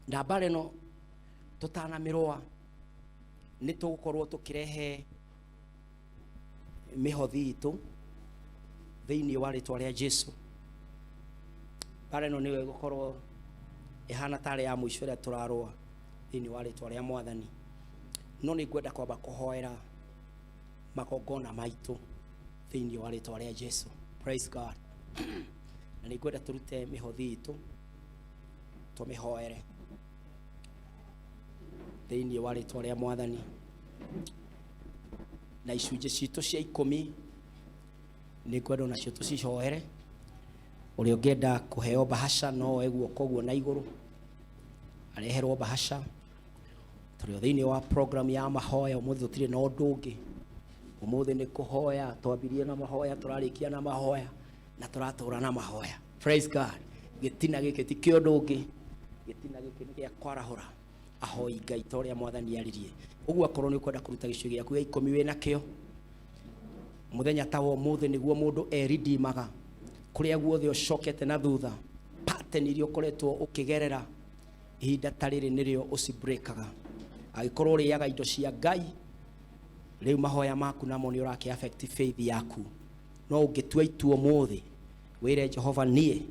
na mbara ĩno tũtanamĩrũa nĩ tũgũkorwo tũkĩrehe mĩhothi itũ thĩinĩ wa rĩtwa rĩa Jesu. Mbara ĩno nĩyo ĩgũkorwo ĩhana tarĩ ya mũico ĩrĩa tũrarũa thĩinĩ wa rĩtwa rĩa Mwathani. No nĩ ngwenda kwamba kũhoera magongona maitũ thĩinĩ wa rĩtwa rĩa Jesu. Praise God. Na nĩ ngwenda tũrute mĩhothi itũ tũmĩhoere thĩinĩ wa rĩtwa rĩa Mwathani. Na icunjĩ citũ cia 10 nĩ ngwenda onacio tũcihoere. Ũrĩa ũngĩenda kũheo bahasha no oe guoko ũguo na igũrũ areherwo bahasha. Tũrĩ o thĩinĩ wa program ya mahoya ũmũthĩ, tũtirĩ na ũndũ ũngĩ. Ũmũthĩ nĩ kũhoya, twambirie na mahoya, tũrarĩkia na mahoya, na tũratũra na mahoya. Praise God. Gĩtina gĩkĩ ti kĩa ũndũ ũngĩ, gĩtina gĩkĩ nĩ gĩa kwarahũra ahoi Ngai ta ũrĩa Mwathani aririe. Ũguo akorwo nĩ ũkwenda kũruta gĩcunjĩ gĩaku gĩa 10 wĩna kĩo, mũthenya ta wa ũmũthĩ nĩguo mũndũ eridimaga kũrĩa guothe ũcokete na thutha, pattern iria ũkoretwo ũkĩgerera ihinda ta rĩrĩ nĩrĩo ũcibreakaga. Angĩkorwo ũrĩaga indo cia Ngai, rĩu mahoya maku namo nĩ ũrakĩ affect faith yaku. No ũngĩtua itua ũmũthĩ wĩre Jehova, niĩ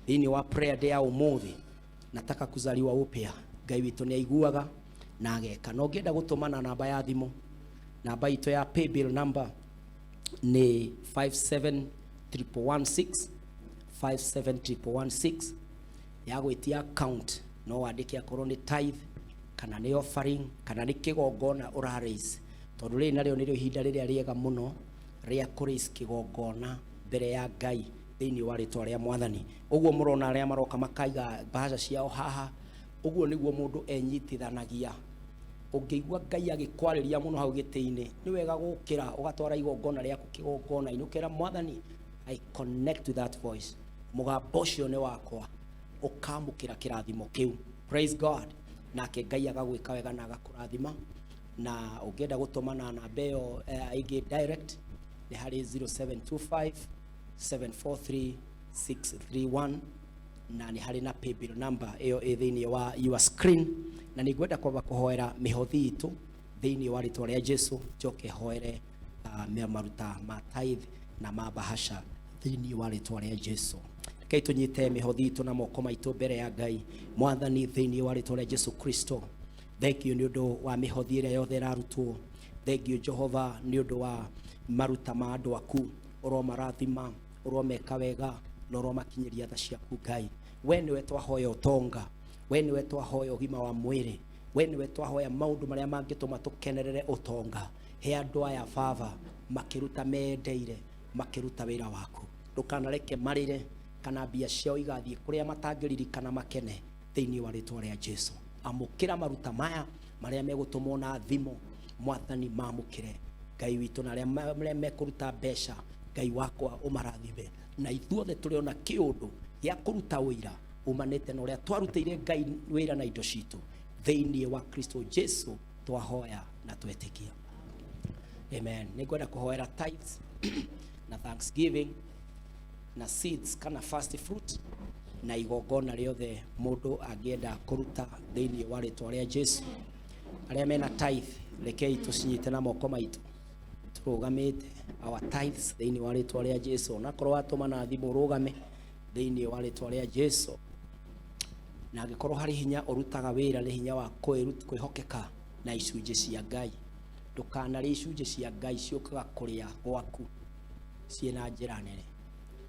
thĩinĩ wa prayer day ya ũmũthĩ nataka kuzaliwa upya, Ngai witũ nĩ aiguaga na ageka. Na ũngĩenda gũtũmana namba ya thimũ Namba itũ ya paybill number nĩ 5716, 5716 ya gwĩtia account. No wandĩke akorwo nĩ tithe kana nĩ offering kana nĩ kĩgongona ũra raise, tondũ rĩrĩ narĩo nĩrĩo ihinda rĩrĩa rĩega mũno rĩa kũ raise kĩgongona mbere ya Ngai thĩinĩ wa rĩtwa rĩa Mwathani. Ũguo mũrona arĩa maroka makaiga mbaca ciao haha, ũguo nĩguo mũndũ enyitithanagia. Ũngĩigua Ngai agĩkwarĩria mũno hau gĩtĩ-inĩ, nĩ wega gũkĩra ũgatwara igongona rĩaku kĩgongona-inĩ, ũkera Mwathani, "I connect to that voice, mũgambo ũcio nĩ wakwa." Ũkamũkĩra kĩrathimo kĩu. Praise God. Nake Ngai agagwĩka wega na agakũrathima. Na ũngĩenda gũtũma na namba ĩyo ĩngĩ direct nĩ harĩ 0725 743 631, na nĩ harĩ na paybill number ĩyo ĩ thĩinĩ wa your screen. Na nĩ ngwenda kwamba kũhoera mĩhothi itũ thĩinĩ wa rĩtwa rĩa Jesu, njoke hoere maruta ma tithe na ma bahasha thĩinĩ wa rĩtwa rĩa Jesu. Rekei tũnyite mĩhothi itũ na moko maitũ mbere ya Ngai. Mwathani, thĩinĩ wa rĩtwa rĩa Jesu Kristo, thank you nĩ ũndũ wa mĩhothi ĩrĩa yothe ĩrarutwo. Thank you, Jehova, nĩ ũndũ wa maruta ma andũ aku. Ũromarathima, ũromeka wega na ũromakinyĩria tha ciaku. Ngai, we nĩwe twahoya ũtonga, we nĩwe twahoya ũgima wa mwĩrĩ, we nĩwe twahoya maũndũ marĩa mangĩtũma tũkenerere ũtonga. He andũ aya, Baba, makĩruta mendeire, makĩruta wĩra waku. Ndũkanareke marĩre kana mbia ciao igathiĩ kũrĩa matangĩririkana makene. Thĩinĩ wa rĩtwa rĩa Jesu, amũkĩra maruta maya marĩa megũtũmwo na thimũ. Mwathani, mamũkĩre, Ngai witũ, na arĩa mekũruta mbeca, Ngai wakwa, ũmarathime, na ithuothe tũrĩ ona kĩũndũ gĩa kũruta ũira umanĩte na ũrĩa twarutĩire Ngai wĩra na indo citũ. Thĩinĩ wa Kristo Jesu twahoya na twetĩkia, amen. Nĩ ngwenda kũhoera tithes na thanksgiving na seeds kana first fruit na igongona rĩothe mũndũ angĩenda kũruta thĩinĩ wa rĩtwa rĩa Jesu. Arĩa mena tithe, rekei tũcinyite na moko maitũ tũrũgamĩte, our tithes, thĩinĩ wa rĩtwa rĩa Jesu. Onakorwo watũma na thimũ, ũrũgame thĩinĩ wa rĩtwa rĩa Jesu. Na angĩkorwo harĩ hinya ũrutaga wĩra, nĩ hinya wa kwĩhokeka na icunjĩ cia Ngai. Ndũkanarĩe icunjĩ cia Ngai, ciũkaga kũrĩa gwaku ciĩna njĩra nene.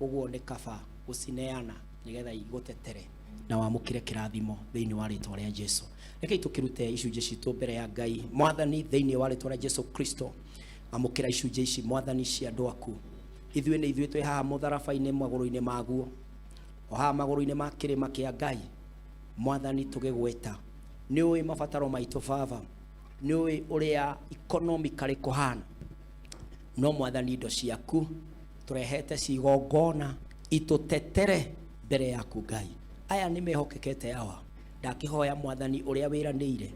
Ũguo nĩ kaba gũcineana nĩgetha igũtetere na wamũkĩre kĩrathimo thĩinĩ wa rĩtwa rĩa Jesu. Rekei tũkĩrute icunjĩ citũ mbere ya Ngai. Mwathani, thĩinĩ wa rĩtwa rĩa Jesu Kristo, amũkĩra icunjĩ ici, Mwathani, cia andũ aku. Ithuĩ nĩ ithuĩ twĩ haha mũtharaba-inĩ, magũrũ-inĩ maguo, o haha magũrũ-inĩ ma kĩrĩma kĩa Ngai. Mwathani, tũgĩgwĩta, nĩ ũĩ mabataro maitũ. Baba, nĩ ũĩ ũrĩa economically kũhana. No Mwathani, indo ciaku tũrehete cigongona itũtetere mbere yaku. Ngai, aya nĩ mehokekete awa. Ndakĩhoya, Mwathani, ũrĩa wĩranĩire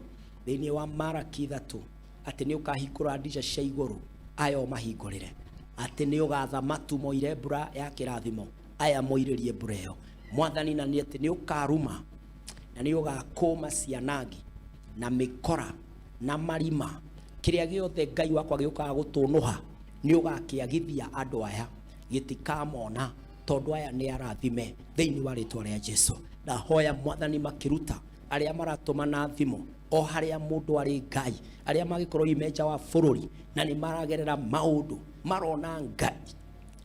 thĩinĩ wa Maraki 3 atĩ nĩ ũkahingũra ndirica cia igũrũ, aya ũmahingũrĩre, atĩ nĩ ũgatha matu moire mbura ya kĩrathimo, aya moirĩrie mbura ĩyo, Mwathani, na nĩ atĩ nĩ ũkaruma na nĩ ũgakũma cianangi na mĩkora na marima, kĩrĩa gĩothe, Ngai wakwa, gĩũkaga gũtũnũha, nĩ ũgakĩagithia andũ aya, gĩtikamona, tondũ aya nĩ arathime thĩinĩ wa rĩtwa rĩa Jesu. Ndahoya, Mwathani, makĩruta, arĩa maratũma na thimũ, o harĩa mũndũ arĩ, Ngai, arĩa mangĩkorwo imenja wa bũrũri na nĩ maragerera maũndũ, marona Ngai,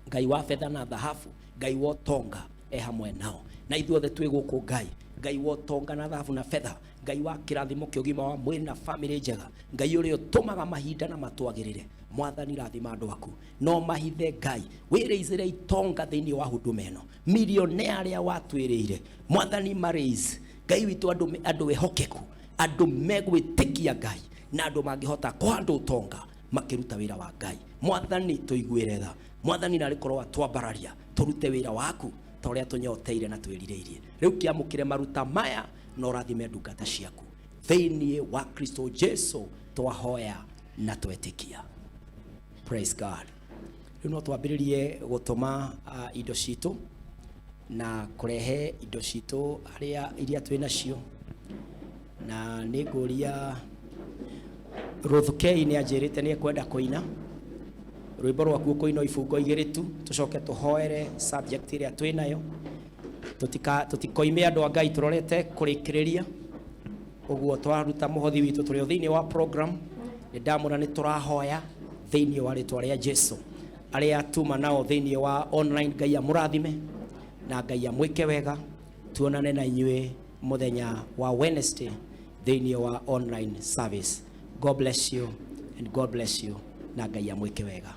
Ngai wa betha na thahabu, Ngai wa ũtonga e hamwe nao. Na ithuothe twĩ gũkũ, Ngai, Ngai wa ũtonga na thahabu na betha, Ngai wa kĩrathimo kĩa ũgima wa mwĩrĩ na famĩlĩ njega, Ngai ũrĩa ũtũmaga mahinda na matwagĩrĩre, Mwathani, rathima andũ aku no mahithe. Ngai, wĩrĩizĩre itonga thĩinĩ wa huduma ĩno, milionea arĩa watwĩrĩire, Mwathani, marĩiz, Ngai witũ, andũ ehokeku, andũ megwĩtĩkia Ngai na andũ mangĩhota kũhanda ũtonga makĩruta wĩra wa Ngai. Mwathani, tũiguĩre tha. Mwathani, narĩ korwo watwambararia tũrute wĩra waku ta ũrĩa tũnyoteire na twĩrirĩirie. Rĩu kĩamũkĩre maruta maya na ũrathime ndungata ciaku. Thĩinĩ wa Kristo Jesu twahoya na twetĩkia. Praise God. Rĩu no twambĩrĩrie gũtũma indo citũ na kũrehe indo citũ harĩa iria twĩ nacio. Na nĩ ngũria Ruth K nĩ anjĩrĩte nĩ ekwenda kũina rwĩmbo rwaku, ũkũina ibungo igĩrĩ tu, tũcoke tũhoere subject ĩrĩa twĩ nayo. Tũtikoime andũ a Ngai tũrorete kũrĩkĩrĩria. Ũguo twaruta mũhothi witũ, tũrĩ o thĩinĩ wa program. Nĩ ndamwĩra nĩ tũrahoya thĩinĩ wa rĩtwa rĩa Jesu. Arĩa tuma nao thĩinĩ wa online, Ngai amũrathime na Ngai amwĩke wega. Tuonane na inyuĩ mũthenya wa Wednesday thĩinĩ wa online service. God bless you and God bless you, na Ngai amwĩke wega.